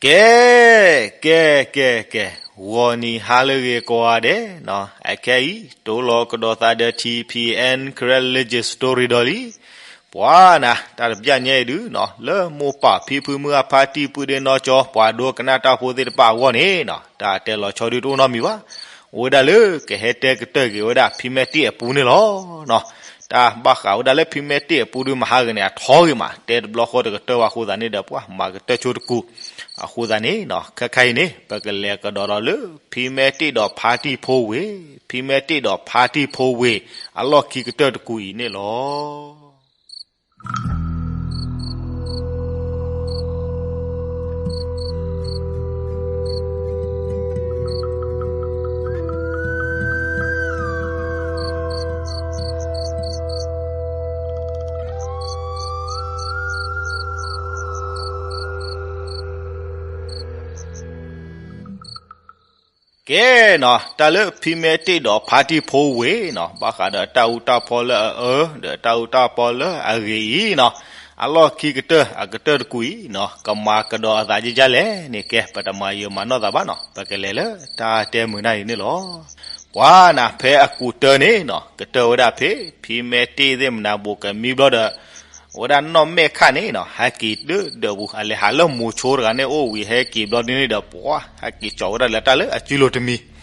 ကဲ, ကဲ, ကဲ, ကဲ, ဂီၤနံၤဟါလၢအဂ့ၤကိးဂၤဒဲးနီၤ, အခဲအံၤ တိၢ်လီၤကဒီးသးဒီး ထံၣ်ဖံးအဲၣ် Karen Legend Story ဒီးလံ. ပှၤနၤ တၢ်တဘျီညါအံၤဒုနီၤ လၢမိၢ်ပၢ်ဖံဖုမုၢ်အဖါတံၢ် ပုၢ်ဒ့နီၢ်ကၠီ ပှၤဒိကနၣ်တၢ်ဖိသ့ၣ်တဖၣ်အဂီၢ်န့ၣ်နီၤ တၢ်တဲလီၤဆီဒုတအိၣ်နီတမံၤဘၣ်. အိၣ်ဝဲဒၣ်လၢကဟဲတဲကတၢၢ်က့ၤဝဲဒၣ် ဖံမဲတ့ၢ်အပူၤန့ၣ်လီၤ. တၢ်ဘၣ်ဃးဝဲဒၣ်လၢဖံမဲတ့ၢ်အပူၤဒု မဟါဂ့ၤန့ၣ် အထီဂ့ၤမး တဲတဘျီဃီတကတၢၢ်ဘၣ်အဃိသတးန့ၣ်ဒီး ပှၤမၤကတၢၢ်ဆိတကူာ် အဃိသတးန့ၣ်နီၤ ခဲခါအံၤန့ၣ် ပကလဲၤကဒီးဒီးလၢ ဖံမဲတ့ၢ်ဒီးဖါတံၢ်ဖိဝ့ၢ်, ဖံမဲတ့ၢ်ဒီးဖါတံၢ်ဖိဝ့ၢ် အလီၢ်ခံကတၢၢ်တကူာ်အံၤန့ၣ်လီၤ. ကဲနီၤ တၢ်လၢဖံမဲတ့ၢ်ဒီးဖါတံၢ်ဖိဝ့ၢ်နီၤ ဘၣ်ဃးဒီးတၢ်အူတၢ်ဖီလၢအအၢ ဒီးတၢ်အူတၢ်ဖီလၢအဂ့ၤအံၤနီၤ အလီၢ်ခံကတၢၢ်အကတၢၢ်တကူာ်အံၤနီၤ ကမၤကဒီးအသးဒ်လဲၣ်န့ၣ် ကဲ ပတမၤယံာ်မၤနီၢ်သးဘၣ်နီၤ ပကလဲၤလၢတၢ်တဲမုာ်နၢ်အံၤန့ၣ်လီၤ. ပှၤနၤ ဖဲအကူာ်တၢၢ်န့ၣ်နီၤ ကတၢၢ်ဝဲဒၣ်ဖဲ ဖံမဲတ့ၢ်သ့ၣ်မနၤဘူးကမံဘျီဒီး အဝဲဒၣ်နီၢ်မဲာ်ခၣ်န့ၣ်နီၤ ဟဲက့ၤဒၢဒၢးပူၤ အလဲၤဟးလၢမိၤဆိတဂၤန့ၣ်အိၣ်ဝံၤ ဟဲက့ၤဘျီဒ်န့ၣ်ဒီး ပှၤဟဲက့ၤကၠီဝဲဒၣ်လၢတၢ်လၢအစုလိၤတမံၤ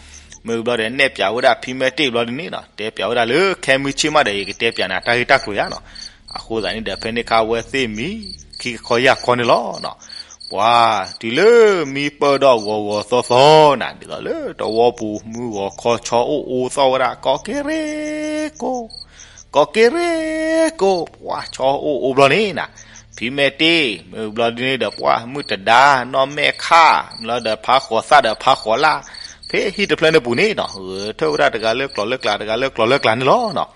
မ့ၢ်ဘျီဒီးနဲၣ်ပၠးဝဲဒၣ်ဖံမဲတ့ၢ်ဘျီဒ်န့ၣ်နီၤ တဲပၠးဝဲဒၣ်လၢ ခဲမုၢ်ဆ့ၣ်မးဒီး ယကတဲပၠးနၤတၢ်ဂ့ၢ်တၢ်ကျိၤယါနီၤ အဃိသတးန့ၣ်ဒီး ဖဲန့ၣ်ခါဝဲသ့ၣ်မံ ခံကခီယၢ်ခီန့ၣ်လီၤ. ပှၤတုၤလၢမံပၢၢ်ဒီးဂီၤဂီၤသီသီနၤ ဒ်သိးလၢတဝီပူၤ မုၢ်ဂီၤခီဆီအိၣ်အိသီၣ်ဝဲဒၣ် ကီၢ်က့ရ့ကိၣ် ကီၢ်က့ရ့ကိၣ် ပှၤဆီအိၣ်အိဘျီန့ၣ်နၤ ဖံမဲတ့ၢ် မ့ၢ်ဘျီဒ်န့ၣ်ဒီး ပှၤမုၢ်တဒါ နီၢ်မဲာ်ခၣ် မ့ၢ်လီၤဒီးဖါဃိးသၣ်ဒီးဖါဃိးလၣ် ဖဲဟံၣ်တဖျၢၣ်န့ၣ်ပူၤန့ၣ်နီၤ ဂဲၤထၢၣ်ဝဲဒၣ်တဂၤလၢကျီၤလၢကျး တဂၤလၢကျီၤလၢကျးန့ၣ်လီၤ.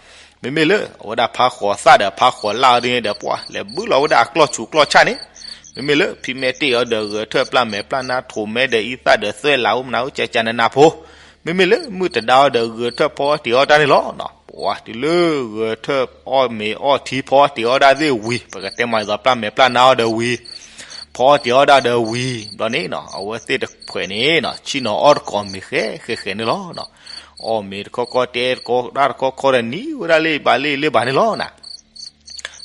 မ့မ့ၢ်လၢအဝဲဒၣ်ဖါဃိးသၣ်ဒီးဖါဃိးလၣ်အီၤဒ်န့ၣ်ဒီး ပှၤလဲၤဘုလီၤဝဲဒၣ်အကျီၢ်ဆူးကျီၢ်ဆၣ်န့ၣ် မ့မ့ၢ်လၢဖံမဲတ့ၢ်အီၤဒီး ဂဲၤထၢၣ်ပျၢ်မဲာ်ပျၢ်နါ ထိးမဲဒီးအံသၣ်ဒီးသွဲၣ်လး အိၣ်မနုၤအိၣ်ကကနနၢ်ဖိ မ့မ့ၢ်လၢမုၢ်တဒါအီၤဒီး ဂဲၤထၢၣ်ဖီအီၣ်တ့ၤအီၣ်တၢ်န့ၣ်လီၤ. ပှၤတုၤလၢဂဲၤထၢၣ်အီၣ်မ့ၤအီၣ်ထံ ဖီအီၣ်တ့ၤအီၣ်ဒၣ်သ့ၣ်ဝံၤ ပကတဲမးဒ်သိးပျၢ်မဲာ်ပျၢ်နါအီၤဒီးဝံၤ ဖီအီၣ်တ့ၤအီၣ်ဒၣ်ဒီးဝံၤ ဘျီန့ၣ်နီၤ အဝဲသ့ၣ်တဖှဲးန့ၣ်နီၤ ဆ့ၣ်နီၤအီၣ်တကိးမ့ၤဃဲဃဲဃဲန့ၣ်လီၤ. အီၣ်မ့ၤတခီခီ တဲတကိးတၢ်တခီခီဒီး နံၤဝဲဒၣ်လၢဘၣ်လၢလၢဘၣ်န့ၣ်လီၤနၤ.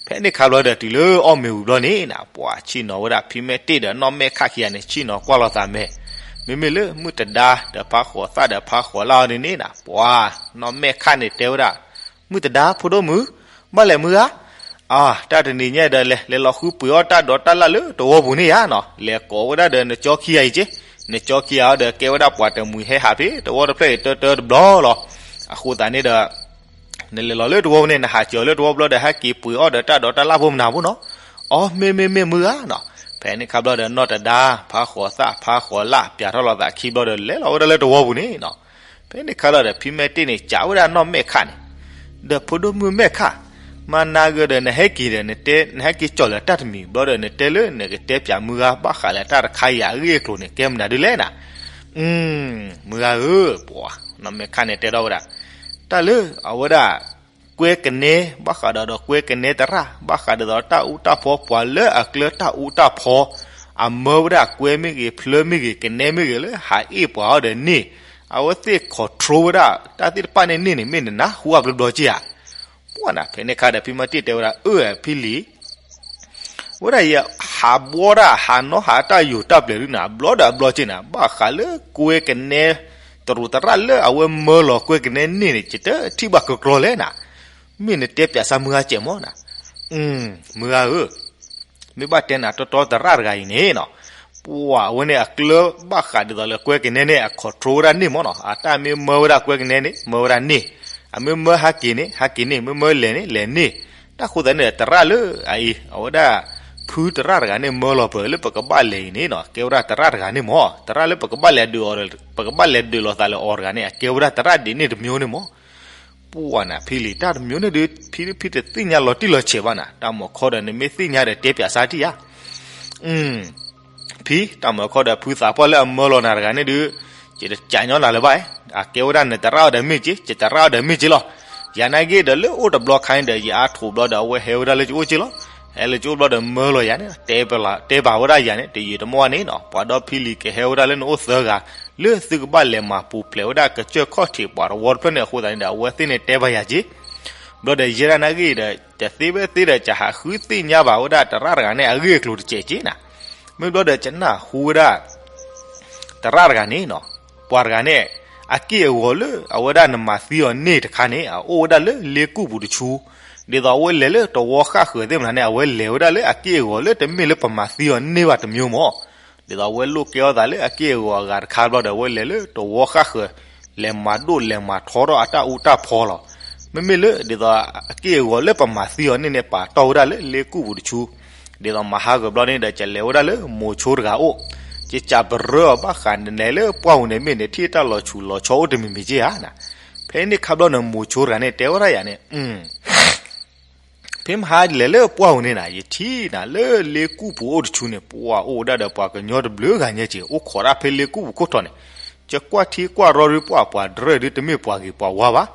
ဖဲန့ၣ်ခါဘျီဒီး တုၤလၢအီၣ်မ့ၤဝံၤဘျီန့ၣ်နၤ ပှၤဆ့ၣ်နီၤဝဲဒၣ် ဖံမဲတ့ၢ်ဒီးနီၢ်မဲာ်ခၣ်ခံဂၤန့ၣ် ဆ့ၣ်နီၤကွၢ်လိာ်သးမဲာ်, မ့မ့ၢ်လၢမုၢ်တဒါဒီးဖါဃိးသၣ်ဒီးဖါဃိးလၣ်အီၤဒ်န့ၣ်နၤ ပှၤနီၢ်မဲာ်ခၣ်န့ၣ်တဲဝဲဒၣ် မုၢ်တဒါ ဖိဒိၣ်မုၣ်, ဘၣ်လဲၤမုၢ်ဧါ. အါ တၢ်တနံၤညါဒီး လဲၤလဲၤလီၤဃုပှ့ၤအီၣ်တၢ်ဒိးတၢ်လၣ်လၢတဝီပူၤန့ၣ်ဧါနီၤ, လဲၤကိးဝဲဒၣ်ဒီးနကၠီခံဂၤအံၤက့, နကၠီခံဂၤအီၤဒီး ကဲဝဲဒၣ်ပှၤတမှံၤဟဲဟးဖဲတဝီတဖျၢၣ်အံၤတၢတၢတဘျီလီၤ. အဃိသတးန့ၣ်ဒီး နလဲၤလီၤလၢတဝီပူၤန့ၣ် နဟးစၢၤလၢတဝီပူၤဘျီဒီး ဟဲက့ၤပှ့ၤအီၣ်ဒီးတၢ်ဒိးတၢ်လၣ်ဖိမနုၤဖိနီၤ. အီ မ့ၢ်မ့ၢ်မ့ၢ်မုၢ်ဧါနီၤ. ဖဲန့ၣ်ခါဘျီဒီး နီၢ်တဒါ ဖါဃိးသၣ် ဖါဃိးလၣ် ပျးထီၣ်လိာ်သးခံဘျီဒီး လဲၤလီၤဝဲဒၣ်လၢတဝီပူၤန့ၣ်နီၤ. ဖဲန့ၣ်ခါလီၤဒီး ဖံမဲတ့ၢ်န့ၣ် စံးဝဲဒၣ်နီၢ်မဲာ်ခၣ်န့ၣ်, ဒီးဖိဒိၣ်မုၣ်မဲာ်ခၣ်, မၤနၤဂ့ၤဒီး နဟဲက့ၤဒီး နတဲ နဟဲက့ၤကၠီၣ်လၢတၢ်တမံၤဘျီဒီး နတဲလၢနကတဲပျးမုၢ်ဂၤ ဘၣ်ဃးလၢတၢ်တခါအံၤအဂ့ၢ်အကျိၤန့ၣ် ကဲမနုၤဒ်လဲၣ်နၤ. မုၢ်ဂၤဧၢ, ပှၤ နီၢ်မဲာ်ခၣ်န့ၣ်တဲထီၣ်ဝဲဒၣ်, တၢ်လၢအဝဲဒၣ် ကွဲကနဲ ဘၣ်ဃးဒီးဒီးကွဲကနဲသရၣ် ဘၣ်ဃးဒ်သိးတၢ်အူတၢ်ဖီ ပှၤလၢအကျၢၤတၢ်အူတၢ်ဖီ အမၢဝဲဒၣ်ကွဲမ့ၢ်ဂ့ၤ ဖျၢမ့ၢ်ဂ့ၤ ကနဲမ့ၢ်ဂ့ၤလၢဟးအ့ၣ်ပှၤအီၤဒီးန့ၣ်, အဝဲသ့ၣ် control ဝဲဒၣ်တၢ်သ့ၣ်တဖၣ်န့ၣ်န့ၣ်န့ၣ် မ့ၢ်နနၢ်ဟူအါဘျီဘျီက့ဧါ. ပှၤနၤ ဖဲန့ၣ်ခါဒီး ဖံမဲတ့ၢ်တဲဝဲဒၣ် အၢ ဖံလံၤ ဝဲဒၣ်ယဟးဘှီတၢ် ဟးနီၢ်ဟးတၢ်ယိာ်တၢ်ပျဲၤဒုနၤ ဘျီဒီးအဘျီက့နၤ ဘၣ်ဃးလၢကွဲကနဲ တရူးသရၣ်လၢအဝဲမၢလီၤကွဲကနဲန့ၣ်န့ၣ် ယတထံၣ်ဘၣ်ကကျီၤလဲၣ်နၤ. မ့ၢ်နတဲပျးစၢ်မုၢ်ဂၤစဲးမီၢ်နၤ. မုၢ်ဂၤဧၢ, မ့ၢ်ဘၣ်တဲနၤတီတီသရၣ်တဂၤအံၤန့ၣ်နီၤ, ပှၤအဝဲန့ၣ်အကျၢၤဘၣ်ဃးဒ်သိးလၢကွဲကနဲန့ၣ် အ control ဝဲဒၣ်န့ၣ်မီၢ်နီၤ, အတၢ်မ့ၢ်မၢဝဲဒၣ်ကွဲကနဲန့ၣ် မၢဝဲဒၣ်န့ၣ်, အမ့ၢ်မၢဟဲက့ၤန့ၣ် ဟဲက့ၤန့ၣ်, မ့ၢ်မၢလဲၤန့ၣ် လဲၤန့ၣ်, တၢ်ဃိသတးန့ၣ်ဒီး သရၣ်လၢအအံၤ အဝဲဒၣ် ဖုသရၣ်တဂၤန့ၣ် မၢလီၤပၢၤလၢပကဘၣ်လဲၤအံၤန့ၣ်နီၤ, ကဲဝဲဒၣ်သရၣ်တဂၤန့ၣ်မီၢ်, သရၣ်လၢပကဘၣ်လဲၤဒုးအီၤဒီး ပကဘၣ်လဲၤဒုးလိာ်သးလၢအီၤတဂၤန့ၣ် အကဲဝဲဒၣ်သရၣ်ဒ်န့ၣ်တမျိုးန့ၣ်မီၢ်. ပှၤနၤ ဖံလံၤ တၢ်တမျိုးန့ၣ်ဒီး ဖံဖံတသ့ၣ်ညါလီၤတံၢ်လီၤဆဲးဘၣ်နၤ, တၢ်မၤခီဒီးနမ့ၢ်သ့ၣ်ညါဒီးတဲပျးစၢ်တံၢ်ဧါ. ဖံ တၢ်မၤခီဒီးဖုသးပှၢ်လၢအမၢလီၤနၤတဂၤန့ၣ်ဒီး ယတကးညီနၤလၢၤဘၣ်, အကဲဝဲဒၣ်နသရၣ်အီၤဒီးမ့ၢ်က့, ယသရၣ်အီၤဒီးမ့ၢ်က့လီၤ. ယၤနာ်က့ဒီးလၢအိၣ်တဘျီခါန့ၣ်ဒီး ယအါထီၣ်ဘျီဒီး အဝဲဟဲဝဲဒၣ်လၢယအိၣ်က့လီၤ. ဟဲလၢကအိၣ်ဘျီဒီးမၢလီၤယၤန့ၣ် တဲပာ်ဝဲဒၣ်ယၤန့ၣ် တယံာ်တမီၢ်န့ၣ်နီၤ ပှၤဒီဖံလံၤကဟဲဝဲဒၣ်လၢနအိၣ်သၢဂၤ လၢသုကဘၣ်လဲၤမၤပူၤဖျဲးဝဲဒၣ်ကစၢၢ်ခီၣ်ထံးပှၤတဝီတဖျၢၣ်န့ၣ်အဃိသတးန့ၣ်ဒီး အဝဲသ့ၣ်န့ၣ်တဲဘၣ်ယၤက့ၤ ဘျီဒီးယဲဒၣ်နာ်ဂ့ၤဒီး တသ့ဖဲသ့ဒီး ကဟးဃုသ့ၣ်ညါဘၣ်ဝဲဒၣ်တရၣ်တဂၤန့ၣ် အဂ့ၢ်အကျိၤတစဲးက့ၤနၤ. မ့ၢ်ဘျီဒီးကနၢ်ဟူဝဲဒၣ် တရၣ်တဂၤန့ၣ်နီၤ, ပှၤတဂၤန့ၣ် အက့ၢ်အဂီၤလၢအဝဲဒၣ်နမၤသံအီၤန့ၢ်တခါန့ၣ် အအိၣ်ဝဲဒၣ်လၢလ့ကူၣ်ပူၤတဆူ, ဒ်သိးအဝဲလဲၤလၢတဝီဃၣ်ဃၢၤသ့ၣ်မနုၤန့ၣ် အဝဲလဲၤဝဲဒၣ်လၢအက့ၢ်အဂီၤလၢတမ့ၢ်လၢပမၤသံအီၤန့ၢ်ဘၣ်တမံၤမၢ်. ဒ်သိးအဝဲလိၣ်ကဲထီၣ်သးလၢအက့ၢ်အဂီၤအဂၤတခါဘျီဒီး အဝဲလဲၤလၢတဝီဃၣ်ဃၢၤ လဲၤမၤဒိၣ်လဲၤမၤထီထီၣ်အတၢ်အူတၢ်ဖီလီၤ. မ့မ့ၢ်လၢဒ်သိးအက့ၢ်အဂီၤလၢပမၤသံအီၤန့ၣ်န့ၣ် ပာ်တီၢ်ဝဲဒၣ်လၢလ့ကူၣ်ပူၤတဆူ, ဒ်သိးမဟါကဘျီန့ၣ်ဒီး ကလဲၤဝဲဒၣ်လၢမိၤဆိတဂၤအိၣ်, ကစးပရၢအီၤဘၣ်ဃးနလဲၤလၢပှၢ်ပူၤန့ၣ် မ့ၢ်နထံၣ်တၢ်လီၤဆူၣ်လီၤဆီအိၣ်တမံၤမံၤက့ဧါနၤ. ဖဲန့ၣ်ခါဘျီန့ၣ် မိၤဆိတဂၤန့ၣ် တဲဝဲဒၣ်ယၤန့ၣ် ဖဲမဟါလဲၤလၢပှၢ်ပူၤန့ၣ်နၤ ယထံၣ်နၤလၢလ့ကူၣ်ပူၤအိၣ်တဆူန့ၣ် ပှၤအိၣ်ဝဲဒၣ်ဒီးပှၤကညီတဘျုးဂၤညါက့ၤ အိၣ်ခိးဒၣ်ဖဲလ့ကူၣ်ပူၤခိၣ်ထီၣ်န့ၣ်, ကကွၢ်ထံကွၢ်ရီဒုးပှၢ် ပှၤတရၢၣ်ဒုးတမ့ၢ်ပှၤဂ့ၤပှၤဝါဘၣ်.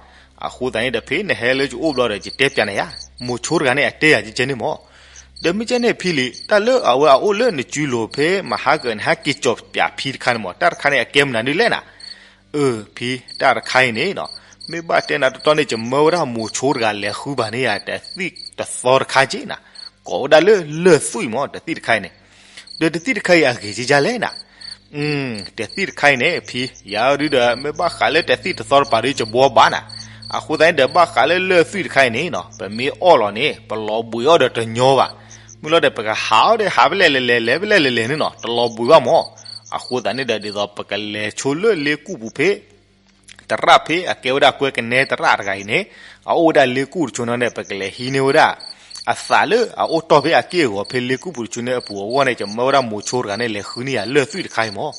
အဃိသတးန့ၣ်ဒီး ဖဲနဟဲလၢကအိၣ်ဘျီဒီး ယတဲပျးနၤယၤ, မိၤဆိတဂၤန့ၣ် အတဲယၤကဲကဲန့ၣ်မၢ်. ဒီးမ့ၢ်ကဲန့ၣ်ဖံလံၤ တၢ်လၢအဝဲအအိၣ်လၢနစုလိၤဖဲမဟါကန့ၣ် ဟဲက့ၤကၠီၤပျးဖံတခါန့ၣ်မၢ် တၢ်တခါန့ၣ် အကဲမနုၤဒ်လဲၣ်နၤ. အၢ ဖံ တၢ်တခါအံၤန့ၣ်နီၤ, မ့ၢ်ဘၣ်တဲနၤတတီန့ၣ် ကမၢဝဲဒၣ်မိၤဆိတဂၤလဲၤဃုဘၣ်န့ၢ်ယၤတသံၣ်တသီတခါက့နၤ, ကိးဝဲဒၣ်လၢလၢၢ်သွံၣ်မၢ် တသံၣ်တခါအံၤန့ၣ်. ဒီးတသံၣ်တခါအံၤအဂ့ၤကဲကဲလဲၣ်နၤ. တသံၣ်တခါအံၤန့ၣ် ဖံ ယၤဒုဒီး မ့ၢ်ဘၣ်ဃးလၢတသံၣ်တသီတပၤဒီး ယဘှီဘၣ်နၤ. အဃိသတးန့ၣ်ဒီး ဘၣ်ဃးလၢလၢၢ်သွံၣ်တခါအံၤန့ၣ်နီၤ ပမ့ၢ်အီၣ်လီၤန့ၣ် ပလီၤဘှံးအီၣ်ဒီးတညီဘၣ်. မုၢ်လီၤဒီး ပကဟးအီၤဒီး ဟးဖဲလဲၣ်လဲၣ်လဲၣ် လဲၤဖဲလဲၣ်လဲၣ်လဲၣ်န့ၣ်နီၤ တလီၤဘှံးဘၣ်မၢ်. အဃိသတးန့ၣ်ဒီး ဒ်သိးပကလဲၤဆိလၢလ့ကူၣ်ပူၤဖဲ တရၣ်ဖဲအကဲဝဲဒၣ်ကွဲကနဲတရၣ်တဂၤအံၤန့ၣ် အအိၣ်ဝဲဒၣ်လ့ကူၣ်တဆူန့ၣ် ပကလဲၤဟံးန့ၢ်ဝဲဒၣ် အသးလၢအအိၣ်တီၢ်ဖဲအက့ၢ်အဂီၤဖဲလ့ကူၣ်ပူၤတဆူန့ၣ်အပူၤအဂီၢ်န့ၣ် ကမၢဝဲဒၣ်မိၤဆိတဂၤန့ၣ် လဲၤဃုန့ၢ်ယၤလၢၢ်သွံၣ်တခါအံၤမၢ်.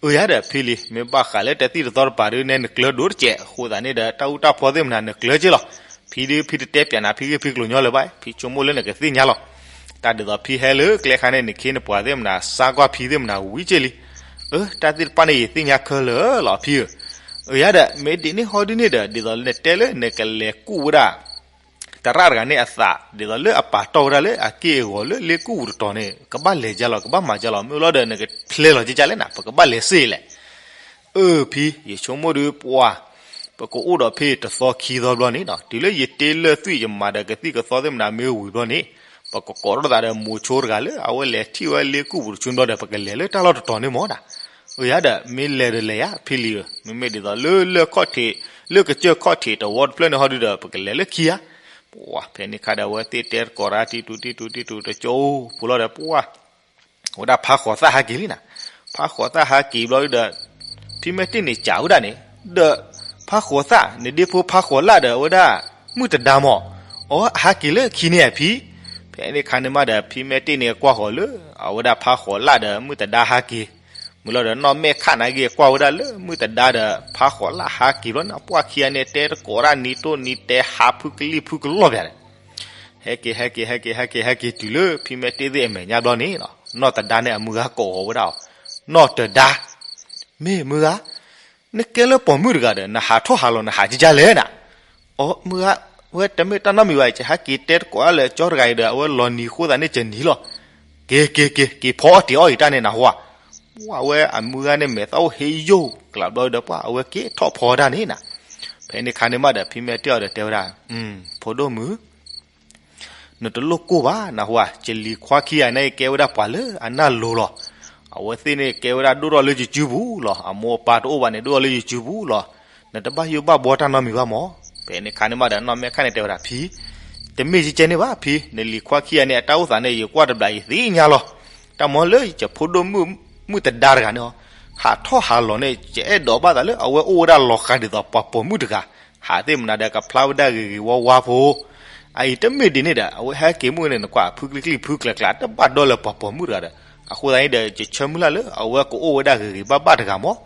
အၢ ယၤဒီးဖံလံၤ မ့ၢ်ဘၣ်ဃးလၢတသံၣ်တသီတပၤဒီး နဲနကျၢၤဒိၣ်တစဲး အဃိသတးန့ၣ်ဒီး တၢ်အူတၢ်ဖီသ့ၣ်မနၤနကျၢၤက့လီၤ. ဖံဒီး ဖံတတဲပျးနၤ ဖံဂ့ၢ်ဖံကျိၤညီလၢၤဘၣ် ဖံဆိကမိၣ်လၢနကသ့ၣ်ညါလီၤ. တၢ်ဒ်သိးဖံဟဲလၢကျဲခါန့ၣ် နခ့နပှၤသ့ၣ်မနၤ စါကွၢ်ဖံသ့ၣ်မနၤဝံၤက့လံ. အၢ တၢ်သ့ၣ်တဖၣ်န့ၣ် ယသ့ၣ်ညါခဲလၢာ်လီၤဖံဧၢ. အၢ ယၤဒီး မ့ၢ်ဒ်န့ၣ်ဟီဒ်န့ၣ်ဒီး ဒ်သိးနတဲလၢနကလဲၤကူၣ်ဝဲဒၣ် တရၣ်တဂၤန့ၣ်အသး ဒ်သိးလၢအပာ်တီၢ်ဝဲဒၣ်လၢအက့ၢ်အဂီၤလၢလ့ကူၣ်ပူၤတတီၤန့ၣ် ကဘၣ်လဲၤကၢ်လီၤ ကဘၣ်မၤကၢ်လီၤ မ့ၢ်လီၤဒီး နကဖျဲလီၤကၢ်ကၢ်လဲၣ်နၤ ပကဘၣ်လဲၤစ့ၢ်လဲၣ်. အၢ ဖံ ယဆိကမိၣ်ဒီးပှၤ ပကအိၣ်ဒီးဖဲတသီခံသီဘျီန့ၣ်နီၤ တုၤလၢယတ့လၢၢ်သွံၣ်ယမၤဒီးကသံၣ်ကသီသ့ၣ်မနၤမ့ၢ်ဝံၤဘျီန့ၣ် ပကကိးထီၣ်သးဒီးမိၤဆိတဂၤလၢအဝဲလဲၤထံၣ်ဝဲလ့ကူၣ်ပူၤတဆူဘျီဒီး ပကလဲၤလၢတၢ်လီၢ်တတီၤန့ၣ်မၢ်ဒၣ်. အၢ ယၤဒီး မ့ၢ်လဲၤဒီးလဲၤယၤ ဖံလံၤဧၢ မ့မ့ၢ်ဒ်သိးလၢလၢၢ်ခီၣ်ထံး လၢကစၢၢ်ခီၣ်ထံးတဝီတဖျၢၣ်န့ၣ်ဟီဒုဒီး ပကလဲၤလၢခံဧါ. ပှၤဖဲန့ၣ်ခါဒီး အဝဲသ့ၣ်တဲတကိးတၢ် တံတူတံတူတံတူတကၠိဖိလီၤဒီး ပှၤ ဝဲဒၣ်ဖးဃိးသၣ်ဟးက့ၤလံနၤ. ဖးဃိးသၣ်ဟးက့ၤဘျီဒီး ဖံမဲာ်တ့ၢ်န့ၣ်စံးဝဲဒၣ်န့ၣ် ဒီး ဖးဃိးသၣ် နဒ့ဖိဖးဃိးလၣ်ဒီးအဝဲဒၣ် မုၢ်တဒါမၢ်. အီ အဟးက့ၤလၢခံန့ၣ်ဧါဖံ. ဖဲန့ၣ်ခါန့ၣ်မးဒီး ဖံမဲာ်တ့ၢ်န့ၣ်ကွၢ်ဃီၤလၢ အဝဲဒၣ်ဖးဃိးလၣ်ဒီးမုၢ်တဒါဟးက့ၤ မုၢ်လီၤဒီးနီၢ်မဲာ်ခးနၤဂ့ၤကွၢ်ဝဲဒၣ်လၢမုၢ်တဒါဒီးဖးဃိးလၣ်ဟးက့ၤဘျီန့ၣ် ပှၤခံဂၤန့ၣ်တဲတကိးတၢ်နံၤတိၢ်နံၤတဲဟးဖုကလံၣ်ဖုကလီၢ်ပၠးန့ၣ် ဟဲက့ၤ ဟဲက့ၤ ဟဲက့ၤ ဟဲက့ၤ ဟဲက့ၤတုၤလၢဖံမဲာ်တ့ၢ်သ့ၣ်အမဲာ်ညါဘျီန့ၣ် နီၢ်တဒါန့ၣ်အမုၢ်ဂၤကိးဃီၤဝဲဒၣ်အီၤ, နီၢ်တဒါ, မ့ၢ်မုၢ်ဂၤ, နကဲလၢပိာ်မုၣ်တဂၤဒီး နဟးထီၣ်ဟးလီၤ နဟးကကလဲၣ်နၤ. အိ မုၢ်ဂၤ, ဝဲတမ့ၢ်တၢ်နီတမံၤဘၣ် ယဟဲက့ၤတဲတကိးဒၣ်လၢကၠီတဂၤအံၤဒီး အဝဲလီၤနံၤအဃိသတးန့ၣ် ယနံၤလီၤ. က့ၤ က့ၤ က့ၤ က့ၤဖီအီၣ်တ့ၤအီၣ်အံၤတၢ်န့ၣ်နဟူဧါ. ပှၤဝဲအမုၢ်ဂၤန့ၣ်မဲာ်သၣ်အိၣ်ဟ့ယိၣ်ကျးဘျီဒီး ပှၤအဝဲက့ၤထီၣ်ဖီတၢ်န့ၣ်နၤ. ဖဲန့ၣ်ခါန့ၣ်မးဒီး ဖံမဲာ်တ့ၢ်အီၤဒီးတဲဝဲဒၣ်, ဖိဒိၣ်မုၣ် နတလိၣ်ကိၢ်ဘၣ်နဟူဧါ, ယလံၤခွါခံဂၤန့ၣ် ကဲဝဲဒၣ်ပှၤလၢအနၢ်လိၤလီၤ. အဝဲသ့ၣ်န့ၣ်ကဲဝဲဒၣ်ဒိၣ်ထီၣ်လၢယစုပူၤလီၤ. အမိၢ်အပၢ်တအိၣ်ဘၣ်န့ၣ် ဒိၣ်ထီၣ်လၢယစုပူၤလီၤ. နတဘၣ်ယိၣ်ဘၣ်ဘှီတၢ်နီတမံၤဘၣ်မၢ်. ဖဲန့ၣ်ခါန့ၣ်မးဒီး နီၢ်မဲာ်ခးန့ၣ်တဲဝဲဒၣ် ဖံ, တမ့ၢ်ကကဲန့ၣ်ဘၣ်ဖံ, နလံၤခွါခံဂၤန့ၣ် အတၢ်အိၣ်သးန့ၣ် ယကွၢ်တဘျီယသ့ၣ်ညါလီၤ. တၢ်မီၤလၢယဖိဒိၣ်မုၣ်တဒါတဂၤန့ၣ် ဟးထီၣ်ဟးလီၤန့ၣ် ယအဲၣ်ဒိးဘၣ်သးလၢအဝဲအိၣ်ဝဲဒၣ်လီၤဃးဒ်သိးပှၤပိာ်မုၣ်တဂၤ, ဟးသ့ၣ်မနၤဒီးကဖျါဝဲဒၣ်ဂ့ၤဂ့ၤဝါဝါဖိ အအံၤတမ့ၢ်ဒ်န့ၣ်ဒီး အဝဲဟဲက့ၤမုၢ်န့ၣ် နကွၢ်ဖုကလံၣ်ဖုကလံၣ်ကျး တဘၣ်ဒီလၢပှၤပိာ်မုၣ်တဂၤဒီး, အဃိသတးန့ၣ်ဒီး ယဆၢမုၢ်လၢ်လၢအဝဲကအိၣ်ဝဲဒၣ်ဂ့ၤဂ့ၤဘၣ်ဘၣ်တဂၤမၢ်.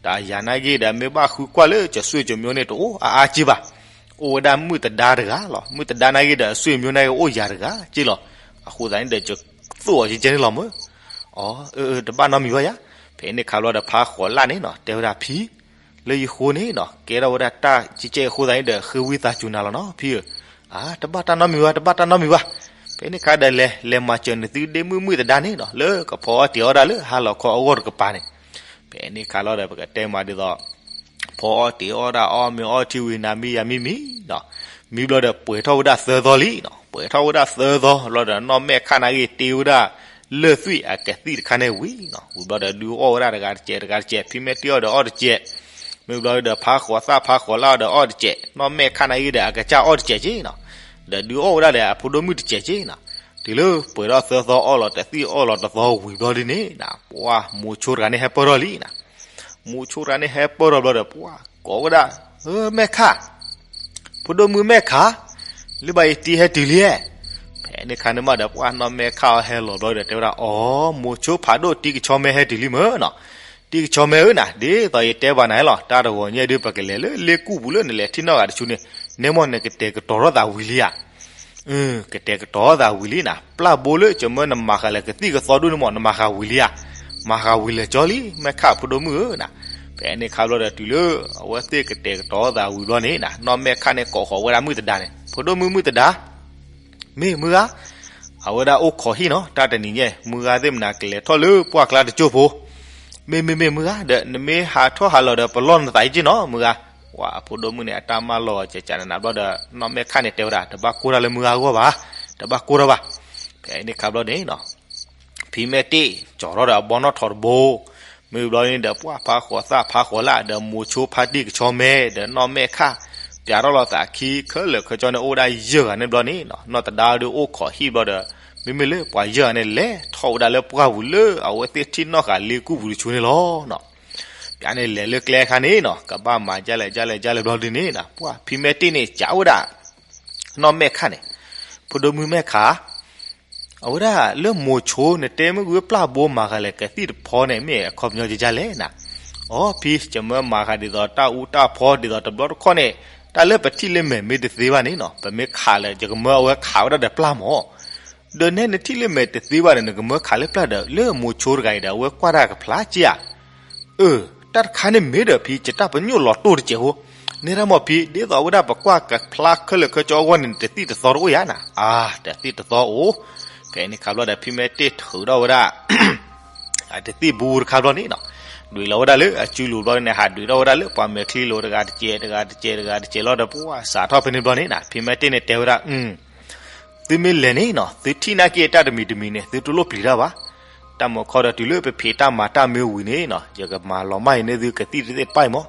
တၢ်ယၤနာ်က့ဒီး မ့ၢ်ဘၣ်ဃုကွၢ်လၢကဆွေမျိုးန့ၣ် တအိၣ်အါအါက့ဘၣ်. အိၣ်ဝဲဒၣ်မုၣ်တဒါတဂၤလီၤ. မုၣ်တဒါနာ်က့ဒီး အဆွေမျိုးနာ်က့အိၣ်ယၤတဂၤက့လီၤ. အဃိသတးန့ၣ်ဒီး ယသိၣ်အီၤကကဲန့ၣ်လီၤမၢ်. အိ အၢ တဘၣ်နီတမံၤဘၣ်ယၤ. ဖဲန့ၣ်ခါဘျီဒီး ဖးဃိးလၣ်န့ၣ်နီၤ တဲဝဲဒၣ်ဖံ လၢယဃိန့ၣ်နီၤ ကဲထီၣ်ဝဲဒၣ်တၢ်ကကဲအဃိသတးန့ၣ်ဒီး ဃ့ဝံသးစူၤနၤလီၤနီၤ ဖံဧၢ. အါ တဘၣ်တၢ်နီတမံၤဘၣ် တဘၣ်တၢ်နီတမံၤဘၣ်. ဖဲန့ၣ်ခါဒီးလဲၤ လဲၤမၤစၢၤနသုဒ့မုၣ်မုၣ်သဒါန့ၣ်နီၤ လၢကဖီအီၣ်တ့ၤအီၣ်ဒၣ်လၢဟါလီၤခီအဂီၢ်တကပၤန့ၣ်, ဖဲန့ၣ်ခါလီၤဒီး ပကတဲမးဒ်သိး ဖီအီၣ်တ့ၤအီၣ်ဒၣ်အီၣ်မ့ၤအီထံဝံၤနၤမံယၤမံမံနီၤ, မံဘျီဒီးပှဲၤထီၣ်ဝဲဒၣ်သၢသီလံနီၤ, ပှဲၤထီၣ်ဝဲဒၣ်သၢသီလီၤဒီး နီၢ်မဲာ်ခၣ်နာ်က့တ့ဝဲဒၣ် လၢၢ်သွံၣ်အကသံၣ်တခါန့ၣ်ဝံၤနီၤ, ဝံၤဘျီဒီးဒုးအီၣ်ဝဲဒၣ်တဂၤတစဲး တဂၤတစဲး, ဖံမဲာ်တ့ၢ်အီၣ်ဒီးအီၣ်တစဲး, မ့ၢ်ဘျီဒီးဖါဃိးသၣ်ဖါဃိးလၣ်အီၣ်ဒီးအီၣ်တစဲး, နီၢ်မဲာ်ခၣ်နာ်က့ဒီးအကစၢ်အီၣ်တစဲးက့နီၤ, ဒီးဒုးအီၣ်ဝဲဒၣ်ဒီးအဖိဒိၣ်မုၣ်တစဲးက့နီၤ, တုၤလၢပှဲၤထီၣ်သၢသီအီၣ်လီၤတသံၣ်အီၣ်လီၤတသီဝံၤဘျီဒ်န့ၣ်နီၤ, ပှၤမိၤဆိတဂၤန့ၣ်ဟဲပၢၢ်ထီၣ်လံနီၤ, မိၤဆိတဂၤန့ၣ်ဟဲပၢၢ်ထီၣ်ဘျီဒီး ပှၤကိးဝဲဒၣ်, မဲာ်ခၣ် ဖိဒိၣ်မုၣ်မဲာ်ခၣ်, လၢဘၣ်အံၤတံၤဟဲတုၤလံဧါ, ဖဲန့ၣ်ခါန့ၣ်မးဒီး ပှၤနီၢ်မဲာ်ခၣ်အီၤဟဲလီၤဘျီဒီးတဲဝဲဒၣ်, အိ မိၤဆိဖးဒိၣ်တံၤကဆီမဲဟဲတုၤလံမ့ၢ်နီၤ, တံၤကဆီမဲဧၢနီၤ, ဒ်သိးယတဲဘၣ်နၤလီၤ, တၢ်တဂီၤညါဒုး ပကလဲၤလၢလ့ကူၣ်ပူၤလၢနလဲၤထံၣ်နီၢ်ဂၤတဆူန့ၣ်, နဲမ့ၢ်နကတဲာ်ကတီၤထီၣ်သးဝံၤလံဧါ ကတဲာ်ကတီၤထီၣ်သးဝံၤလံနီၤ, ပျၢ်ဘိလၢကမၢနမၤဃာ်လၢကသံၣ်ကသီဒိၣ်န့ၣ်မ့ၢ် နမၤဃာ်ဝံၤလံဧါ, မၤဃာ်ဝံၤလၢာ်ကၠီလံ မဲာ်ခၣ်ဖိဒိၣ်မုၣ်ဧၢနီၤ, ဖဲန့ၣ်ခါဘျီဒီးတုၤလၢ အဝဲသ့ၣ်ကတဲာ်ကတီၤသးဝံၤဘျီန့ၣ်နီၤ, နီၢ်မဲာ်ခၣ်န့ၣ်ကိးဃီၤဝဲဒၣ်မုၣ်သဒါန့ၣ်, ဖိဒိၣ်မုၣ်မုၣ်သဒါ မ့ၢ်မုၢ်ဂၤ, အဝဲဒၣ်အိၣ်ခိးဟံၣ်နီၤ, တၢ်တနံၤညါ မုၢ်ဂၤသ့ၣ်မနၤကလဲၤထီၣ်လၢပှၢ်ကျါတကၠိၢ်ဖိ, မ့ၢ်မ့ၢ်မ့ၢ်မုၢ်ဂၤ, ဒီးနမ့ၢ်ဟးထီၣ်ဟးလီၤဒီး ပလီၢ်နသးအံၤက့နီၤ မုၢ်ဂၤ, ပှၤအဖိဒိၣ်မုၣ်န့ၣ် အတၢ်မၤလီၤကကနနၤဘျီဒီး နီၢ်မဲာ်ခၣ်န့ၣ်တဲဝဲဒၣ် တဘၣ်ကိၢ်တၢ်လၢမုၢ်ဂၤအဂီၢ်ဘၣ်, တဘၣ်ကိၢ်တၢ်ဘၣ်, ဖဲန့ၣ်ခါဘျီန့ၣ်နီၤ ဖံမဲာ်တ့ၢ် ကၠီၤထီၣ်ဒီးအဘီနီၣ်ထိးတဘိ, မ့ၢ်ဘျီန့ၣ်ဒီး ပှၤဖါဃိးသၣ်ဖါဃိးလၣ် ဒီးမိၤဆိဖါတံၢ်ကဆီမဲ ဒီးနီၢ်မဲာ်ခၣ်, ပျးထီၣ်လီၤသးခံခဲလၢာ်ခဲဆ့န့ၣ် အိၣ်ဝဲဒၣ်ယဲၢ်ဂၤန့ၣ်ဘျီန့ၣ်နီၤ, နီၢ်သဒါဒီးအိၣ်ခိးဟံၣ်ဘျီဒီး မ့မ့ၢ်လၢပှၤယဲၢ်ဂၤန့ၣ် လဲၤထီၣ်ဝဲဒၣ်လၢပှၢ်ပူၤလၢအဝဲသ့ၣ်ထံၣ်နီၣ်ဃာ်လ့ကူၣ်ပူၤတဆူန့ၣ်လီၤနီၤ, ပျးန့ၣ်လဲၤလၢကျဲအခါန့ၣ်နီၤ ကဘၣ်မၤဒ်လဲၣ်ဒ်လဲၣ်ဒ်လဲၣ်ဘျီဒုန့ၣ်နီၤ ပှၤဖံမဲာ်တ့ၢ်န့ၣ် ကးဝဲဒၣ် နီၢ်မဲာ်ခၣ်န့ၣ်, ဖိဒိၣ်မုၣ်မဲာ်ခၣ်, အဝဲဒၣ်လၢမိၤဆိနတဲမ့ၢ်ဝံၤပျၢ်ဘိမၤဃာ်လဲၣ်ကသံၣ်တဖီန့ၣ် မ့ၢ်အခီပညီဒ်လဲၣ်နီၤ, အိ ဖံ ကမၢမၤဃာ်ဒ်သိးတၢ်အူတၢ်ဖီ ဒ်သိးတဘျီတခီၣ်န့ၣ် တၢ်လၢပထံၣ်လၢမဲာ်မ့ၢ်တသ့ဘၣ်န့ၣ်နီၤ ပမ့ၢ်ခးလၢ ယကမၢအဝဲခးဝဲဒၣ်ဒီးပျၢ်မး ဒီးနဲနထံၣ်လၢမဲာ်တသ့ဘၣ်ဒီး နကမၢခးလၢပျၢ်ဒီး လၢမိၤဆိတဂၤအံၤဒီး အဝဲကွၢ်တၢ်ကဖျါက့ဧါ, အၢ, တၢ်တခါန့ၣ်မ့ၢ်ဒီးဖံ ယတၢ်ပညိၣ်လီၤတိၢ်တစဲးဖိ, နဲဒၣ်မ့ၢ်ဖံ ဒ်သိးဝဲဒၣ်ပကွၢ်ကဖျါခဲလၢာ်ခဲဆ့အဂီၢ်န့ၣ် တသံၣ်တသီတအိၣ်ဧါနီၤ, အါ, တသံၣ်တသီအိၣ်, ဖဲန့ၣ်ခါဘျီဒီး ဖံမဲာ်တ့ၢ်ထုးထီၣ်ဝဲဒၣ် အတသံၣ်ဘူးတခါဘျီန့ၣ်နီၤ, ဒွံးလီၤဝဲဒၣ်လၢအစုလိၤဘျီန့ၣ် ဟးဒွံးထီၣ်ဝဲဒၣ်လၢပှၤမဲာ်ချံလိၤ တဂၤတစဲး တဂၤတစဲး တဂၤတစဲးလီၤဒီး ပှၤစးထီၣ်ဖဲန့ၣ်ဘျီန့ၣ်နီၤ ဖံမဲာ်တ့ၢ်န့ၣ်တဲဝဲဒၣ် သုမ့ၢ်လဲၤန့ၣ်နီၤ သုထံၣ်နာ်က့တၢ်တမံၤတမံၤန့ၣ် သုတလိၣ်ပျံၤတၢ်ဘၣ်, တၢ်မုာ်ခီဒီးတုၤလၢပဖံးတၢ်မၤတၢ်မ့ၢ်ဝံၤန့ၣ်နီၤ ယကမၤလီၤမၢ်အံၤန့ၢ်သုကသံၣ်တသ့ၣ်တဖၣ်အံၤမး,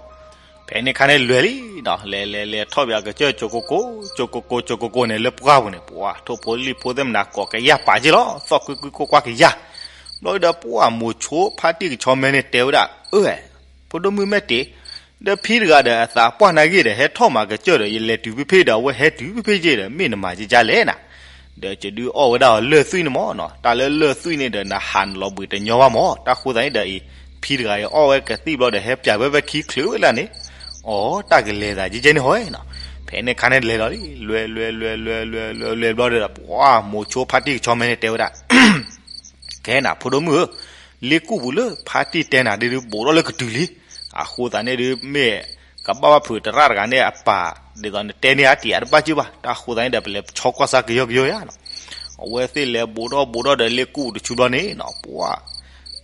ဖဲန့ၣ်ခါန့ၣ်လဲၤလံနီၤ လဲၤလဲၤလဲၤထီၣ်ဘၣ်ကစၢၢ် ကၠိကိကိ ကၠိကိကိ ကၠိကိကိန့ၣ် လၢပှၢ်ပူၤန့ၣ် ပှၤထိၣ်ဖိလံၣ်ဖိသ့ၣ်မနၤကိးကယၢ်ပာ်က့ၢ်လီၤ သီၣ်ကွံကွံကိၢ်ကွၢ်ကယၢ်, ဘျီဒီးပှၤမိၤဆိဖါတံၢ်ကဆီမဲန့ၣ်တဲဝဲဒၣ် အၢ ဖိဒိၣ်မုၣ်မဲာ်တ့ၢ် ဒီးဖံတဂၤဒီးအသးပှၢ်နာ်က့ဒီး ဟဲထီၣ်မၤကစၢၢ်ဒီး ယလဲၤတုၤဖဲဖဲဒီး အဝဲဟဲတုၤဖဲဖဲက့ဒီး မ့ၢ်နမၤကကလဲၣ်နၤ, ဒီးယဒုးအီၣ်ဝဲဒၣ်အီၤလၢၢ်သွံၣ်န့ၣ်မးနီၤ တၢ်လၢလၢၢ်သွံၣ်န့ၣ်ဒီး နဟးနလီၤဘှံးတညီဘၣ်မး တၢ်ဃိသတးန့ၣ်ဒီးအံၤ ဖံတဂၤအံၤအီၣ်ဝဲကသံၣ်ဘျီဒီး ဟဲပျးဝဲဖဲခံချုးဝဲလၢန့ၣ်, အိ တၢ်ကလဲၤသးကကဲန့ၣ်ဟီနီၤ, ဖဲန့ၣ်ခါန့ၣ်လဲၤလီၤလံ လဲၤလဲၤလဲၤလဲၤလဲၤလဲၤလဲၤဘျီဒီး ပှၤမိၤဆိဖါတံၢ်ကဆီမဲန့ၣ်တဲဝဲဒၣ် ကဲနၤ ဖိဒိၣ်မုၣ်ဧၢ, လ့ကူၣ်ပူၤလၢဖါတံၢ်တဲနၤဒ်ဒုး ဘူးထီၣ်လၢကတုၤလံ, အဃိသတးန့ၣ်ဒုး မ့ၢ်ကဘၣ်ဘၣ်ဖုးတရၣ်တဂၤန့ၣ်အပၢ် ဒ်သိးနတဲန့ၢ်အတံၤအတဘၣ်က့ၢ်ဘၣ်, တၢ်ဃိသတးန့ၣ်ဒီး ပလဲၤဆီကွၢ်စါကယီကယီယါနီၤ, အဝဲသ့ၣ်လဲၤဘူးထီၣ်ဘူးထီၣ်ဒီးလ့ကူၣ်ပူၤတဆူဘျီန့ၣ်နီၤ ပှၤ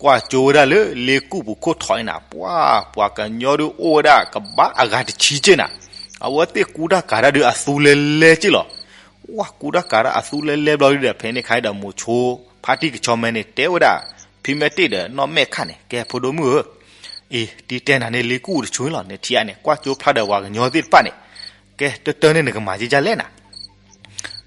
ကွၢ်ကၠိဝဲဒၣ်လၢလ့ကူၣ်ပူၤခိၣ်ထိးန့ၣ်နၤ ပှၤ ပှၤကညီဒုးအိၣ်ဝဲဒၣ်ကဘၣ်အဂၤတဆံက့ၢ်နၤ, အဝဲသ့ၣ်ကူတၢ်ကၤတၢ်ဒုးအသူလဲလဲက့ၢ်လီၤ, ပှၤကူတၢ်ကၤတၢ်အသူလဲလဲဘျီဒုးဒီး ဖဲန့ၣ်ခါဒီးမိၤဆိ ဖါတံၢ်ကဆီမဲန့ၣ် တဲဝဲဒၣ် ဖံမဲာ်တ့ၢ်ဒီးနီၢ်မဲာ်ခၣ်န့ၣ် ကဲဖိဒိၣ်မုၣ်ဧၢ, အံၤ တံၢ်တဲနၤန့ၣ်လ့ကူၣ်ပူၤတဆူန့ၣ်လီၤ, နထံၣ်အါန့ၣ် ကွၢ်ကၠိဖျါဒီးပှၤကညီသ့ၣ်တဖၣ်န့ၣ်, ကဲတၢတၢန့ၣ်နကမၤကကလဲၣ်နၤ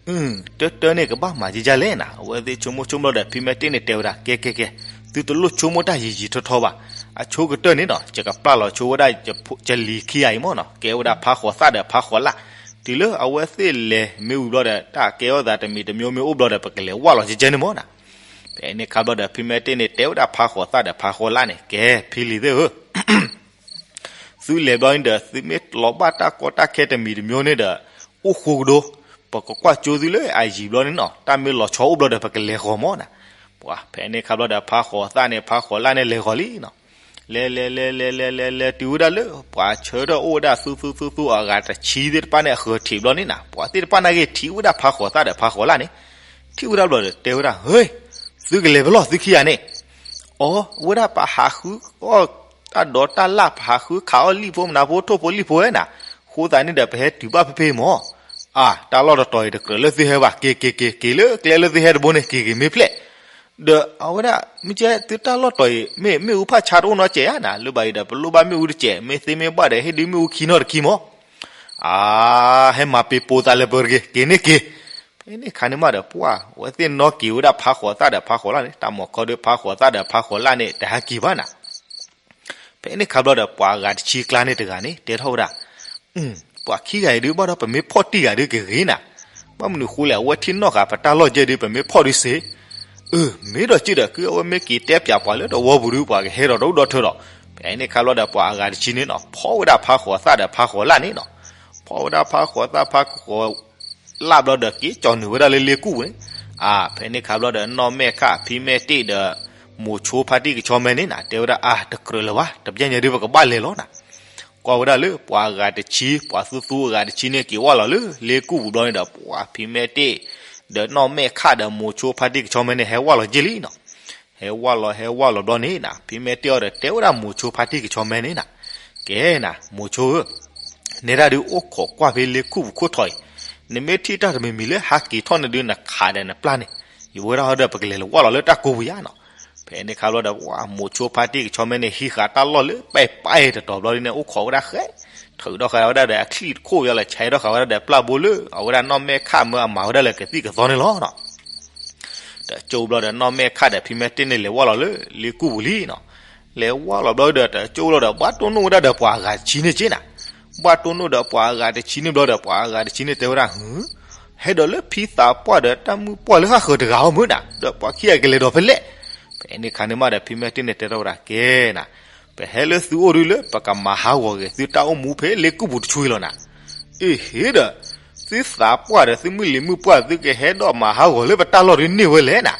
အၢ, တၢတၢန့ၣ်ကဘၣ်မၤကကလဲၣ်နၤ, အဝဲသ့ၣ်ဆိကမိၣ်ဆိကမိၣ်ဒီး ဖံမဲာ်တ့ၢ်န့ၣ်တဲဝဲဒၣ် ကဲကဲကဲ, သုတလိၣ်ဆိကမိၣ်တၢ်ယံာ်ယံာ်ထီထီဘၣ်, အဆိကတၢၢ်န့ၣ်နီၤ ယကပျၢ်လီၤဆိဝဲဒၣ် ယလံၤခံဂၤအံၤမ့ၢ်နီၤ ကဲဝဲဒၣ်ဖါဃိးသၣ်ဒီးဖါဃိးလၣ်, တုၤလၢအဝဲသ့ၣ်လဲၤမ့ၢ်ဝံၤဘျီဒီး တၢ်ကဲထီၣ်သးတမံၤတမံၤမ့ၢ်အိၣ်ဘျီဒီး ပကလဲၤဝၢ်လီၤကကဲန့ၣ်မ့ၢ်နီၤ, ဖဲန့ၣ်ခါဘျီဒီး ဖံမဲာ်တ့ၢ်န့ၣ်တဲဝဲဒၣ်ဖါဃိးသၣ်ဒီးဖါဃိးလၣ်န့ၣ် ကဲဖံလံၤသ့ၣ်ဧၢ သုလဲၤဘျီန့ၣ်ဒီး သုမ့ၢ်လီၤဘၣ်တၢ်ကီတၢ်ခဲတမံၤတမံၤန့ၣ်ဒီး အိၣ်ဃိကဒီး, ပကကွၢ်ကၠိသုလၢအယံာ်ဘျီန့ၣ်နီၤ တၢ်မ့ၢ်လီၤဆီအိၣ်ဘျီဒီး ပကလဲၤဃီၤမ့ၢ်နီၤ, ပှၤဖဲန့ၣ်ခါဘျီဒီး ဖါဃိးသၣ်န့ၣ် ဖါဃိးလၣ်န့ၣ်လဲၤဃီၤလံနီၤ, လဲၤလဲၤလဲၤလဲၤလဲၤလဲၤလဲၤတုၤဝဲဒၣ်လၢ ပှၤဆၢထၢၣ်အိၣ်ဝဲဒၣ်သူသူသူသူအဂၤတဆံသ့ၣ်တဖၣ်န့ၣ် အဃၢၤထံးဘျီန့ၣ်နီၤ ပှၤသ့ၣ်တဖၣ်နာ်က့ထံၣ်ဝဲဒၣ်ဖါဃိးသၣ်ဒီးဖါဃိးလၣ်န့ၣ်, ထံၣ်ဝဲဒၣ်ဘျီဒီး တဲဝဲဒၣ်, ဟ့, သုကလဲၤဖဲလဲၣ် သုခံဂၤန့ၣ်. အိ, အဝဲဒၣ်ပဟးဃုအီၣ်တၢ်ဒိးတၢ်လၣ်, ပဟးဃုခးအီၣ်လံၣ်ဖိမနၤဖိ ထိၣ်ဖိလံၣ်ဖိဝဲနၤ, အဃိသတးန့ၣ်ဒီး ပဟဲတုၤဘၣ်ဖဲဖဲမၢ်. အၢ, တၢ်လီၢ်တတီၤအံၤ တကြၢးလၢသုဟဲဘၣ်, က့ၤ က့ၤ က့ၤ က့ၤလၢကျဲလၢသုဟဲတဘိန့ၣ် က့ၤ က့ၤမ့ၢ်ဖျဲၣ်. ဒီးအဝဲဒၣ်, မ့ၢ်ကဲသုတၢ်လီၢ်တတီၤအံၤ မ့ၢ်မ့ၣ်အူဖးဆါတအိၣ်နီတစဲးဧါနၤ, လၢဘၣ်အံၤဒီး ပလိၣ်ဘၣ်မ့ၣ်အူတစဲး, မ့ၢ်သ့မ့ၢ်ဘၣ်ဒီး ဟ့ၣ်ဒုးမ့ၣ်အူခံနီတခံမၢ်. အၢ, ဟဲမၤပ့ၤပိာ်သးလၢပရက့ၤ, က့ၤန့ၣ်က့ၤ. ဖဲန့ၣ်ခါန့ၣ်မးဒီး ပှၢ်ဝဲသ့ၣ်နီၣ်က့ၤဝဲဒၣ်ဖးဃိးသၣ်ဒီးဖးဃိးလၣ်န့ၣ်, တၢ်မၤခီဒုးဖးဃိးသၣ်ဒီးဖးဃိးလၣ်န့ၣ် တဟဲက့ၤဘၣ်နၤ. ဖဲန့ၣ်ခါဘျီဒီး ပှၤအဂၤတဆံကျါန့ၣ်တဂၤန့ၣ် တဲထီၣ်ဝဲဒၣ်, ပှၤခံဂၤအံၤဒုး ဘၣ်ဒီးပမ့ၢ်ဖီၣ်တံၢ်ဂၤဒုးကဂ့ၤနၤ, ဘၣ်မနုၤဃိလဲၣ်, အဝဲထံၣ်နီၣ်ဃာ်ပတၢ်လီၢ်ကဲဒုး ပမ့ၢ်ဖီၣ်ဒုးစ့. အၢ, မ့ၢ်ဒီးက့ဒီး ကုအဝဲမ့ၢ်က့ၤတဲပၠးပှၤလၢတဝီပူၤဒုး ပှၤကဟဲဒီးတအိၣ်ဒီထၢဒီး, ဖဲန့ၣ်ခါဘျီဒီး ပှၤအဂၤတဆံန့ၣ်နီၤ ဖီၣ်ဝဲဒၣ်ဖးဃိးသၣ်ဒီးဖးဃိးလၣ်န့ၣ်နီၤ. ဖီၣ်ဝဲဒၣ်ဖးဃိးသၣ်ဖးဃိး လၢဘျီဒီး က့ၤကၠီနုာ်ဝဲဒၣ်လၢလ့ကူၣ်ပူၤန့ၣ်. အၢ, ဖဲန့ၣ်ခါဘျီဒီး နီၢ်မဲာ်ခၣ် ဖံမဲာ်တ့ၢ်ဒီး မိၤဆိဖါတံၢ်ကဆီမဲန့ၣ်နၤ တဲဝဲဒၣ်, အၢ, တကြၢးလၢၤဘၣ်, တပျဲညါဒုး ပကဘၣ်လဲၤလီၤနၤ. ကွၢ်ဝဲဒၣ်လၢပှၤအဂၤတဆံ, ပှၤသူသူအဂၤတဆံန့ၣ် က့ၤဝၢ်လီၤလၢလ့ကူၣ်ပူၤဘျီန့ၣ်ဒီး ပှၤဖံမဲာ်တ့ၢ် ဒီးနီၢ်မဲာ်ခၣ်ဒီးမိၤဆိဖါတံၢ်ကဆီမဲန့ၣ် ဟဲဝၢ်လီၤက့ၤလံနီၤ. ဟဲဝၢ်လီၤ ဟဲဝၢ်လီၤဘျီန့ၣ်နၤ ဖံမဲာ်တ့ၢ်အီၤဒီး တဲဝဲဒၣ်မိၤဆိဖါတံၢ်ကဆီမဲန့ၣ်နၤ, ကဲနၤ မိၤဆိဧၢ, နဲဒၣ်ဒုးအိၣ်ခိးကွၢ်ဖဲလ့ကူၣ်ပူၤခိၣ်ထီၣ်အံၤ, နမ့ၢ်ထံၣ်တၢ်တမံၤမံၤလၢဟးက့ၤထီၣ်န့ၣ်ဒုး နခးဒီးနပျၢ်န့ၣ်, ယဝဲဒၣ်ဟီဒီး ပကလဲၤလၢဝၢ်လီၤလၢတၢ်ကိးပူၤယါနီၤ. ဖဲန့ၣ်ခါဘျီဒီး ပှၤမိၤဆိဖါတံၢ်ကဆီမဲန့ၣ် ဟံးဃာ်တၢ်လီၢ်လၢပဲာ်ပာ်အံၤတတီၤဘျီဒုးန့ၣ် အိၣ်ခိးဝဲဒၣ်ဃဲ, ထုးထီၣ်ဃာ်ဝဲဒၣ်ဒီးအချံၣ်တခိၣ်ယါလၢ ဆဲးထီၣ်ဃာ်ဝဲဒၣ်ဒီးပျၢ်ဘိလၢ အဝဲဒၣ်နီၢ်မဲာ်ခၣ်မၢအမၤဝဲဒၣ်လၢကသံၣ်ကသီန့ၣ်လီၤနီၤ. တကၠိဘျီဒီး နီၢ်မဲာ်ခၣ်ဒီးဖံမဲာ်တ့ၢ်န့ၣ် လဲၤဝၢ်လီၤလၢလ့ကူၣ်ပူၤလံနီၤ. လဲၤဝၢ်လီၤဘျီဒီး တကၠိလီၤဒီး ဘၣ်တိၢ်နီၣ်ဝဲဒၣ်ဒီးပှၤအဂၤတဆံန့ၣ်က့နၤ. ဘၣ်တိၢ်နီၣ်ဒီးပှၤအဂၤတဆံန့ၣ်ဘျီဒီး ပှၤအဂၤတဆံန့ၣ်တဲဝဲဒၣ်, ဟဲဒီးလၢဖံသးပှၢ်ဒီးတၢ်မုၣ်ပှၢ်လၢဃၣ်ဃၢၤတဂၤအီၤမ့ၢ်နၤ, ဒီးပှၤခံဂၤကလဲၤဒီးဖဲလဲၣ်. ဖဲန့ၣ်ခါန့ၣ်မးဒီး ဖံမဲာ်တ့ၢ်န့ၣ်တဲထီၣ်ဝဲဒၣ်, ကဲနၤ, ပဟဲလၢသုအိၣ်ဒုးလၢပကမၤဟးဂီၤက့ၤသုတၢ်အိၣ်မူဖဲလ့ကူၣ်ပူၤတဆူအံၤလီၤနၤ. အ့ဟ့ဒီး, သုသးပှၢ်ဒီးသုမုၢ်လံၤမုၢ်ပှၢ် သုကဟဲဒီးမၤဟးဂီၤလၢပတၢ်လီၢ်ဒုးန့ၢ်ဝဲလဲၣ်နၤ.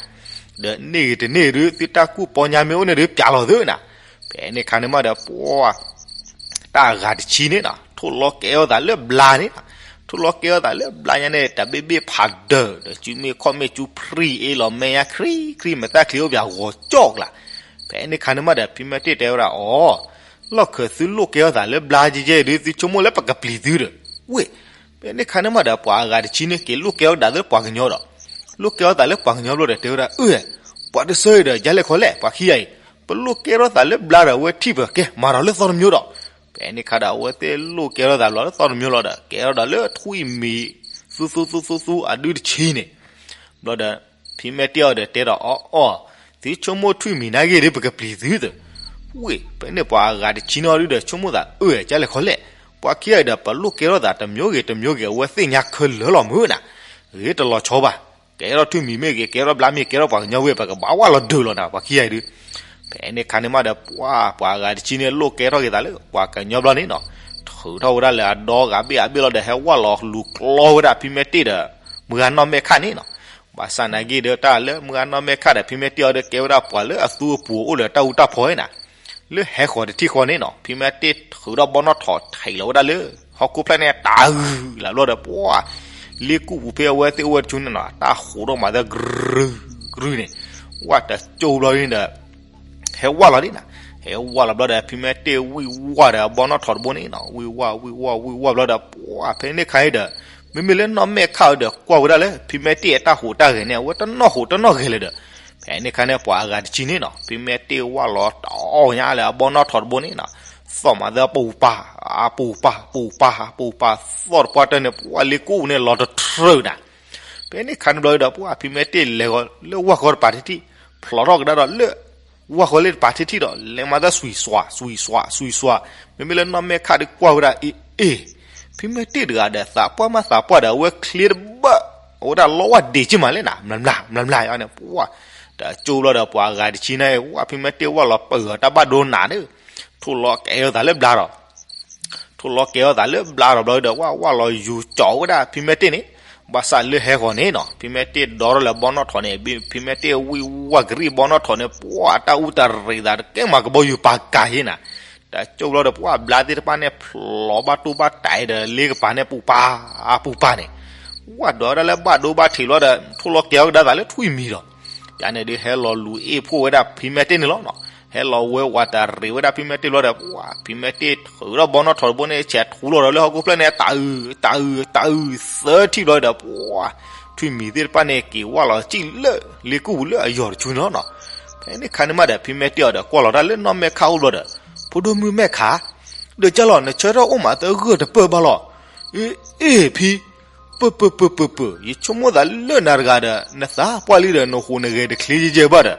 ဒီးန့ၢ်ဂ့ၤတန့ၢ်ဂ့ၤဒုး သုတၢ်ကူၣ်ပီညါမ့ၢ်အိၣ်န့ၣ်ဒုး ပျးလီၤသုနၤ. ဖဲန့ၣ်ခါန့ၣ်မးဒီး ပှၤ တၢ်အဂၤတဆံန့ၣ်နီၤ ထိၣ်လီၤကဲထီၣ်သးလၢဘျါန့ၣ်, ထိၣ်လီၤကဲထီၣ်သးလၢဘျါညါန့ၣ် တၢ်ဘ့ၣ်ဘ့ၣ်ဖးဒၢး ဒီးစုမ့ၣ်ခီၣ်မ့ၣ်ကၠူဖရံအ့လီၤမဲာ်ညါ ခရံခရံ မဲာ်သၣ်ချံအိၣ်ပၠးဂီၤကၠီၣ်ကျါ. ဖဲန့ၣ်ခါန့ၣ်မးဒီး ဖံမဲာ်တ့ၢ်တဲဝဲဒၣ်အီၤ, လီၢ်ခၢးသုလိၣ်ကဲထီၣ်သးလၢဘျါကဲကဲဒုး သုဆိကမိၣ်လၢပကပျံၤသုဒီး, ဝ့ၢ်, ဖဲန့ၣ်ခါန့ၣ်မးဒီး ပှၤအဂၤတဆံန့ၣ် က့ၤလိၣ်ကဲထီၣ်ဒၣ်လၢပှၤကညီဒီး, လိၣ်ကဲထီၣ်သးလၢပှၤကညီဘျီဒီး တဲဝဲဒၣ်အၢ, ပှၤတဆၢအံၤဒီး ယလဲၤခီလဲၣ် ပှၤခံဂၤအံၤ, ပလိၣ်ကဲထီၣ်သးလၢဘျါဒီး အဝဲထံၣ်ပကဲ မၤဒီးလၢသီတမျိုးဒီး. ဖဲန့ၣ်ခါဒီး အဝဲသ့ၣ်လိၣ်ကဲထီၣ်သးဘျီလၢသီတမျိုးလီၤဒီး ကဲထီၣ်ဒီးလၢထွံၣ်မံၤ သူသူသူသူသူအဒုတဆံန့ၣ် ဘျီဒီး ဖံမဲာ်တ့ၢ်အီၤဒီးတဲဒီးအီၤအီၤ, သုဆိကမိၣ်ထွံၣ်မံၤနာ်က့ဒီး ပကပျံၤသုသ့ၣ်. ဝ့ၢ်, ဖဲန့ၣ်ပှၤအဂၤတဆံန့ၣ်အီၤဒုးဒီး ဆိကမိၣ်သးအၢ ကလဲၤခီလဲၣ်, ပှၤခံဂၤအံၤဒီး ပလိၣ်ကဲထီၣ်သးတမျိုးဂ့ၤတမျိုးဂ့ၤ အဝဲသ့ၣ်ညါခဲလၢာ်လီၤမုၢ်နၤ, ဂ့ၤတလီၤဆီဘၣ်. ကဲထီၣ်ထွံၣ်မံၤမ့ၢ်ဂ့ၤ ကဲထီၣ်ဘျါမ့ၢ်ဂ့ၤ ကဲထီၣ်ပှၤကညီဝ့ၢ် ပကဘၣ်ဝၢ်လီၤဒုးလီၤနၤ ပှၤခံဂၤအံၤဒုး. ဖဲန့ၣ်ခါန့ၣ်မးဒီး ပှၤ ပှၤအဂၤတဆံန့ၣ် လိၣ်ကဲထီၣ်က့ၤသးလၢပှၤကညီဘျီန့ၣ်နီၤ, ထုးထီၣ်ဝဲဒၣ်လၢအဒီဂၤဘ့ၣ်အဘ့ၣ်လီၤဒီး ဟဲဝၢ်လီၤလူၤကျီဝဲဒၣ်ဖံမဲာ်တ့ၢ်ဒီး မုၢ်ဂၤနီၢ်မဲာ်ခၣ်န့ၣ်နီၤ. ဘၣ်ဆၣ်နာ်က့ဒီး တၢ်လၢမုၢ်ဂၤနီၢ်မဲာ်ခၣ်ဒီး ဖံမဲာ်တ့ၢ်အီၤဒီး ကဲဝဲဒၣ်ပှၤလၢအသူအပူၤအိၣ်လၢတၢ်အူတၢ်ဖီန့ၣ်နၤ, လၢဟဲဃီၤတထံၣ်ဃီန့ၣ်နီၤ ဖံမဲာ်တ့ၢ်ထုးထီၣ်ဘီနီၣ်ထိးထံးလီၤဝဲဒၣ်လၢ ဟီၣ်ခိၣ်ဖျၢၣ်န့ၣ် တၢ်ဂုၤလၢဘျီဒီး ပှၤ လ့ကူၣ်ပူၤဖဲအဝဲသ့ၣ်အိၣ်ဝဲတဆူန့ၣ်နီၤ တၢ်ဟူးထီၣ်မၤသၢ ကြု ကြုန့ၣ်, ဝၢ်တကၠိဘျီန့ၣ်ဒီး ဟဲဝၢ်လီၤဒ်နၤ, ဟဲဝၢ်လီၤဘျီဒီး ဖံမဲာ်တ့ၢ်ဝံၢ်ဝၢ်ဒီးအဘီနီၣ်ထိးတဘိန့ၣ်နီၤ ဝံၢ်ဝၢ်ဝံၢ်ဝၢ်ဝံၢ်ဝၢ်ဘျီဒီး ပှၤ ဖဲန့ၣ်ခါအံၤဒီး မ့မ့ၢ်လၢနီၢ်မဲာ်ခၣ်အံၤဒီး ကွၢ်ဝဲဒၣ်လၢ ဖံမဲာ်တ့ၢ်အတၢ်ဟူးတၢ်ဂဲၤန့ၣ် အဝဲတနီၣ်ဟူးတနီၣ်ဂဲၤလၢၤဒီး ဖဲန့ၣ်ခါန့ၣ် ပှၤအဂၤတဆံန့ၣ်နီၤ ဖံမဲာ်တ့ၢ်ဝၢ်လီၤတအီၣ်ညါလၢအဘီနီၣ်ထိးတဘိန့ၣ်နီၤ, သီၣ်မၤသၢပူၤပၤ, အပူၤပၤ ပူၤပၤ ပူၤပၤ သီၣ်တပှၢ်တၢၢ်န့ၣ် ပှၤလ့ကူၣ်ပူၤန့ၣ်လီၤတထြၢးနၤ. ဖဲန့ၣ်ခါန့ၣ်ဘျီဒီး ပှၤဖံမဲာ်တ့ၢ်လဲၤဃီၤလၢဝၢ်ဃီတပၤထံထံၣ်, ဖျိးထီၣ်ကဒါဒီးလၢ ဝၢ်ဃီလၢတပၤထံထံၣ်ဒီး လဲၤမၤသၢစွံးစွး စွံးစွး စွံးစွး, မ့မ့ၢ်လၢနီၢ်မဲာ်ခၣ်ဒီးကွၢ်ဝဲဒၣ်အ့ၣ်အ့ၣ်, ဖံမဲာ်တ့ၢ်တဂၤဒီး သးပှၢ်မးသးပှၢ်ဒီး အဝဲချ့တဘၣ်, အဝဲဒၣ်လီဝၢ်ဒ့းက့မးလဲၣ်နၤ မျးမျး မျးမျးန့ၣ် ပှၤ တကၠိဘျီဒီး ပှၤအဂၤတဆံန့ၣ် ဝၢ်ဖံမဲာ်တ့ၢ်ဝၢ်လီၤပၢၢ်အီၤတၢ်ဘၣ်ဒိနၤန့ၣ်, ထိၣ်လီၤကဲထီၣ်သးလၢဘျါဒီး ထိၣ်လီၤကဲထီၣ်သးလၢဘျါဒီးဘျီဒီး ဝၢ်ဝၢ်လီၤယူၤကၠီဝဲဒၣ်ဖံမဲာ်တ့ၢ်န့ၣ်, ဘၣ်ဆၣ်လၢဟဲဃီၤန့ၣ်နီၤ ဖံမဲာ်တ့ၢ်ဒီထီၣ်လၢဘီနီၣ်ထိးန့ၣ် ဖံမဲာ်တ့ၢ်ဝံၢ်ဝၢ်ကရံၣ်ဘီနီၣ်ထိးန့ၣ် ပှၤတၢ်အူတၢ်ရံးသးတကဲမးကဘီယူၤပာ်ကၤယ့နၤ, တကၠိဘျီဒီး ပှၤဘျါသ့ၣ်တဖၣ်န့ၣ် ဖျိးဘၣ်တိၢ်ဘၣ်တၢ်ဒီး လ့ကပၤန့ၣ်ပူၤပၤ ပူၤပၤန့ၣ်, ဝၢ်ဒွးဝဲဒၣ်လၢဘၣ်ဒိဘၣ်ထံးဘျီဒီး ထိၣ်လီၤကဲၤအီၤကဒါသးလၢထွံၣ်မံၤဒီး ယန့ၣ်ဒုးဟဲလီၤလူၤအ့ၣ်ဖှိၣ်ဝဲဒၣ်ဖံမဲတ့ၢ်န့ၣ်လီၤနီၤ. ဟဲလီၤဝဲဝးတရံးဝဲဒၣ်ဖံမဲတ့ၢ်ဘျီဒီး ပှၤ ဖံမဲတ့ၢ်ထုးထီၣ်ဘီနီၣ်ထိးတဘိန့ၣ် ဆဲးထူလီၤဒီးလၢဟီၣ်ခိၣ်ဖျၢၣ်န့ၣ် တအုး တအုး တအုး သၢထံၣ်ဘျီဒီး ပှၤ ထွံၣ်မံၤသ့ၣ်တဖၣ်န့ၣ် က့ၤဝၢ်လီၤစံၣ်လၢလ့ကူၣ်ပူၤလၢအယီၤတဆူန့ၣ်လီၤနီၤ. ဖဲန့ၣ်ခါန့ၣ်မးဒီး ဖံမဲတ့ၢ်အီၤဒီးကွၢ်လီၤတၢ်လၢနီၢ်မဲခါအိၣ်ဘျီဒီး ဖိဒိၣ်မုၣ်မဲခါ ဒီးကၢ်လီၤ နဆၢထၢၣ်အိၣ်မးသၢဂၢၢ်တပၢၢ်ဘၣ်လီၤ. အ့ အ့ၣ် ဖံ, ပၢၢ်ပၢၢ်ပၢၢ်ပၢၢ်ပၢၢ်, ယဆိကမိၣ်သးလၢနၤတဂၤဒီး နသးပှၢ်လံဒီး နဟူးနဂဲၤတချ့ယဲၢ်ဘၣ်ဒီး,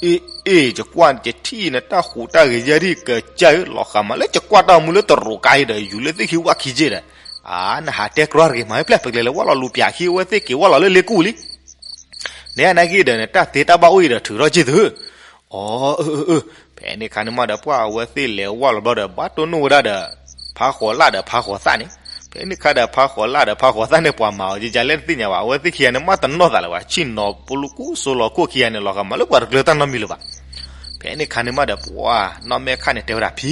အ့ၣ် အ့ၣ် ယကွၢ်ကထံၣ်နတၢ်ဟူးတၢ်ဂဲၤယဲၢ်ဒံးကစၢ်ဧၢ, လီၤဃးမးလၢယကွၢ်တၢ်မူလၢတရူးကါအံၤဒီး ယူၤလၢသ့ၣ်ခံဝၣ်ခံက့ဒီး, အါ နဟးတဲကြီတဂ့ၤမး ဖဲပျဲၢ် ပကလဲၤလၢဝၣ်လီၤလူၤပၠးခံ အဝဲသ့ၣ်က့ၤဝၣ်လီၤလၢလ့ကူၣ်လံ နဟဲနာ်က့ဒီး နတၢ်သ့တၢ်ဘၣ်အိၣ်အံၤဒီးထုးထီၣ်က့ၢ်သုဧၢ. အီ အၢ အၢ အၢ, ဖဲန့ၣ်ခါန့ၣ်မးဒီး ပှၤအဝဲသ့ၣ်လဲၤဝၣ်လီၤဘျီဒီး ဘၣ်တိၢ်နီၣ်ဝဲဒၣ်ဒီး ဖါဃိးလၣ်ဒီးဖါဃိးသၣ်န့ၣ်, ဖဲန့ၣ်ခါဒီး ဖါဃိးလၣ်ဒီးဖါဃိးသၣ်န့ၣ် ပှၤမၤအီၤကကလဲၣ်တသ့ၣ်ညါဘၣ်, အဝဲသ့ၣ်ခံဂၤန့ၣ် မ့ၢ်တနီၣ်သးလၢၤဘၣ်, ဆ့ၣ်နီၤပလူၤကူၣ်စိလီၤခိၣ်ခံဂၤန့ၣ် လီၤဃးမးလၢပှၤတကျၢၤတၢ်နီတမံၤလၢၤဘၣ်. ဖဲန့ၣ်ခါန့ၣ်မးဒီး ပှၤနီၢ်မဲခါန့ၣ်တဲဝဲဒၣ် ဖံ,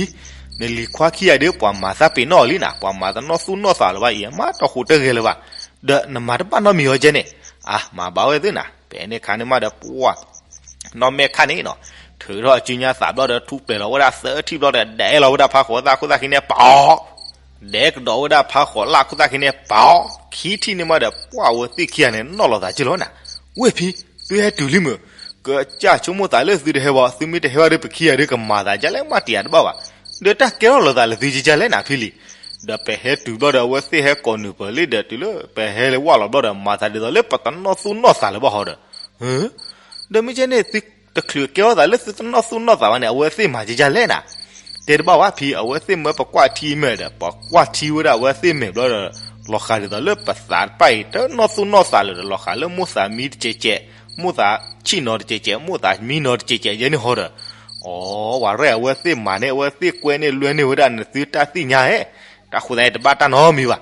နလံၤခွါခံဂၤဒီး ပှၤမၤသးပ့ၤနီၣ်အီၤလံနၤ, ပှၤမၤတနီၣ်သူၣ်နီၣ်သးလၢၤဘၣ်အံၤ မ့ၢ်တဟူးတဂဲၤလၢၤဘၣ်, ဒီးနမၤတဘၣ်နီတမံၤအီၤကဲန့ၣ်, အါ မၤဘၣ်ဝဲသ့ၣ်နၤ. ဖဲန့ၣ်ခါန့ၣ်မးဒီး ပှၤ နီၢ်မဲခါန့ၣ်နီၤ, ထုးထီၣ်အစုညါသးဘျီဒီး ထူးပျဲၤလီၤဝဲဒၣ်သၢထံၣ်ဘျီဒီး ဒဲးလီၤဝဲဒၣ်ဖါဃိးသၣ်ခိၣ်သၣ်ခံန့ၣ် ပီၤ, ဒဲးကဒီးဝဲဒၣ်ဖါဃိးလၣ်ခိၣ်သၣ်ခံန့ၣ် ပီၤ, ခံထံၣ်န့ၣ်မးဒီး ပှၤအဝဲသ့ၣ်ခံဂၤန့ၣ် နီၣ်လီၤသးက့ၢ်လီၤနၤ, ဝဲၢ်ဖံ, သုဟဲတုၤလံမုၢ်, ကစၢ်ဆိကမိၣ်သးလၢသုတဟဲဘၣ်, သုမ့ၢ်တဟဲဘၣ်ဒီး ပခံဂၤဒီးကမၤသးဒ်လဲၣ် မ့ၢ်တယာ်တဘၣ်ဘၣ်, ဒီးတၢ်ကဲထီၣ်လိာ်သးလၢသုကကလဲၣ်နၤဖံလံ. ဒီးပဟဲတုၤဘျီဒီး အဝဲသ့ၣ်ဟဲကိးနုာ်ပၢၤလံဒီး တုၤလၢပဟဲလၢဝၣ်လီၤဘျီဒီး မၤသးဒ်သိးလၢပတနီၣ်သူၣ်နီၣ်သးလၢၤဘၣ်ဟီဒီး, ဒီးမ့ၢ်ကဲန့ၣ်သုတချုးကဲထီၣ်သးလၢသုတနီၣ်သူၣ်နီၣ်သးဘၣ်န့ၣ် အဝဲသ့ၣ်မၤကကလဲၣ်နၤ, တဲတဘၣ်ဘၣ်ဖံ, အဝဲသ့ၣ်မၢပကွၢ်ထံမဲာ်ဒီး ပကွၢ်ထံဝဲဒၣ်အဝဲသ့ၣ်မဲာ်ဘျီဒီး လီၤဃးဒ်သိးလၢပသးတဖၣ်အံၤ တနီၣ်သူၣ်နီၣ်သးလၢၤဒီး လီၤဃးလၢမိၣ်သးမံတစဲးကဲး, မိၣ်သးဆံၣ်နီၤတစဲးကဲး, မိၣ်သးမံနီၤတစဲးကဲးယဲန့ၣ်ဟီဒီး, အီ ဝဲရဲၣ်အဝဲသ့ၣ်မၤန့ၢ် အဝဲသ့ၣ်ကွဲန့ၢ်လွဲန့ၢ်ဝဲဒၣ်နသုတၢ်သ့ၣ်ညါဧါ, တၢ်ဃိသတးန့ၣ်တဘၣ်တၢ်နီတမံၤဘၣ်.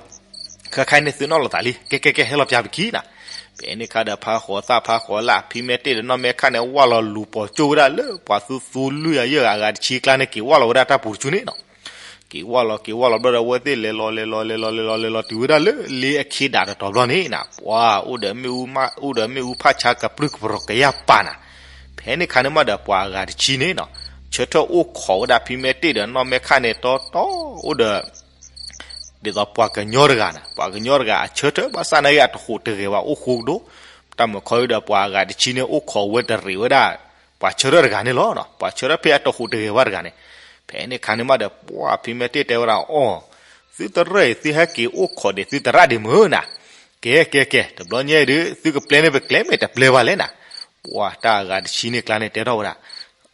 ခဲခါန့ၣ်သုနီၣ်လီၤသးလံ, ကဲကဲကဲ ဟဲလီၤပၠးပခံနၤ. ဖဲန့ၣ်ခါဒီး ဖါဃိးသၣ်ဖါဃိးလၣ် ဖံမဲတ့ၢ်ဒီးနီၢ်မဲခါန့ၣ် ဝၢ်လီၤလူၤပိာ်ကၠိဝဲဒၣ်လၢပှၤသူသူလွံၢ်ဂၤယဲၢ်ဂၤအဂၤတဆံကျါန့ၣ် က့ၤဝၢ်လီၤဝဲဒၣ်တၢ်ပူၤတဆူန့ၣ်နီၤ. က့ၤဝၢ်လီၤ က့ၤဝၢ်လီၤဘျီဒီး အဝဲသ့ၣ်လဲၤလီၤ လဲၤလီၤ လဲၤလီၤ လဲၤလီၤ လဲၤလီၤ တုၤဝဲဒၣ်လၢလ့အခ့ဒးတတီၤဘျီန့ၣ်နၤ, ပှၤအိၣ်ဒီးမ့ၣ်အူဖးဆါကပြုၢ်ကပြီၤကယၢ်ပာ်နၤ. ဖဲန့ၣ်ခါန့ၣ်မးဒီး ပှၤအဂၤတဆံန့ၣ်နီၤ, ဆၢထၢၣ်အိၣ်ခိးဝဲဒၣ်ဖံမဲတ့ၢ်ဒီးနီၢ်မဲခါန့ၣ် တီတီအိၣ်ဒီး ဒ်သိးပှၤကညီတဂၤနၤ, ပှၤကညီတဂၤအဆၢထၢၣ်ဘၣ်ဆၣ်နာ်က့ အတဟူးတဂဲၤဘၣ် အိၣ်ဃိကဒိၣ်, တၢ်မုၢ်ခီဒီး ပှၤအဂၤတဆံန့ၣ် အိၣ်ခိးဝဲတရံးဝဲဒၣ် ပှၤဆၢထၢၣ်တဂၤန့ၣ်လီၤ. ပှၤဆၢထၢၣ်ဖဲအတဟူးတဂဲၤဘၣ်တဂၤန့ၣ်, ဖဲန့ၣ်ခါန့ၣ်မးဒီး ပှၤဖံမဲတ့ၢ်တဲဝဲဒၣ် အီ, သုတရၢၣ်အံၤ သုဟဲက့ၤအိၣ်ခိးဒံးသုသရၣ်ဒံးမုၢ်နၤ, ကဲကဲကဲ တဘျီညါအံၤဒီး သုကပျဲန့ၢ်ပကျဲမ့ၢ်တပျဲဘၣ်လဲၣ်နၤ. ပှၤတၢ်အဂၤတဆံန့ၣ်ကျါန့ၣ် တဲထီၣ်ဝဲဒၣ်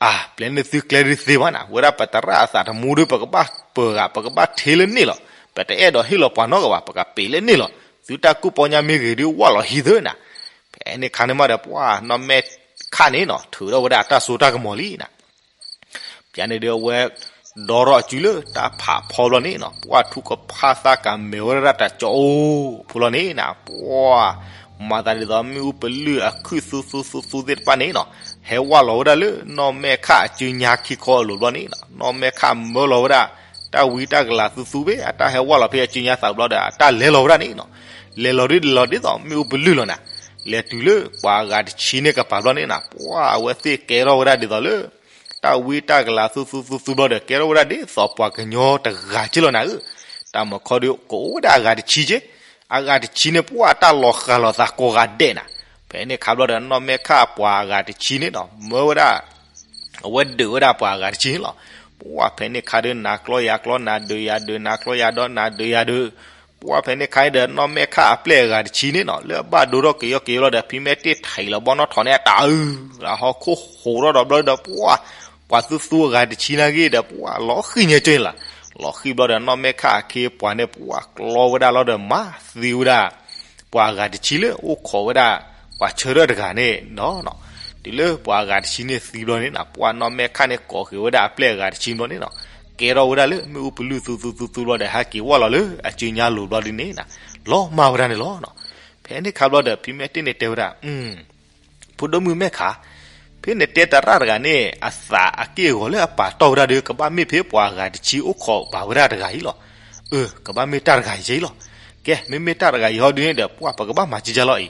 အါ ပျဲန့ၢ်သုကျဲဒုးသ့ဘၣ်နၤ, ဝဲဒၣ်ပသရၣ်အသးတမူဒီး ပကဘၣ်ပၢၤဂၤ ပကဘၣ်ထ့လၢန့ၣ်လီၤ. ပတအဲၣ်ဒိးဟ့ၣ်လီၤပှၤနီတဂၤဘၣ်, ပကပ့ၤလၢန့ၣ်လီၤ. သုတၢ်ကူၣ်ပီညါမ့ၢ်ဂ့ၤဒုး ဝၢ်လီၤဟံးသုနၤ. ဖဲန့ၣ်ခါန့ၣ်မးဒီး ပှၤနီၢ်မဲခါန့ၣ်နီၤ ထုးထီၣ်ဝဲဒၣ်အတၢ်စိတၢ်ကမီၤလံနၤ. ပျဲန့ၣ်ဒီး အဝဲဒီထီၣ်အစုလၢတၢ်ဖးဖီဘျီန့ၣ်နီၤ, ပှၤထူကဖၣ်သၣ်ကမဲာ်ဝဲဒၣ်တၢ်ကၠီအိၣ်ဖိလီၤန့ၣ်နၤ, ပှၤ မၤသးဒ်သိးမ့ၣ်အူပလုၢ်အခုၣ်သူသူသူသူသ့ၣ်တဖၣ်န့ၣ်နီၤ, ဟဲဝၢ်လီၤဝဲဒၣ်လၢနီၢ်မဲခါအစုညါခံခီအလိၤဘျီန့ၣ်နီၤ, နီၢ်မဲခါမၢလီၤဝဲဒၣ် တၢ်ဝံတၢ်ကလၤသူသူဖဲ အတၢ်ဟဲဝၢ်လီၤဖဲအစုညါသးဘျီဒီး အတၢ်လဲၤလီၤဝဲဒၣ်န့ၣ်နီၤ, လဲၤလီၤဒ်လဲၤလီၤဒ်သိးမ့ၣ်အူပလုၢ်လီၤနၤ, လဲၤတုၤလၢပှၤအဂၤတဆံန့ၣ်ကပၤဘျီန့ၣ်နၤ, ပှၤအဝဲသ့ၣ်ကဲထီၣ်ဝဲဒၣ်ဒ်သိးလၢ တၢ်ဝံတၢ်ကလၤသူသူသူသူဘျီဒီး ကဲထီၣ်ဝဲဒၣ်ဒ်သိးပှၤကညီတဂၤက့ၢ်လီၤနၤဧၢ, တၢ်မုၢ်ခီဒီးကအိၣ်ဝဲဒၣ်အဂၤတဆံက့ၢ်, အဂၤတဆံန့ၣ် ပှၤတၢ်လီၤဃာ်လီၤသးကိးဂၤဒဲးနၤ, ဖဲန့ၣ်ခါဘျီဒီး နီၢ်မဲခါပှၤအဂၤတဆံန့ၣ်နီၤ မၢဝဲဒၣ် အဝဲဒုးဝဲဒၣ်ပှၤအဂၤတဆံန့ၣ်လီၤ, ပှၤဖဲန့ၣ်ခါဒီးနၤကျီယၤကျီ နၤဒုးယၤဒုး နၤကျီယၤဒီး နၤဒုးယၤဒုး ပှၤဖဲန့ၣ်ခါဒီး နီၢ်မဲခါအပျဲၢ်အဂၤတဆံန့ၣ်နီၤ လၢအဘၣ်ဒိထီၣ်ကယီကယီလီၤဒီး ဖံမဲတ့ၢ်ထံးလီၤဘီနီၣ်ထိးန့ၣ် အတၢ်အုၣ် လၢဟီၣ်ခိၣ်ဟူးထီၣ်ဒီးဘျီဒီး ပှၤ ပှၤသူသူအဂၤတဆံနာ်က့ဒီး ပှၤလီၤဃံၣ်ညါကၠိန့ၣ်လီၤ, လီၤဃံၣ်ဘျီဒီး နီၢ်မဲခါအခ့အပှၤန့ၣ် ပှၤကျီဝဲဒၣ်လီၤဒီး မၤသံဝဲဒၣ် ပှၤအဂၤတဆံလၢအိၣ်ခိးဝဲဒၣ် ပှၤဆၢထၢၣ်တဂၤန့ၣ်ဒီး တုၤလၢပှၤအဂၤတဆံန့ၣ်သံဘျီန့ၣ်နီၤ ပှၤနီၢ်မဲခါန့ၣ် ကိးဃ့ၤဝဲဒၣ်အပျဲၢ်အဂၤတဆံဘျီန့ၣ်နီၤ ကဲထီၣ်ဝဲဒၣ်လၢမ့ၣ်အူပလုၢ်သူသူသူသူဘျီဒီး ဟဲက့ၤဝၢ်လီၤလၢအစုညါလိၤဘျီဒ်န့ၣ်နီၤ လီၤမၢ်ဝဲဒၣ်န့ၣ်လီၤ. ဖဲန့ၣ်ခါဘျီဒီး ဖံမဲတ့ၢ်န့ၣ်တဲဝဲဒၣ် ဖိဒိၣ်မုၣ်မဲၢ်ခါ, ဖဲနတဲသရၣ်တဂၤန့ၣ် အသးအက့ၢ်အဂီၤလၢအပာ်တီၢ်ဝဲဒၣ်ဒီး ကဘၣ်မ့ၢ်ဖဲပှၤအဂၤတဆံအိၣ်ခိးဘၣ်ဝဲဒၣ်တဂၤအံၤလီၤ. အၢ ကဘၣ်မ့ၢ်တၢ်တဂၤအံၤက့ၢ်လီၤ. ကဲ မ့မ့ၢ်တၢ်တဂၤအံၤဟီဒုန့ၣ်ဒီး ပှၢ်ပကဘၣ်မၤကံကၢ်လီၤအံၤ,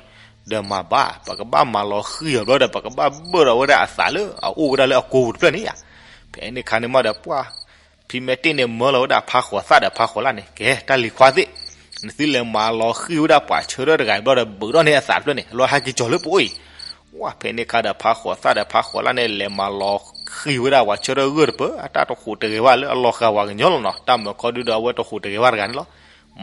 ဒီးမၤဘၣ် ပကဘၣ်မၤလီၤဃံၤအီၤဘျီဒီး ပကဘၣ်ဘၢၣ်ဒီးဝဲဒၣ်အသးလၢအအိၣ်ဝဲဒၣ်လၢအကိပူၤတဖျၢၣ်န့ၣ်ဧါ. ဖဲန့ၣ်အခါန့ၣ်မးဒီးပှၢ် ဖံမဲတ့ၣ်န့ၣ်မၢလီၤဝဲဒၣ်ဖါဃိးသၣ်ဒီးဖါဃိးလၣ်န့ၣ် ကဲ တၢ်လံၤခွါသ့ၣ်, နသုလဲၤမၤလီၤဃံၤဝဲဒၣ်ပှၤဆၢထၢၣ်တဂၤအံၤဘျီဒီး ဘုးထီၣ်န့ၢ်အသးတဖျၢၣ်န့ၣ် လီၤဟဲက့ၤကၠီၤလၢပအိၣ်အံၤ. ဝဲဖဲန့ၣ်အခါဒီးဖါဃိးသၣ်ဒီးဖါဃိးလၣ်န့ၣ် လဲၤမၤလီၤဃံၤဝဲဒၣ်ပှၤဆၢထၢၣ်ဂၢၢ်တပၢၢ် အတၢ်တဟူးတဂဲၤဘၣ်လၢအလီၤဃာ်ဝဲကညီလီၤနီၤ. တၢ်မၢခီဒုဒီးအဝဲတဟူးတဂဲၤဘၣ်တဂၤန့ၣ်လီၤ.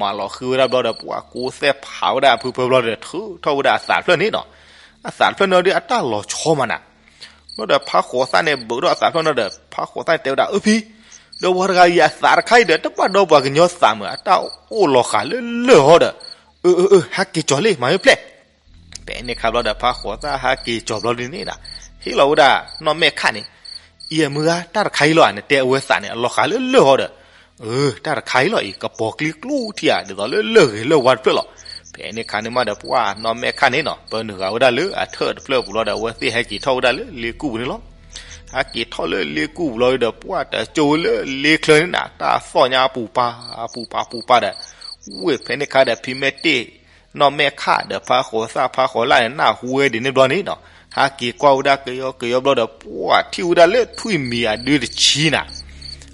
မၤလီၤဃံၤဝဲဒၣ်ဘျီဒီး ပှၢ်ကိးသဲၣ်ဖးဝဲဒၣ်အဖုဖၢဘျီဒီး ထုးထီၣ်ဝဲဒၣ်အသးတဖျၢၣ်န့ၣ်နီၤ. အသးတဖျၢၣ်န့ၣ်ဒီးအတၢ်လီၤဆီမးနၤ. ဘျီဒီးဖါဃိးသၣ်န့ၣ် ဘုးထီၣ်အသးတဖျၢၣ်န့ၣ်ဒီး ဖါဃိးသၣ်န့ၣ်တဲဝဲဒၣ် အၢဖံ, ဒီးပှၤတဂၤအံၤအသးတခါအံၤဒီး တဘၣ်ဒီးပှၤကညီသးမး အတၢ်အိၣ်လီၤဃာ်လၢလၢၢ်ဟီဒီး, အၢ အၢ အၢ ဟဲက့ၤကၠီၤလံ မၤမ့ၢ်ဖျဲၣ်. ဖဲန့ၣ်အခါဘျီဒီး ဖါဃိးသၣ်ဟဲက့ၤကၠီၤဘျီဒုန့ၣ်နီၤ, ဟ့ၣ်လီၤဝဲဒၣ်နီၢ်မဲာ်ခၣ်န့ၣ်, အံၤအမုၢ်ဂၤ တၢ်တခါအံၤလီၤဧါ, နတဲအဝဲသးန့ၣ် အလီၤဃာ်လၢလၢၢ်ဟီဒီး, အၢ တၢ်တခါအံၤလီၤအံၤ ကပီၤကျံကျိထံဧါ ဒ်သိးလၢလၢၢ်ဂ့ၤလၢၢ်ဝါတဖျၢၣ်လီၤ. ဖဲန့ၣ်အခါန့ၣ်မးဒီး ပှၢ်နီၢ်မဲာ်ခၣ်န့ၣ်နီၤ ပၢနုာ်ဃာ်ဝဲဒၣ်လၢအထၢၣ်တဖျၢၣ်အပူၤလီၤဒီး အဝဲသ့ၣ်ဟဲက့ၤထီၣ်ဝဲဒၣ်လၢလ့ကူၣ်ပူၤန့ၣ်လီၤ. ဟဲက့ၤထီၣ်လၢလ့ကူၣ်ပူၤလီၤဒီး ပှၢ်တကၠိဝဲလၢလ့ချၢန့ၣ်နၤ တၢ်သီၣ်ညါအပူၤပာ် အပူၤပာ်ပူၤပာ်ဒီး, ဝဲဖဲန့ၣ်အခါဒီး ဖံမဲာ်တ့ၢ် နီၢ်မဲာ်ခၣ်ဒီးဖါဃိးသၣ်ဖါဃိးလၣ်န့ၣ် နၢ်ဟူဝဲဒ်န့ၣ်ဘျီန့ၣ်နီၤ, ဟဲက့ၤကွၢ်ဝဲဒၣ်ကယီကယီဘျီဒီး ပှၢ်ထံၣ်ဝဲဒၣ်လၢထွံၣ်မံၤအဒုတဆံနၤ,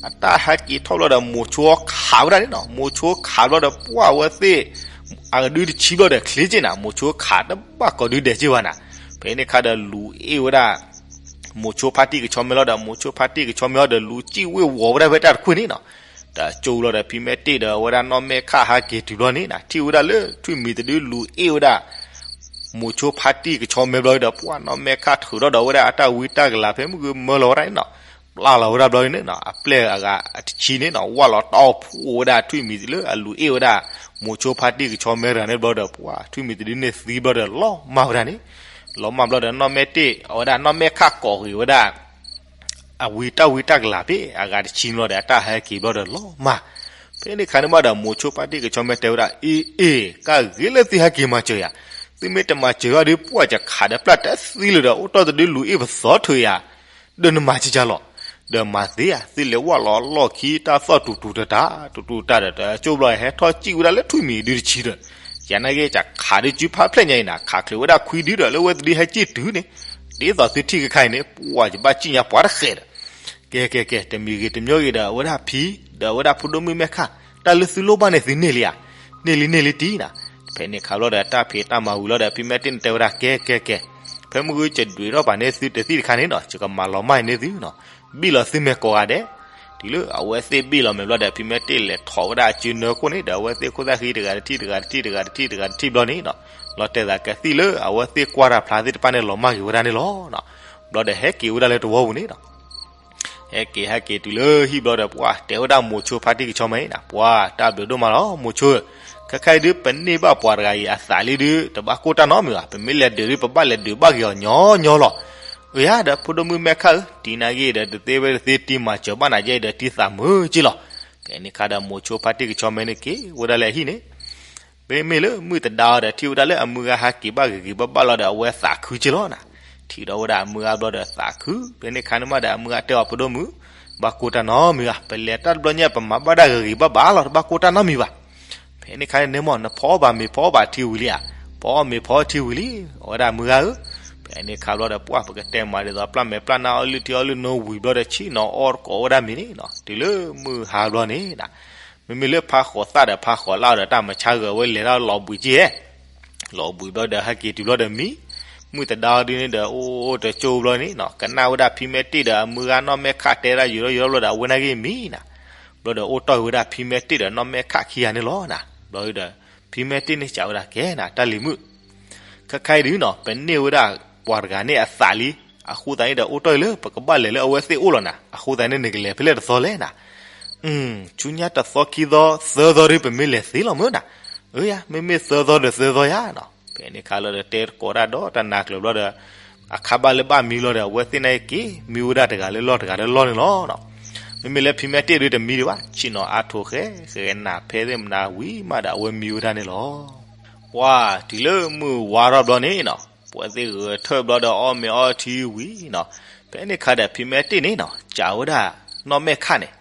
အတၢ်ဟဲက့ၤထီၣ်ဘျီဒီး မိၤဆိခးဝဲဒၣ်န့ၣ်နီၤ, မိၤဆိခးဘျီဒီး ပှၢ်ဝဲသ့ၣ် အဒုတဆံဘျီဒီး ချ့က့နၤ, မိၤဆိခးတဘၣ်ကိးဒုဒဲးက့ဘၣ်နၤ. ဖဲန့ၣ်အခါဒီးလူၤအ့ၣ်ဝဲဒၣ် မိၤဆိဖါတံၢ်ကဆီမဲလီၤဒီး မိၤဆိဖါတံၢ်ကဆီမဲလီၤဒီး လူၤစံၣ်ဝ့ၢ်ဝီၤဝဲဒၣ်ဖဲတၢ်တခွံၣ်န့ၣ်နီၤ. တကၠိလီၤဒီး ဖံမဲာ်တ့ၢ်ဒီးအဝဲဒၣ်နီၢ်မဲာ်ခၣ်ဟဲက့ၤတုၤဘျီန့ၣ်နၤ ထံၣ်ဝဲဒၣ်လၢထွံၣ်မံၤတဒုလူၤအ့ၣ်ဝဲဒၣ် မိၤဆိဖါတံၢ်ကဆီမဲဘျီဒီး ပှၢ်နီၢ်မဲာ်ခၣ်ထုးထီၣ်ဒီးဝဲဒၣ်အတၢ်ဝံတၢ်ကလၤဖဲမုၢ်ဂုၢ်မၢလီၤဝဲဒၣ်န့ၣ်နီၤ, ပျၢ်လီၤဝဲဒၣ်ဘျီန့ၣ်နီၤ အပျဲၢ်အဂၤအတဆံန့ၣ်နီၤ ဝၢ်လီၤတီၢ်ဖှိၣ်ဝဲဒၣ်ထွံၣ်မံၤလၢအလူၤအ့ၣ်ဝဲဒၣ် မိၤဆိဖါတံၢ်ကဆီမဲတဂၤန့ၣ်ဘျီဒီး ပှၢ်ထွံၣ်မံၤတဒုန့ၣ်သံဘျီဒီး လီၤမၢ်ဝဲဒၣ်န့ၣ်, လီၤမၢ်ဘျီဒီး နီၢ်မဲာ်တ့ၢ် အဝဲဒၣ်နီၢ်မဲာ်ခၣ်ကိးဂ့ၤဝဲဒၣ် အဝံတၢ်ဝံတၢ်ကလၤဖဲအဂၤတဆံန့ၣ်လီၤဒီး အတၢ်ဟဲက့ၤဘျီဒီးလီၤမၢ်. ဖဲန့ၣ်အခါန့ၣ်မးဒီး မိၤဆိဖါတံၢ်ကဆီမဲတဲဝဲဒၣ် အ့ အ့ ကဂ့ၤလၢသုဟဲက့ၤမၤစၢၤယၤ, သုမ့ၢ်တမၤစၢၤဘၣ်ဒီး ပှၢ်ယခးဒီးပျၢ်တသံလၢၤဒီး အိၣ်တီၢ်တဒုလူၤအ့ၣ်ပသီထုးယၤ, ဒီးနမၤကကလီၤ, ဒီးမၤသ့ဧါ, သုလဲၤဝၢ်လီၤလီၢ်ခံတၢ်သီၣ်တူၤတူၤတတၤ တူၤတူၤတတၤဒီး တကၠိဘျီဟဲထီၣ်စံၣ်ဝဲဒၣ်လၢထွံၣ်မံၤဒုတဆံဒီး ယၤနာ်က့ ယခးဒုးစုဖးဖျဲၣ်ညါအံၤနၤ ခးချုးဝဲဒၣ်ခွံဒုဒီး လၢဝဲတဒုဟဲစံၣ်တုၤန့ၣ်, ဒ်သိးသုထံၣ်ခဲခါအံၤန့ၣ် ပှၢ်ယဘၣ်စံၣ်ညါပှၤတဃဲးဒီး, ကဲကဲကဲ တမံၤဂ့ၤတမံၤဂ့ၤဒီး အဝဲဒၣ်ဖံ ဒီးအဝဲဒၣ်ဖိဒိၣ်မုၣ်မဲာ်ခၣ် တၢ်လၢသုလိၣ်ဘၣ်န့ၣ်သုန့ၢ်လံဧါ, န့ၢ်လံန့ၢ်လံတံၢ်နၤ. ဖဲန့ၣ်အခါဘျီဒီး တၢ်ဖံးတၢ်မၤဝံၤလီၤဒီး ဖံမဲာ်တ့ၢ်န့ၣ်တဲဝဲဒၣ် ကဲကဲကဲ, ဖဲမုၢ်ဂုၢ်ယဒွံးထီၣ်ပာ်န့ၢ်သုတသံၣ်တခါန့ၣ်နီၤ ယကမၤလီၤမၢ်န့ၢ်သုနီၤ, ဘံၣ်လီၤသုမဲာ်ကိးဂၤဒဲး. တုၤလၢအဝဲသ့ၣ်ဘံၣ်လီၤမဲာ်ဘျီဒီး ဖံမဲာ်တ့ၢ်လဲၤထီၣ်ဝဲဒၣ်အစုနၢခိၣ်န့ၣ်ဒီး အဝဲသ့ၣ်ခိၣ်သၣ်ဃံတဂၤတထံၣ်တဂၤတထံၣ်တဂၤတထံၣ်တဂၤတထံၣ်ဘျီန့ၣ်နီၤ, လီၤတဲာ်သးကသံၣ်လၢအဝဲသ့ၣ်ကွၢ်တၢ်ဖျါသ့ၣ်တဖၣ်န့ၣ် လီၤမၢ်က့ၤဝဲဒၣ်န့ၣ်လီၤ. ဘျီဒီးဟဲက့ၤဝဲဒၣ်လၢတဝီပူၤန့ၣ်နီၤ ဟဲက့ၤဟဲက့ၤတုၤလၢဟံၣ်ဘျီဒီး ပှၢ်တဲဝဲဒၣ်မိၤဆိဖါတံၢ်ကဆီမဲအံၤနၤ ပှၢ်တၢ်ဘျုးဒိၣ်မးလီၤ မိၤဆိဧၢ, ခဲခါအံၤဒုးပန့ၢ်ဘၣ်ပှၤတဂၤအံၤအသးလံဒုး တဘၣ်ကိၢ်တၢ်နီတမံၤဘၣ်, ပမ့ၢ်လဲၤဒုးဒုး ပဘၣ်လဲၤဒုးဘၣ်က့ၤအီၤညီညီလီၤ. အၢယါ ဒီးဖိဒိၣ်မုၣ်မဲာ်ခၣ်ဧၢ, တံၤနာ်က့ဒီး တသ့ဝဲတသ့တံၤမၤစၢၤဘၣ်နၤယဲဒီး တံၤသးမုာ်က့လီၤ. ဖဲန့ၣ်အခါဒီး မိၤဆိဖါတံၢ်ကဆီမဲန့ၣ်က့ၤဝဲဒၣ်လၢအဟံၣ်န့ၣ် မ့မ့ၢ်လၢမုၢ်တဒါအီၤဒီး ထံၣ်ဝဲဒၣ်လၢအမုၢ်ဂၤဟဲက့ၤဘၣ်ဂ့ၤဂ့ၤဘၣ်ဘၣ်လီၤဒီး အဝဲသးခုက့လီၤနၤ. ထံၣ်ဒီးဝဲဒၣ်အမုၢ်ဂၤဘျီဒီးသးခု, ဖဲန့ၣ်အခါန့ၣ်မးဒီး အမုၢ်ဂၤတဲအီၤ ဖိဒိၣ်မုၣ်, ဘၣ်ကိၢ်တၢ်နီတမံၤဘၣ်, ပလဲၤတၢ်တဘျီညါ ပမၤဘၣ်ဒၣ်ဂ့ၤဂ့ၤဘၣ်ဘၣ်လီၤ တဘၣ်ကိၢ်တၢ်နီတမံၤဘၣ်. ဖဲန့ၣ်အခါန့ၣ်မး နဖီအီၣ်ဘၣ်မ့ၤဖီအီၣ်ဘၣ်ထံဝံၤလံဧါ, ဖီအီၣ်မ့ၤဖီအီၣ်ထံဝံၤလံ, အဝဲဒၣ်အမုၢ်ဂၤဧၢ. ဖဲန့ၣ်အခါဘျီဒီး ပှၢ်ပကတဲမးဒ်သိး ပျၢ်မဲာ်ပျၢ်နါအီလုၢ်ထံအီလုၢ်နိဝံၤဘျီဒီး ဆ့ၣ်နီၤအီၣ်တကိးဝဲဒၣ်မ့ၤန့ၣ်နီၤ, တုၤလၢမုၢ်ဟါဘျီန့ၣ် မ့မ့ၢ်လၢဖါဃိးသၣ်ဒီးဖါဃိးလၣ်ဒီး တၢ်မၤဆါဂၢၤဝဲလဲၤတၢ်လီၤဘှံးက့ၢ်ဧဲ, လီၤဘှံးဘျီဒီး ဟဲက့ၤတုၤဘျီဒီးမံ, မုၢ်တဒါအီၤဒုန့ၣ်ဒီး အိၣ်တကၠိဘျီန့ၣ်နီၤ, ကနၣ်ဝဲဒၣ်ဖံမဲာ်တ့ၢ်ဒီးအမုၢ်ဂၤနီၢ်မဲာ်ခၣ်တဲဒၣ် ယူၤထီၣ်ယူၤထီၣ်ဘျီဒီး အဝဲနာ်က့မံနၤ. ဘျီဒီးအိၣ်တီၢ်ဝဲဒၣ်ဖံမဲာ်တ့ၢ်ဒီးနီၢ်မဲာ်ခၣ်ခံဂၤန့ၣ်လီၤနၤ. ဘျီဒီး ဖံမဲာ်တ့ၢ်န့ၣ်စံးဝဲဒၣ် ကဲနၤ တၢ်လံၤမုၣ် ခဲခါအံၤဒုနီၤ ပန့ၢ်ဝဲဒၣ်ပှၤတဂၤန့ၣ်အသးလံ, အဃိသတးန့ၣ်ဒီး အိၣ်တီၢ်အံၤလၢပကဘၣ်လဲၤလၢအဝဲသ့ၣ်အိၣ်လီၤနၤ, အဃိသတးန့ၣ် နကလဲၤဖဲလဲၣ်တသီလဲၣ်နၤ. ဆူညါတသီခံသီသၢသီဒု ပမ့ၢ်လဲၤသ့လီၤမုၢ်နၤ. အၢယါ မ့မ့ၢ်သၢသီဒီးသၢသီယါနီၤ. ဖဲန့ၣ်ခါလီၤဒီး တဲတကိးဒၣ်ဒီးတၢ်နါကျၢၤဘျီဒီး အခါဘၣ်လၢဘၣ်မံလီၤဒီး အဝဲသ့ၣ်နာ်က့ၤ မံဝဲဒၣ်တဂၤလၢလီၢ်တဂၤလၢလီၢ်န့ၣ်လီၤ. မ့မ့ၢ်လၢဖံမဲာ်တ့ၢ်ဒုတမံဒံးဘၣ်, ဆ့ၣ်နီၤအါထိးဃဲဃဲနၢ်ဖဲသ့ၣ်မနၤဝံၤမးဒီး အဝဲမံဝဲဒၣ်န့ၣ်လီၤ. ပှၢ်တုၤလၢမုၢ်ဝါထီၣ်ဘျီန့ၣ်နီၤ, ပဝဲသ့ၣ်ဂဲၤထၢၣ်ဘျီဒီး အီၣ်မ့ၤအီထံဝံၤနီၤ, ဖဲန့ၣ်ခါဒီး ဖံမဲာ်တ့ၢ်န့ၣ်နီၤ စံးဝဲဒၣ်နီၢ်မဲာ်ခၣ်န့ၣ်,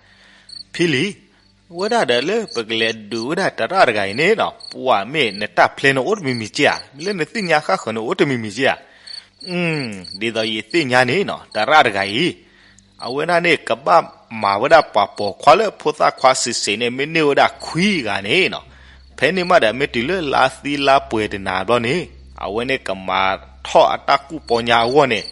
ဖံလံၤ ဝဲဒၣ်ဒီးလၢပကလဲၤဒုးဝဲဒၣ်တရၣ်တဂၤအံၤန့ၣ်နီၤ, ပှၤမ့ၢ်နတၢ်ဖျဲန့ၣ်အိၣ်တမံၤမံၤက့ဧါ, လၢနသ့ၣ်ညါဃၣ်ဃၢၤန့ၣ်အိၣ်တမံၤမံၤက့ဧါ. ဒ်သိးယသ့ၣ်ညါန့ၣ်နီၤ, တရၣ်တဂၤအံၤ အဝဲဒၣ်န့ၣ် ကဘၣ်မၤဝဲဒၣ်ပှၤပိာ်ခွါလၢဖိသၣ်ခွါစံးစ့းန့ၣ် မ့ၢ်န့ၢ်ဝဲဒၣ်ခွံဂၤန့ၣ်နီၤ, ဖဲန့ၣ်မးဒီးမ့ၢ်တုၤလၢလါသံလါပှဲၤတနၤဘျီန့ၣ်, အဝဲန့ၣ်ကမၤထီၣ်အတၢ်ကူၣ်ပီညါအဂီၢ်န့ၣ်,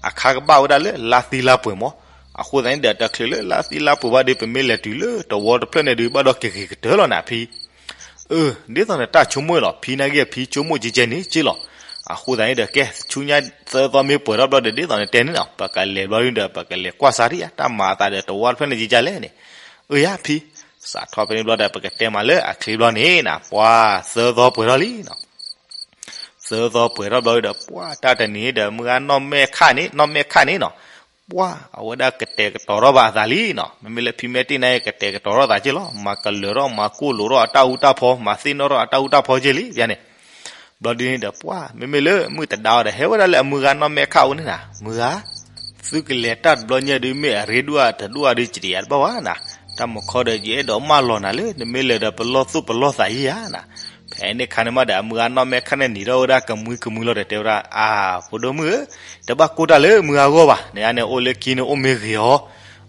အခါကဘၣ်ဝဲဒၣ်လၢလါသံလါပှဲၤမး. အဃိသတးန့ၣ်ဒီး တချုးလၢလါသံလါပှဲၤဘၣ်ဒီး ပမ့ၢ်လဲၤတုၤလၢတဝီတဖျၢၣ်န့ၣ်ဒီး ဘၣ်ဒီးကဂ့ၤကတၢၢ်လီၤနၤဖံ အၢ, ဒ်သိးနတၢ်ဆိကမိၣ်လီၤ, ဖံနာ်က့ဖံဆိကမိၣ်ကဲကဲန့ၣ်က့လီၤ. အဃိသတးန့ၣ်ဒီး ကဲ ဆူညါသၢသီမ့ၢ်ပှဲၤထီၣ်ဘျီဒီး ဒ်သိးနတဲန့ၣ်လီၤ, ပကလဲၤဘျီဒီး ပကလဲၤကွၢ်စးထံၣ်ဧါ တၢ်မၤအသးဒီးတဝီတဖျၢၣ်န့ၣ်ကဲကဲလဲၣ်န့ၣ်. အၢယါဖံ, စးထီၣ်ဖဲန့ၣ်ဘျီဒီး ပကတဲမးလၢအချ့ဘျီန့ၣ်နၤ, ပှၤသၢသီပှဲၤထီၣ်လံနီၤ. သၢသီပှဲၤထီၣ်ဘျီဒီး ပှၤတၢ်တနံၤဒီး မုၢ်ဂၤနီၢ်မဲာ်ခၣ်န့ၣ်, နီၢ်မဲာ်ခၣ်န့ၣ်နီၤ, ပှၤအဝဲဒၣ်ကတဲာ်ကတီၤထီၣ်ဘၣ်အသးလံနီၤ. မ့မ့ၢ်လၢဖံမဲာ်တ့ၢ်န့ၣ် ကတဲာ်ကတီၤထီၣ်သးက့လီၤ, မၤကလၢာ်ထီၣ် မၤကိၢ်လိာ်ထီၣ်အတၢ်အူတၢ်ဖီ, မၤသ့ၣ်နီၣ်ထီၣ်အတၢ်အူတၢ်ဖီက့လံ ပျါန့ၣ်. ဘျီဒ်န့ၣ်ဒီး ပှၤမ့မ့ၢ်လၢမုၢ်တဒါအီၤဒီး ဟဲဝဲဒၣ်လၢအမုၢ်ဂၤနီၢ်မဲာ်ခၣ်အအိၣ်န့ၣ်နၤ, မုၢ်ဂၤ, သုကလဲၤတၢ်တဘျီညါဒီး မ့ၢ်အရ့ဒိၣ်ဧါတဒိၣ်ဧါဒီး ကတဲယၤတဘၣ်ဘၣ်နၤ, တၢ်မုၢ်ခီဒီး ယအဲၣ်ဒိးမၢလီၤနၤလၢ နမ့ၢ်လဲၤဒီးပလီၢ်သူၣ်ပလီၢ်သးယဲဧါနၤ. ဖဲန့ၣ်ခါန့ၣ်မးဒီး အမုၢ်ဂၤနီၢ်မဲာ်ခၣ်န့ၣ်နံၤထီၣ်ဝဲဒၣ်ကမှံကမှံလီၤဒီး တဲဝဲဒၣ် အၢ ဖိဒိၣ်မုၣ်ဧၢ, တဘၣ်ကိၢ်တၢ်လၢမုၢ်ဂၤအဂီၢ်ဘၣ်, နန့ၣ်အိၣ်လၢခံန့ၣ်အိၣ်မ့ၢ်ဂ့ၤအီၤ,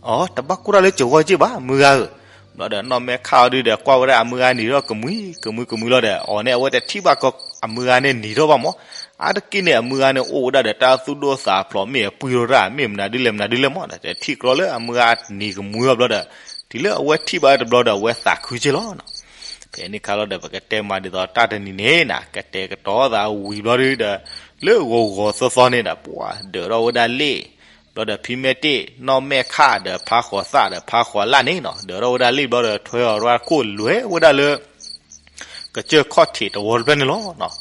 အၢ တဘၣ်ကိၢ်တၢ်လၢကဂီၢ်က့ၢ်ဘၣ် မုၢ်ဂၤဧၢ. ဘျီဒီးနီၢ်မဲာ်ခၣ်အီၤဒုဒီး ကွၢ်ဝဲဒၣ်အမုၢ်ဂၤနံၤထီၣ်ကမှံကမှံကမှံလီၤဒီး အီၤန့ၣ် အဝဲတထံၣ်ဘၣ်ကီး အမုၢ်ဂၤန့ၣ်နံၤထီၣ်ဘၣ်မး. အါတက့ၢ်န့ၣ် အမုၢ်ဂၤန့ၣ်အိၣ်ဝဲဒၣ်ဒီးတၢ်သူၣ်ဒိၣ်သးဖျိး မ့ၢ်အပှံၢ်ထီၣ်တၢ် မ့ၢ်မနုၤဒ်လဲၣ်မနုၤဒ်လဲၣ်မးဒီး တထံၣ်ကြီလၢအမုၢ်ဂၤနံၤကမှံအီၤဘျီဒီး တုၤလၢအဝဲထံၣ်ဘၣ်တဘျီဒီး အဝဲသးခုက့လီၤနီၤ. ဖဲန့ၣ်ခါလီၤဒီး ပကတဲမးဒ်သိးတၢ်တနံၤန့ၣ်နၤ ကတဲာ်ကတီၤသးဝံၤဘျီဒီး လၢဂီၤဂီၤသီသီန့ၣ်ဒီး ပှၤဒၢးထီၣ်ဝဲဒၣ်လ့ၣ်, ဘျီဒီးဖံမဲာ်တ့ၢ် နီၢ်မဲာ်ခၣ်ဒီးဖါဃိးသၣ်ဒီးဖါဃိးလၣ်န့ၣ်နီၤ ဒၢးထီၣ်ဝဲဒၣ်လ့ၣ်ဘျီဒီး ထွဲအီၤရၣ်ခိၣ်လဲၤဝဲဒၣ်လၢ ကစၢၢ်ခီၣ်ထံးတဝီတဖျၢၣ်န့ၣ်လီၤနီၤ.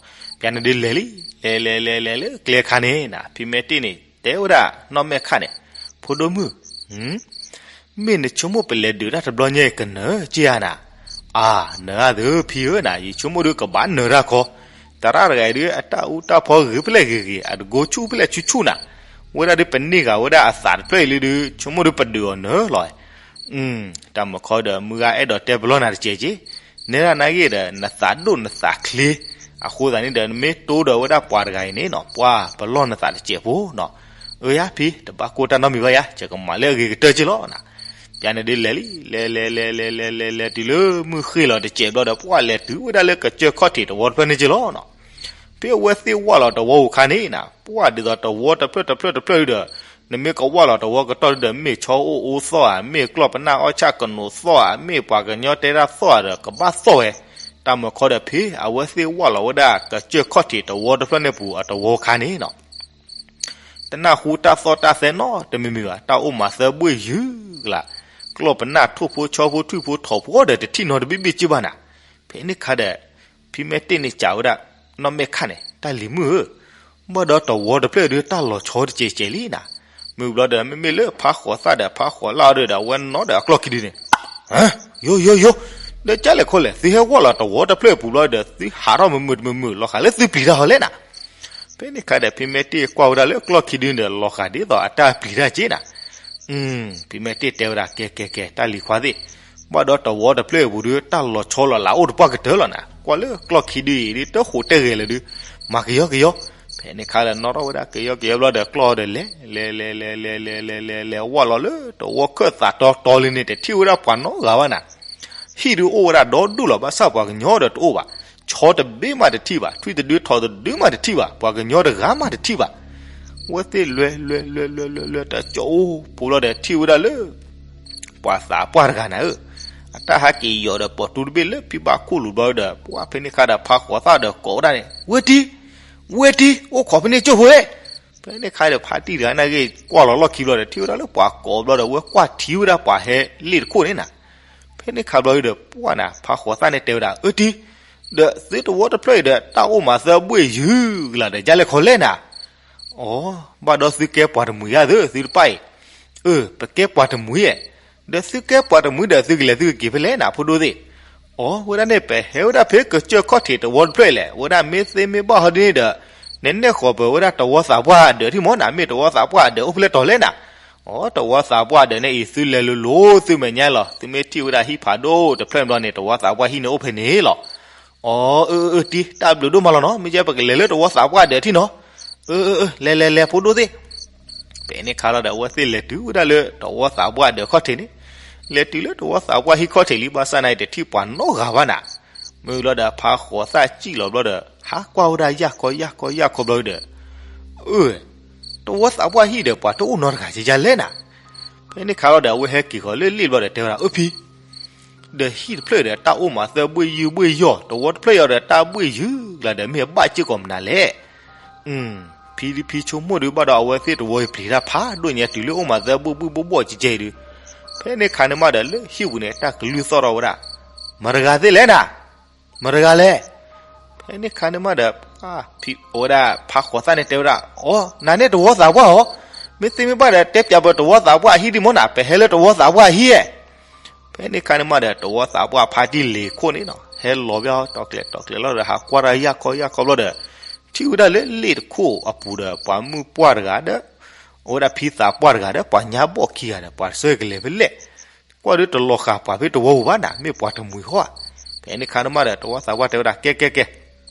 ပျါန့ၣ်ဒုးလဲၤလံ, လဲၤလဲၤလဲၤလဲၤလၢကျဲခါန့ၣ်နၤ ဖံမဲာ်တ့ၢ်န့ၣ် တဲဝဲဒၣ်နီၢ်မဲာ်ခၣ်န့ၣ်, ဖိဒိၣ်မုၣ်, မ့ၢ်နဆိကမိၣ်ပလဲၤဒုးတၢ်တဘျီညါအံၤ ကနၢၤက့ဧါနၤ. အၢ နၢၤဧါသ့ၣ်ဖံဧၢနၤ ယဆိကမိၣ်ဒုးကဘၣ်နၢၤတၢ်ခီ, တရၣ်တဂၤအံၤဒုး အတၢ်အူတၢ်ဖီဂ့ၤဖဲလဲၣ်ဂ့ၤဂ့ၤ အတကိဆူၣ်ဖဲလဲၣ်ဆူၣ်ဆူၣ်နၤ, ဝဲဒၣ်ဒုးပန့ၢ်ဃာ်ဝဲဒၣ်အသးတဖျၢၣ်အံၤလံဒုး ဆိကမိၣ်ဒုးပဒုးအီၤနၢၤလီၤ. တၢ်မုၢ်ခီဒီးမုၢ်ဂၤအဲၣ်ဒိးတဲပလီၢ်နၤတစဲးက့, နဲဒၣ်နာ်ဂ့ၤဒီး နသးဒိၣ်နသးချ့, အဃိသတးန့ၣ်ဒီး နမ့ၢ်တိဒီးဝဲဒၣ်ပှၤတဂၤအံၤန့ၣ်နီၤ ပှၤပလီၢ်နသးတစဲးဖိနီၤ. အၢယါဖံ တဘၣ်ကိၢ်တၢ်နီတမံၤဘၣ်ယါ ယကမၤလၢအဂ့ၤကတၢၢ်က့လီၤနၤ. ပျါန့ၣ်ဒုးလဲၤလံ, လဲၤလဲၤလဲၤလဲၤလဲၤလဲၤလဲၤတုၤလၢမုၢ်ဃ့ၢ်လီၤတစဲးဘျီဒီး ပှၤလဲၤတုၤဝဲဒၣ်လၢကစၢၢ်ခီၣ်ထံးတဝီတဖျၢၣ်န့ၣ်က့လီၤနီၤ. ဖဲအဝဲသ့ၣ်ဝၢ်လီၤတဝီဧိၤခါန့ၣ်နၤ ပှၤဒ်သိးတဝီတဖျၢၣ်တဖျၢၣ်တဖျၢၣ်ဒုးဒီး နမ့ၢ်ကဝၢ်လီၤတဝီကတီၢ်ဒုးဒီး မ့ၢ်ဆီအိၣ်အိသီၣ်ဧါ, မ့ၢ်ကျီၢ်ပနၢ်အီၣ်ဆၣ်ကနိးသီၣ်ဧါ, မ့ၢ်ပှၤကညီတဲတၢ်သီၣ်ဧါဒီး ကဘၣ်သီၣ်ဝဲ. တၢ်မုၢ်ခီဒီးဖဲအဝဲသ့ၣ်ဝၢ်လီၤဝဲဒၣ်ကစၢၢ်ခီၣ်ထံးတဝီတဖျၢၣ်န့ၣ်ပူၤအတဝီခါန့ၣ်နီၤ တနၢ်ဟူတၢ်သီၣ်တၢ်သဲနီတမံၤမံၤဘၣ်, တၢ်အိၣ်မၤသၢဘှ့ၣ်ယုၢ်ကလး, ကျီၢ်ပနၢ်ထိၣ်ဖိဆီဖိထွံၣ်ဖိထိးဖိဒီးတထံၣ်နီတဘ့ၣ်ဘ့ၣ်က့ဘၣ်နၤ. ဖဲန့ၣ်ခါဒီး ဖံမဲာ်တ့ၢ်န့ၣ်စံးဝဲဒၣ် နီၢ်မဲာ်ခၣ်န့ၣ် တၢ်လံၤမုၣ်ဧၢ, ဘၣ်ဒီးတဝီတဖျၢၣ်ဒုးတၢ်လီၤဆီတစဲးစဲးလံနၤ. မ့ၢ်ဘျီဒီး မ့မ့ၢ်လၢဖါဃိးသၣ်ဒီးဖါဃိးလၣ်အီၤဒီး အဝဲနီၢ်ဒီးအကျီၢ်ခံဒုန့ၣ် ယိယိယိ, ဒီးကၢ်လဲၣ်ခိလဲၣ် သုဟဲဝၢ်လီၤတဝီတဖျၢၣ်အပူၤဘျီဒီး သုဟးထီၣ်မုာ်မုာ်တမုာ်မုာ် လီၤဃာ်လၢသုပျံၤတၢ်ဟီလဲၣ်နၤ. ဖဲန့ၣ်ခါဒီး ဖံမဲာ်တ့ၢ်ကွၢ်ဝဲဒၣ်လၢကျီၢ်ခံဒုန့ၣ်ဒီး လီၤဃာ်ဒ်သိးအတၢ်ပျံၤတၢ်က့နၤ. ဖံမဲာ်တ့ၢ်တဲဝဲဒၣ် ကဲကဲကဲ တၢ်လံၤခွါသ့ၣ်, ဘၣ်ဒီးတဝီတဖျၢၣ်အပူၤဒုး တၢ်လီၤဆီလီၤလးအိၣ်တပှၢ်ကတၢၢ်လီၤနၤ. ကွၢ်လၢကျီၢ်ခံဒုအံၤဒုး တဃိးတဲဂဲၤလၢၤဒုး မၤကယီကယီ. ဖဲန့ၣ်ခါဒီး နီၣ်ထီၣ်ဝဲဒၣ်ကယီကယီဘျီဒီး ကျီၢ်ဒီးလဲၤ လဲၤလဲၤလဲၤလဲၤလဲၤလဲၤလဲၤလဲၤ ဝၢ်လီၤလၢတဝီခၢၣ်သးတီတီလံန့ၣ် တထံၣ်ဝဲဒၣ်ပှၤနီတဂၤဘၣ်နၤ. ဟံၣ်ဒုးအိၣ်ဝဲဒၣ်ဒီဒူၣ်လီၤ ဘၣ်ဆၣ်ပှၤကညီဒီးတအိၣ်ဘၣ်. ဆီတဘ့ၣ်မးတထံၣ်ဘၣ်, ထွံၣ်တဒုထီးတဒုမးတထံၣ်ဘၣ်, ပှၤကညီတဂၤမးတထံၣ်ဘၣ်. ဝဲသ့ၣ်လဲၤလဲၤလဲၤလဲၤလဲၤလဲၤလဲၤ တကၠီအိၣ်ဖိလီၤဒီး ထံၣ်ဝဲဒၣ်လၢ ပှၤသးပှၢ်တဂၤနၤဧၢ, အတၢ်ဟးက့ၤယီၤဒီးပိာ်တူတဘ့ၣ်လၢဖံဘၣ်ခိၣ်လိၤဘျီဒီး ပှၤဖဲန့ၣ်ခါဒီးဖါဃိးသၣ်ဒီးကိးဝဲဒၣ်န့ၣ် ဝဲတံၤ, ဝဲတံၤ အိၣ်ခိးဖဲန့ၣ်ကၠိၢ်ဖိဧဲ. ဖဲန့ၣ်ခါဒီးဖါတံၢ်တဂၤနာ်က့ၤကွၢ်လီၤလီၢ်ခံဘျီဒီး ထံၣ်ဝဲဒၣ်လၢပှၤကိးဘျီဒီး ဝဲကွၢ်ထံဝဲဒၣ်ပှၤဟဲလ့ၣ်တခိၣ်န့ၣ်နၤ. ဖဲန့ၣ်ခါဘျီဒီး ပှၤနၤ ဖါဃိးသၣ်န့ၣ်တဲဝဲဒၣ် အၢတံၤ, ဒီးသုတဝီတဖျၢၣ်အံၤဒီး တၢ်အိၣ်မးသၢဘှ့ၣ်ယုၢ်ကလးဒီး ကၢ်လဲၣ်ခိလဲၣ်နၤ. အိ ဘၣ်ဒီးသုကဲပှၤတမှံၤဧါသၢ သုတပၣ်အံၤ. အၢ ပကဲပှၤတမှံၤဧဲ, ဒီးသုကဲပှၤတမှံၤဒီး သုကလဲၤသုကက့ၤဖဲလဲၣ်နၤ ဖိဒိၣ်သ့ၣ်. အိ ဝဲဒၣ်န့ၣ် ပဟဲဝဲဒၣ်ဖဲကစၢၢ်ခီၣ်ထံးတဝီတဖျၢၣ်အံၤလဲၣ်, ဝဲဒၣ်မ့ၢ်သ့မ့ၢ်ဘၣ်ဟီဒ်န့ၣ်ဒီး နနဲၣ်ဃီၤပၢၤဝဲဒၣ်တဝီသးပှၢ်အဒၢးထံၣ်မးနၤ, မ့ၢ်တဝီသးပှၢ်အဒၢးအိၣ်ဖဲလဲၣ်တီၤလဲၣ်နၤ. အိ တဝီသးပှၢ်ဒၢးန့ၣ်အံၤ သုလဲၤလိၤလိၤသုမဲာ်ညါလီၤ. သုမ့ၢ်ထံၣ်ဝဲဒၣ်ဟံၣ်ဖးဒိၣ်တဖျၢၣ်ဘျီန့ၣ် တဝီသးပှၢ်ဟံၣ်န့ၣ်အိၣ်ဖဲန့ၣ်လီၤ. အိ အၢ အၢ အၢ တံၤ တၢ်ဘျုးဒိၣ်မးလီၤနီၤ, မ့ၢ်ကဲပကလဲၤလၢတဝီသးပှၢ်ဒၢးထံၣ်နီၤ. အၢ အၢ အၢ လဲၤ လဲၤ လဲၤ ဖိဒိၣ်သ့ၣ်. ဖဲန့ၣ်ခါလီၤဒီး အဝဲသ့ၣ်လဲၤတုၤဝဲဒၣ်လၢတဝီသးပှၢ်ဒၢးခီၣ်ထံးန့ၣ်, လဲၤတုၤလၢတဝီသးပှၢ်ဟံၣ်ခီၣ်ထံးလံ ဘၣ်ဆၣ်နာ်အံၤတထံၣ်ပှၤနီတဂၤဘၣ်နၤ. မ့ၢ်လီၤဒီးဖးဃိးသၣ်စံၣ်လီၤဘျီဒီး ဟးကွၢ်ဝဲဒၣ်ယၢ်ခီယၢ်ခီယၢ်ခီဘျီဒီး အၢ တဝီသးပှၢ်ဟံၣ်ဒီး ပှၤတအိၣ်နီတဂၤကယါလဲၣ်နၤ. ဖဲန့ၣ်ခါလီၤဒီး အဝဲဟဲက့ၤဃီၤလၢလ့ၣ်ဘျီဒီးတဲဝဲဒၣ် အၢ ဖံ, ဒီးဟံၣ်တဖျၢၣ်ဒီး တၢ်အိၣ်မးသၢဘှ့ၣ်ယုၢ်ဘှ့ၣ်ယီၢ်, တဝီတဖျၢၣ်အံၤဒီး တၢ်ဘှ့ၣ်ယုၢ်ကျါဒီး မ့ၢ်အဘၣ်စ့ၢ်ကီးမနုၤလဲၣ်. ဖံဒုးဖံဆိကမိၣ်ဒုးဘၣ်ဒီး အဝဲသ့ၣ်တဝီအံၤပျံၤတၢ်ဖးဒိၣ်ညါ တုၤလၢအိၣ်မးသၢဘှ့ၣ်ဘှ့ၣ်ဘှီၣ်ဘှီၣ်ကဲကဲဒုး. ဖဲန့ၣ်ခါန့ၣ်မးဒီး လၢဟံၣ်ပူၤန့ၣ်တၢ်ကလုၢ်သီၣ်ထီၣ်ဝဲဒၣ်, မတၤတဂၤသ့ၣ်လဲၣ်နၤ. မတၤတဂၤလဲၣ်. ဖဲန့ၣ်ခါန့ၣ်မးဒီး အဝဲဒၣ်ဖးဃိးသၣ်န့ၣ်တဲဝဲဒၣ် အိ နၤန့ၣ်တဝီသးပှၢ်ဧါ. မ့ၢ်သ့မ့ၢ်ဘၣ်ဒီး တဲပၠးပတဝီသးပှၢ်အဟံၣ်ဒံးမ့ၢ်နၤ, ပဟဲလၢတဝီသးပှၢ်အဟံၣ်ဧါ. ဖဲန့ၣ်ခါန့ၣ်မးဒီး တဝီသးပှၢ်ဖါတံၢ်လ့ၤခိၣ်န့ၣ်နီၤ ဟဲလီၤဘၣ်တီၤကျဲၤတီၤကျဲၤလီၤဒီး ဟးကွၢ်တၢ်ယၢ်ခီယၢ်ခီဘျီဒီး ထံၣ်ဝဲဒၣ်လၢလ့ၣ်တခိၣ်အပူၤဒီး ပှၤမုၣ်ပှၢ်တဂၤဒီး အဝဲဒၣ်ဖံသးပှၢ်တဂၤဒီး ပှၤညါဘီၣ်ခံဂၤဒီး ပှၤတဆၢကလဲၤဖဲလဲၣ် ကွၢ်ဒုးတလီၤဃာ်ပှၤဖဲတဝီပူၤဘၣ်နၤ, မ့ၢ်ပှၤတမှံၤဃီဧါ. ဖဲန့ၣ်ခါန့ၣ်မးဒီး တဝီသးပှၢ်တဲဝဲဒၣ် ကဲ ကဲ ကဲ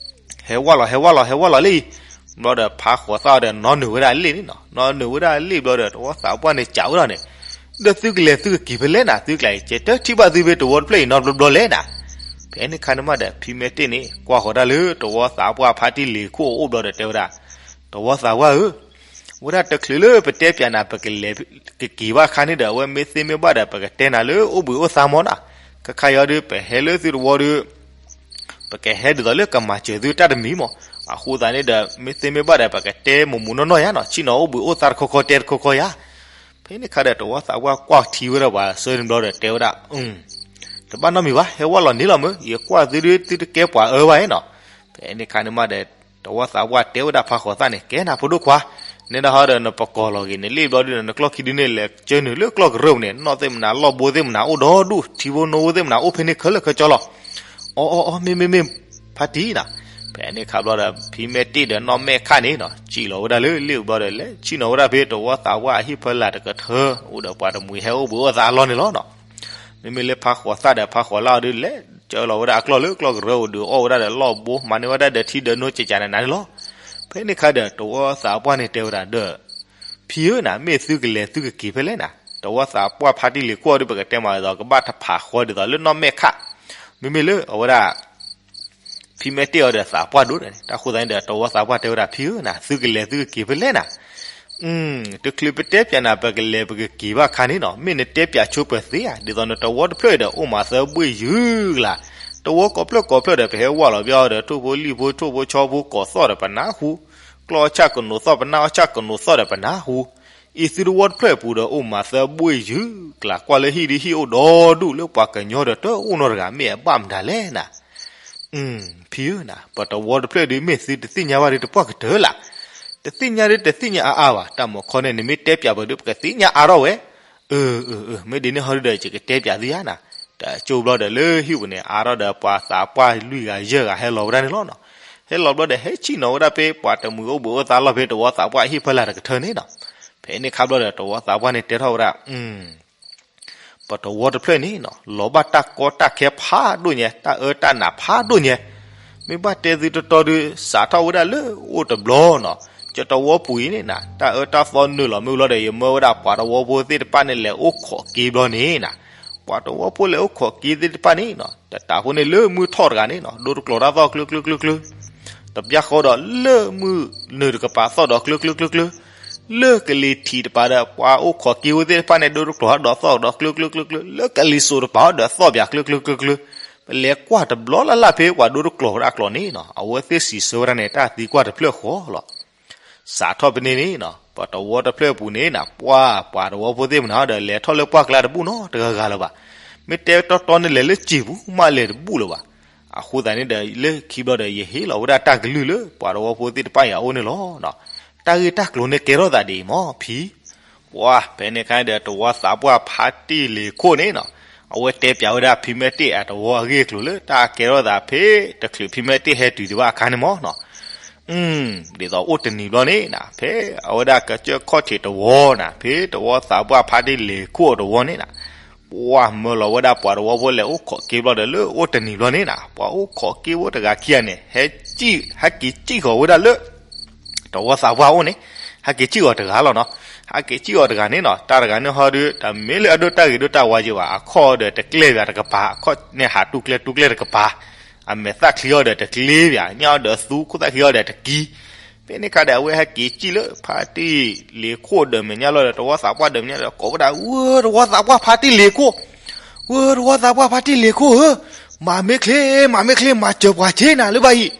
ဟဲဝဲလီၤ ဟဲဝဲလီၤ ဟဲဝဲလီၤလံ. ဘျီဒီးဖးဃိးသၣ်ဒီး နီနုာ်ဝဲဒၣ်လ့ၣ်န့ၣ်နီၤ, နီနုာ်ဝဲဒၣ်လ့ၣ်ဘျီဒီး တဝီသးပှၢ်န့ၣ်စံးဝဲဒၣ်န့ၣ်, ဒီးသုကလဲၤသုကက့ၤဖဲလဲၣ်နၤ, သုကျါအံၤ ကဲတထံၣ်ဘၣ်သုဖဲတဝီတဖျၢၣ်အံၤနီတဘျီဘျီလဲၣ်နၤ. ဖဲန့ၣ်ခါန့ၣ်မးဒီး ဖံမဲာ်တ့ၢ်န့ၣ် ကွၢ်ဃီၤတၢ်လၢတဝီသးပှၢ်ဖါတံၢ်လ့ၤခိၣ်အအိၣ်ဘျီဒီးတဲဝဲဒၣ်, တဝီသးပှၢ်ဧၢ ဝဲဒၣ်တချုးလၢပတဲပၠးနၤ ပကလဲၤကက့ၤဘၣ်ခါန့ၣ်ဒီး အဝဲမ့ၢ်သ့မ့ၢ်ဘၣ်ဒီး ပကတဲနၤလၢအိၣ်ဘှံးအိၣ်သါမ့ၢ်နၤ, ခဲခါအံၤဒီး ပဟဲလၢသုတဝီဒီး ပကဟဲဒ်သိးလၢကမၤစၢၤသုတၢ်တမံၤမး, အဃိသတးန့ၣ်ဒီး မ့ၢ်သ့မ့ၢ်ဘၣ်ဒီး ပကတဲမိၢ်မိၢ်နီၢ်နီၢ်ယါနီၤ, ဆ့ၣ်နီၤအိၣ်ဘှံးအိၣ်သါတခီခီ တဲတခီခီယါ. ဖဲန့ၣ်ခါဒီး တဝီသးပှၢ်ကွၢ်ထံဝဲဒၣ်ပှၤဆၢန့ၣ်ဘျီဒီးတဲဝဲဒၣ်, တဘၣ်နီတမံၤဘၣ်, ဟဲဝဲလီၤန့ၣ်လီၤမ့ၢ်, ယကွၢ်သုဒုး သုတကဲပှၤအၢဘၣ်နီၤ. ဖဲန့ၣ်ခါန့ၣ်မးဒီး တဝီသးပှၢ်တဲဝဲဒၣ်ဖးဃိးသၣ်န့ၣ်, ကဲနၤဖိဒိၣ်ခွါ, နဲဒၣ်ဟီဒီးနပကိးလီၤဂ့ၤန့ၣ်လ့ၣ်ဘျီဒုး နကျီၢ်ခံဒုန့ၣ် လဲၤကၢနုာ်လၢကျီၢ်ကရၢပူၤန့ၣ် နီၣ်သ့ၣ်မနၤ လီၢ်ဘိသ့ၣ်မနၤအိၣ်ဒီဒူၣ်, ထံဖိနိဖိသ့ၣ်မနၤအိၣ်ဖဲန့ၣ်ခဲလၢာ်ခဲဆ့လီၤ. အီ အီ အီ မ့ၢ် မ့ၢ် မ့ၢ် ဖါတံၢ်နၤ. ဖဲန့ၣ်ခါဘျီဒီး ဖံမဲာ်တ့ၢ်ဒီးနီၢ်မဲာ်ခၣ်န့ၣ်နီၤ စံၣ်လီၤဝဲဒၣ်လၢလ့ၣ်ဘျီဒီး လဲၤဆ့ၣ်နီၤဝဲဒၣ်ဖဲ တဝီသးပှၢ်အဟံၣ်ဖီလာ်တကထၢ အိၣ်ဒီးပှၤတမှံၤဟဲအိၣ်ဘှံးအိၣ်သါအလီၢ်န့ၣ်လီၤနီၤ. မ့မ့ၢ်လၢဖးဃိးသၣ်ဒီးဖးဃိးလၣ်အီၤဒုး လဲၤကၢလီၤဝဲဒၣ်အကျီၢ်လၢကျီၢ်ကရၢပူၤဒီး အီၣ်ဝဲဒၣ်ဒီးလီၢ်ဘိ မၤန့ၢ်ဝဲဒၣ်ဒီးထံဒီးနိကကနနၤန့ၣ်လီၤ. ဖဲန့ၣ်ခါဒီး တဝီသးပှၢ်န့ၣ်တဲဝဲဒၣ်ဒီး ဖံဧၢနၤ မ့ၢ်သုကလဲၤသုကက့ၤဖဲလဲၣ်နၤ. တဝီသးပှၢ်ဖါတံၢ်လ့ၤခိၣ်အီၤဒုး ပကတဲမးဒ်သိး ကဘၣ်တဖးဃီဒ်သိးလၢနီၢ်မဲာ်ခၣ်, မ့မ့ၢ်လၢအဝဲဒၣ် ဖံမဲာ်တ့ၢ်အီၤဒီးသးပှၢ်ဒိၣ်န့ၣ် တၢ်ဃိသတးန့ၣ်ဒီး တဝီသးပှၢ်တဲဝဲဒၣ် ဖံဧၢနၤ သုကလဲၤသုကက့ၤဖဲလဲၣ်နၤ. တချုးပတဲပၠးနၤ ပကလဲၤပကက့ၤဘၣ်ခါန့ၣ်နီၤ မ့ၢ်နတဲပၠးဆိပၢၤသ့ဧါ, ဒ်သိးနတဝီတဖျၢၣ်ဒီး အိၣ်မးသၢဘှ့ၣ်ယုၢ်ကလး, တဝီကိးဖျၢၣ်ကိးဖျၢၣ်ဒီး ပဟဲဝဲလီၤဘၣ်အီၤဒီး ထိၣ်ဖိလံၣ်ဖိ ထိၣ်ဖိဆီဖိကိးသီၣ်ဒီးပနၢ်ဟူ, ကျီၢ်အီၣ်ဆၣ်ကနိးသီၣ် ပနၢ်အီၣ်ဆၣ်ကနိးသီၣ်ဒီးပနၢ်ဟူ, အံၤသုတဝီတဖျၢၣ်အပူၤဒီး အိၣ်မးသၢဘှ့ၣ်ယုၢ်ကလး ကွၢ်လၢဟံၣ်ဒုးဟံၣ်အိၣ်ဒီဒူၣ် လၢပှၤကညီဒီးတအိၣ်နီတဂၤ မ့ၢ်အဘၣ်မတၤလဲၣ်နၤ. ဖံဧၢနၤ ပတဝီတဖျၢၣ်ဒုး မ့ၢ်သုတသ့ၣ်ညါဘၣ်ဒုး တပှၢ်ကတၢၢ်လၢ်. တသ့ၣ်ညါဒုး တသ့ၣ်ညါအါအါဘၣ်, တၢ်မၤခီန့ၣ် နမ့ၢ်တဲပၠးပှၤဒုး ပကသ့ၣ်ညါအါထီၣ်ဝဲ. အၢ အၢ အၢ မ့ၢ်ဒ်န့ၣ်ဟီဒုးဒီး ယကတဲပၠးသုယါနၤ. တကၠိဘျီဒီး လၢဟံၣ်ပူၤန့ၣ် အါထီၣ်ဒီးပှၤသးပှၢ်လွံၢ်ဂၤယဲၢ်ဂၤဟဲလီၤဝဲဒၣ်န့ၣ်လီၤနီၤ. ဟဲလီၤဘျီဒီး ဟဲဆ့ၣ်နီၤဝဲဒၣ်ဖဲပှၤတမှံၤအိၣ်ဘှံးအိၣ်သါလီၢ်ဖဲ တဝီသးပှၢ်အဟံၣ်ဖီလာ်တကထၢန့ၣ်နီၤ. ဖဲန့ၣ်ခါဘျီဒီး တဝီသးပှၢ်န့ၣ်တဲထီၣ်ဝဲဒၣ် ပတဝီတဖျၢၣ်န့ၣ်နီၤ လီၤဘၣ်တၢ်ကီတၢ်ခဲဖးဒိၣ်ညါ, တၢ်အၢတၢ်နးဖးဒိၣ်ညါ. မ့ၢ်ဘၣ်တဲသုတီတီဒုး စးထီၣ်ဝဲဒၣ်လၢအိၣ်တဘျီနီၤ, ကတဝီပူၤအံၤန့ၣ်နၤ တၢ်အၢတၢ်သီနုာ်လီၤမ့ၢ်လီၤဒီး ယမၢဝဲဒၣ်ပှၤတဝီဖိသ့ၣ်တဖၣ်န့ၣ် လဲၤအိၣ်ခိးက့ဘျီန့ၣ်နၤ, ပှၤတဝီဖိလဲၤအိၣ်ခိးက့သ့ၣ်တဖၣ်န့ၣ်နီၤ တတးဖိန့ၣ်လၢမုၢ်ထီၣ်တဂၤန့ၣ်နီၤ ဒိတကျိၤတၢ်သီၣ်ကျၢကျၢကျၢကျၢ တဘျီဃီဒီးလၢမုၢ်နုာ်တကပၤသီၣ်ဒီးကျၢကျၢကျၢကျၢ, လၢကလံၤထံးတပၤဒီး ပှၤအိၣ်ခိးက့ဝဲသ့ၣ်တဖၣ်န့ၣ် ဒိတကျိၤဟးဒီးသီၣ်ဒီးကျၢကျၢကျၢကျၢ, လၢကလံၤစိးတပၤဒီးသီၣ်ဘၣ်ကျၢကျၢကျၢကျၢ, ပလဲၤကွၢ်တဘျီလၢ်လၢ်ဖဲပှၤဒိတကျိၤတၢ်ကျိၤန့ၣ်နီၤ အဝဲသ့ၣ်စံးဆၢဝဲဒၣ်န့ၣ် တၢ်သံကွၢ်တဖျၢၣ်ဃီလီၤ. စးထီၣ်ဖဲန့ၣ်န့ၣ်နီၤ ပှၤတဝီတဖျၢၣ်အပူၤန့ၣ်နၤ ပှၤပှၤတဝီဖိသ့ၣ်မနုၤဒီး လဲၤထီၣ်လၢပှၢ်ကျါတဘူၣ်နီတဂၤဂၤလၢၤဘၣ်. မ့ၢ်တဲတီတီန့ၣ် လဲၤလၢစံာ်ပူၤမးလဲၤတဘူၣ်လၢၤဘၣ်. အဃိသတးန့ၣ်ဒီး လၢခံဘျီဒီး ယဟ့ၣ်လီၤဝဲဒၣ်တၢ်ကလုၢ်လၢ ပှၤတဝီဖိသ့ၣ်တဖၣ်အံၤအအိၣ်န့ၣ်လီၤ. တၢ်ဂ့ၢ်တၢ်ကျိၤန့ၣ်ကဲထီၣ်သးဒ်အံၤမ့ၢ်ဖံ ပှၤဖဲန့ၣ်အခါဒီး တဝီသးပှၢ်ဖါတံၢ်လ့ၤခိၣ်န့ၣ်နီၤ အဝဲတဲပၠးဝဲဒၣ်ဖံမဲာ်တ့ၢ်အတဝီအဂ့ၢ်အကျိၤလၢ တၢ်ကဲထီၣ်သးဖဲတချုးဖံမဲာ်တ့ၢ်ဟဲတုၤဒံးဘၣ်အခါန့ၣ်မ့ၢ်နီၤ. ဒ်သိးအိၣ်တနံၤဘျီန့ၣ်နၤ ဖဲအဝဲဒၣ်ကစၢၢ်ခီၣ်ထံးတဝီနၤ ဖဲတဝီသးပှၢ်ဖါတံၢ်လ့ၤခိၣ်တဝီန့ၣ်နၤ ပှၢ်မၢလီၤဝဲဒၣ်ပှၤတဝီဖိလဲၤအိၣ်ခိးက့ဘျီဒီး လၢအိၣ်တနံၤဘျီန့ၣ်နၤ ပှၤအိၣ်ခိးက့ဖိတဂၤခံဂၤန့ၣ် ဟဲက့ၤ ဟဲက့ၤစံၣ်ဃီၤဝဲဒၣ်လၢ တဝီသးပှၢ်အိၣ်န့ၣ် ဟဲက့ၤစံၣ်အီၤတဂၤလီၤနီၤ. ဟဲက့ၤစံၣ်အီၤတဂၤန့ၣ်နီၤ တၢ်တဂၤန့ၣ်ဟီဒုး တမ့ၢ်လၢအဒိၣ်တၢ်ဂ့ၤဒိၣ်တၢ်ဝါက့ဘၣ် အခီၣ်ဒီးတကျဲၣ်ဘၣ်တကပၤ အခီၣ်န့ၣ်ဟးတူၢ်ကျဲၣ်တူၢ်ကျဲၣ်တကပၤ အမဲာ်သၣ်ချံအီၤဒီးတကျ့ဘၣ် ညၣ်အီၤဒီးသူ ခိၣ်သၣ်ချံအီၤဒီးတကံ ဖဲန့ၣ်ခါဒီး အဝဲဟဲက့ၤစံၣ်လၢဖါတံၢ်လ့ၤခိၣ်ဒီးမဲာ်ညါလီၤဒီး တဝီသးပှၢ်ဒီးမဲာ်ညါဒီး ကိးဝဲဒၣ် ဝဲတဝီသးပှၢ်ဖါတံၢ်လ့ၤခိၣ် ဝဲတဝီသးပှၢ်ဖါတံၢ်လ့ၤခိၣ်ဧၢ, မၤမ့ၢ်ချ့ မၤမ့ၢ်ချ့ မၤစၢၤပှၤစ့နၤလၢၤဘၣ်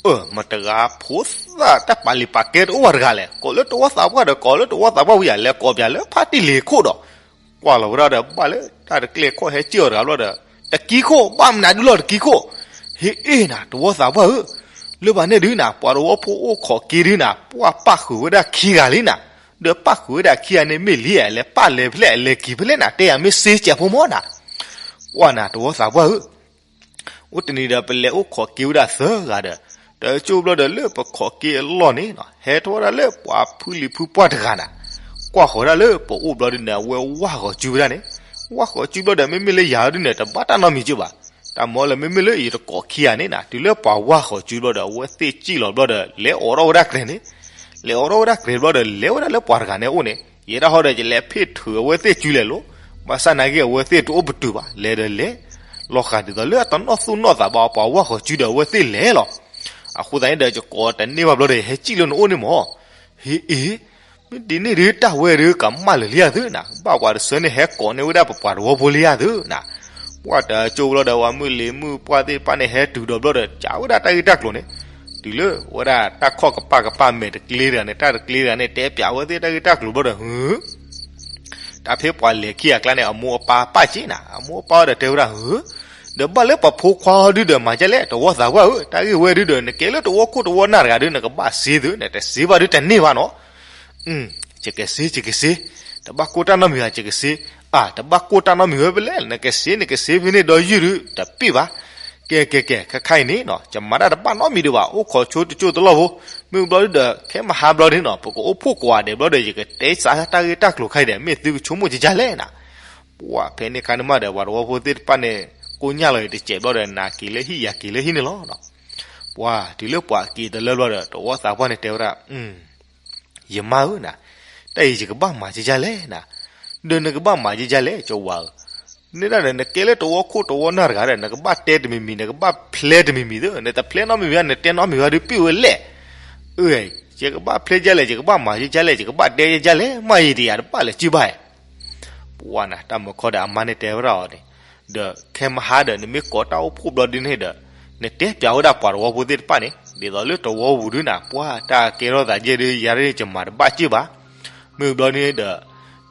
အံၤ. အၢ မတဂၤဖိသၣ်တၢ်ပာ်လံာ်ပာ်ကဲတအိၣ်ဘၣ်တဂၤလဲၣ်, ကိးလၢတဝီသးပှၢ်ဒီး ကိးလၢတဝီသးပှၢ်ဝံၤယၤ လဲၤကိးပၠးလၢဖါတံၢ်လ့ၤခိၣ်ဒီး ကွၢ်လီၤဝဲဒၣ်ဒီး ဘၣ်လၢတၢ်တကျဲၣ်ခီၣ်ဟဲစံၣ်အီၤတဂၤဘျီဒီး တကံခိၣ် ဘၣ်မနုၤဒုလီၤတကံခိၣ်, ဟ့ၣ်အ့ၣ်နၤ တဝီသးပှၢ်ဧၢ, လၢဘၣ်န့ၣ်ဒုနၤ ပှၤတဝီဖိအိၣ်ခိးက့ဒုနၤ ပှၢ်ပၣ်ဃုာ်ဝဲဒၣ်ခံဂၤလံနၤ, ဒီးပၣ်ဃုာ်ဝဲဒၣ်ခံဂၤန့ၣ်မ့ၢ်လံဧါ လဲၤပၣ်လဲၤဖဲလဲၣ် လဲၤက့ၤဖဲလဲၣ်နၤ တဲယၤမ့ၢ်စ့စဲးဖိမီၢ်နၤ, ကွၢ်နၤ တဝီသးပှၢ်ဧၢ အိၣ်တနံၤဒီး ပလဲၤအိၣ်ခိးက့ဝဲဒၣ်သၢဂၤဒီး တကၠိဘျီဒီး လၢပခိးက့အလီၢ်န့ၣ် ဟဲထီၣ်ဝဲဒၣ်လၢပှၤဖုလံၤဖုပှၢ်တဂၤနၤ, ကွၢ်ဃီၤဒၣ်လၢပအိၣ်ဘျီဒုန့ၣ် အဝဲဝၢ်ဃီၤစုဝဲဒၣ်န့ၣ်, ဝၢ်ဃီၤစုဘျီဒီး မ့မ့ၢ်လၢယၤဒုန့ၣ် တဘၣ်တၢ်နီတမံၤက့ဘၣ်, တၢ်မၤလၢမ့မ့ၢ်လၢယတကိးခံဂၤန့ၣ်နၤ တုၤလၢပှၤဝၢ်ဃီၤစုဘျီဒီး အဝဲသ့ၣ်စံၣ်လီၤဘျီဒီး လဲၤအိးထီၣ်ဝဲဒၣ်ကြဲးန့ၣ်, လဲၤအိးထီၣ်ဝဲဒၣ်ကြဲးဘျီဒီး လဲၤဝဲဒၣ်လၢပှၤတဂၤန့ၣ်အအိၣ်န့ၣ်, ယဲဒၣ်ဟီဒီး ယလဲၤဖ့ၣ်ထုးအဝဲသ့ၣ်စုလဲၣ်လိၤ, ဘၣ်ဆၣ်နာ်က့ အဝဲသ့ၣ်တအိၣ်ပတုာ်ဘၣ် လဲၤဒီးလဲၤ လီၤဃာ်ဒ်သိးလၢအတနီၣ်သူၣ်နီၣ်သးဘၣ် ပှၤဝၢ်ဃီၤစုဒီးအဝဲသ့ၣ်လဲၤလီၤ, အဃိသတးန့ၣ်ဒီး ယကိးတန့ၢ်ဘၣ်ဘျီဒီး ယဟဲစံၣ်လၢနအိၣ်န့ၣ်မီၢ်, ဟ့ၣ်အ့ၣ် မ့ၢ်ဒ်န့ၣ်ဒု တၢ်ဝဲဒုကမၣ်လၢာ်လံဧါသုနၤ, ဘၣ်ပှၤတဆၢန့ၣ် ဟဲကိးန့ၢ်ဝဲဒၣ်ပပှၤတဝီဖိလံဧါသုနၤ, ပှၢ်တကၠိဘျီဒီး ပှၤမုၢ်လံၤမုၢ်ပှၢ်သ့ၣ်တဖၣ်န့ၣ် ဟဲတုၤဒီးဘျီဒီး ကးဝဲဒၣ်တၢ်ဂ့ၢ်တၢ်ကျိၤန့ၣ်, တုၤလၢဝဲဒၣ်တၢ်ခီၣ်ကပၣ်ကပၣ်မဲာ်တကျ့တဂၤန့ၣ် တၢ်တကျ့တဂၤန့ၣ် တဲပၠးဝဲသ့ၣ်တၢ်ဂ့ၢ်တၢ်ကျိၤဘျီဒီး ဟု တၢ်ဖဲပှၤလဲၤခံဂၤအကျါန့ၣ် အမိၢ်အပၢ်ပၣ်က့နၤ, အမိၢ်အပၢ်ဒီးတဲဝဲဒၣ် ဟု ဒီးဘၣ်လၢပှၤဖိခွါဟီဒုဒီး မၤဒ်လဲၣ် တဝီသးပှၢ်ဧၢ, တၢ်ဂ့ၢ်ဝဲဒုဒီး နကဲလၢတဝီခိၣ်တဝီနၢ်တဂၤဒု နကဘၣ်စ့သု နတစ့ဘၣ်ဒုတန့ၢ်ဘၣ်နီၤ, ကက့ၤစ့ ကက့ၤစ့, တဘၣ်ကိၢ်တၢ်နီတမံၤဘၣ် ကက့ၤစ့, အါ တဘၣ်ကိၢ်တၢ်နီတမံၤဝဲဖဲလဲၣ် နကစ့ နကစ့ဖဲန့ၣ်ဒီးယုၢ်ဒု တပ့ၢ်ဘၣ်, ကဲ ကဲ ကဲ ခဲခါအံၤန့ၣ်နီၤ ယမၤတၢ်တဘၣ်နီတမံၤဒံးဘၣ် အိၣ်ခိးဆိတကၠိတလီၢ်ဖိ, မ့ၢ်ဘျီဒုဒီး ခဲမဟါဘျီဒုနီၤ ပကအိၣ်ဖှိၣ်ကိးဂၤဒဲးဘျီဒီး ယကတဲစးတၢ်ဂ့ၢ်တၢ်ကျိၤခါအံၤဒီး မ့ၢ်သုကဆိကမိၣ်ကကလဲၣ်နၤ, ပှၢ်ဖဲန့ၣ်ခါန့ၣ်မးဒီး ပှၤတဝီဖိသ့ၣ်တဖၣ်န့ၣ် ကိညၢ်လီၤအံၤတစဲးဘျီဒီး နၤက့ၤလၢဟံၣ် ယၤက့ၤလၢဟံၣ်န့ၣ်လီၤနီၤ, ပှၢ်တုၤလၢပှၤက့ၤတလၢဘျီဒီး တဝီသးပှၢ်န့ၣ်တဲဝဲဒၣ် ယမါဧၢနၤ, တၢ်အံၤယကဘၣ်မၤကကလဲၣ်နၤ, ဒီးနကဘၣ်မၤကကလဲၣ် ကဝၤဧၢ, န့ၣ်ဒၣ်ဒီး နကဲလၢတဝီခိၣ်တဝီနၢ်တဂၤဒီး နကဘၣ်တဲတမံၤမံၤ နကဘၣ်ဖျဲတမံၤမံၤသ့ နတဖျဲနီတမံၤဘၣ် နတဲနီတမံၤဘၣ်ဒုးပ့ၢ်ဝဲလဲၣ်, အၢ ယကဘၣ်ဖျဲကလဲၣ် ယကဘၣ်မၤကကလဲၣ် ယကဘၣ်တဲကကလဲၣ် မ့ၢ်ယတယၤတဘၣ်လၢၤက့ဘၣ် ပှၢ်နၤ တၢ်မၢခီဒီးအမါန့ၣ်တဲဝဲဒၣ်အီၤန့ၣ်, ဒီးခဲမဟါဒီး နမ့ၢ်ကိးတၢ်အိၣ်ဖှိၣ်ဘျီဒုန့ၣ်ဒီး နတဲပၠးဝဲဒၣ်ပှၤတဝီဖိသ့ၣ်တဖၣ်န့ၣ် ဒ်သိးလၢတဝီပူၤဒုနၤ ပှၢ်တၢ်ကဲထီၣ်သးယဲၢ်ဒု ယၤဒုယမၤတဘၣ်က့ဘၣ်, မ့ၢ်ဘျီဒုန့ၣ်ဒီး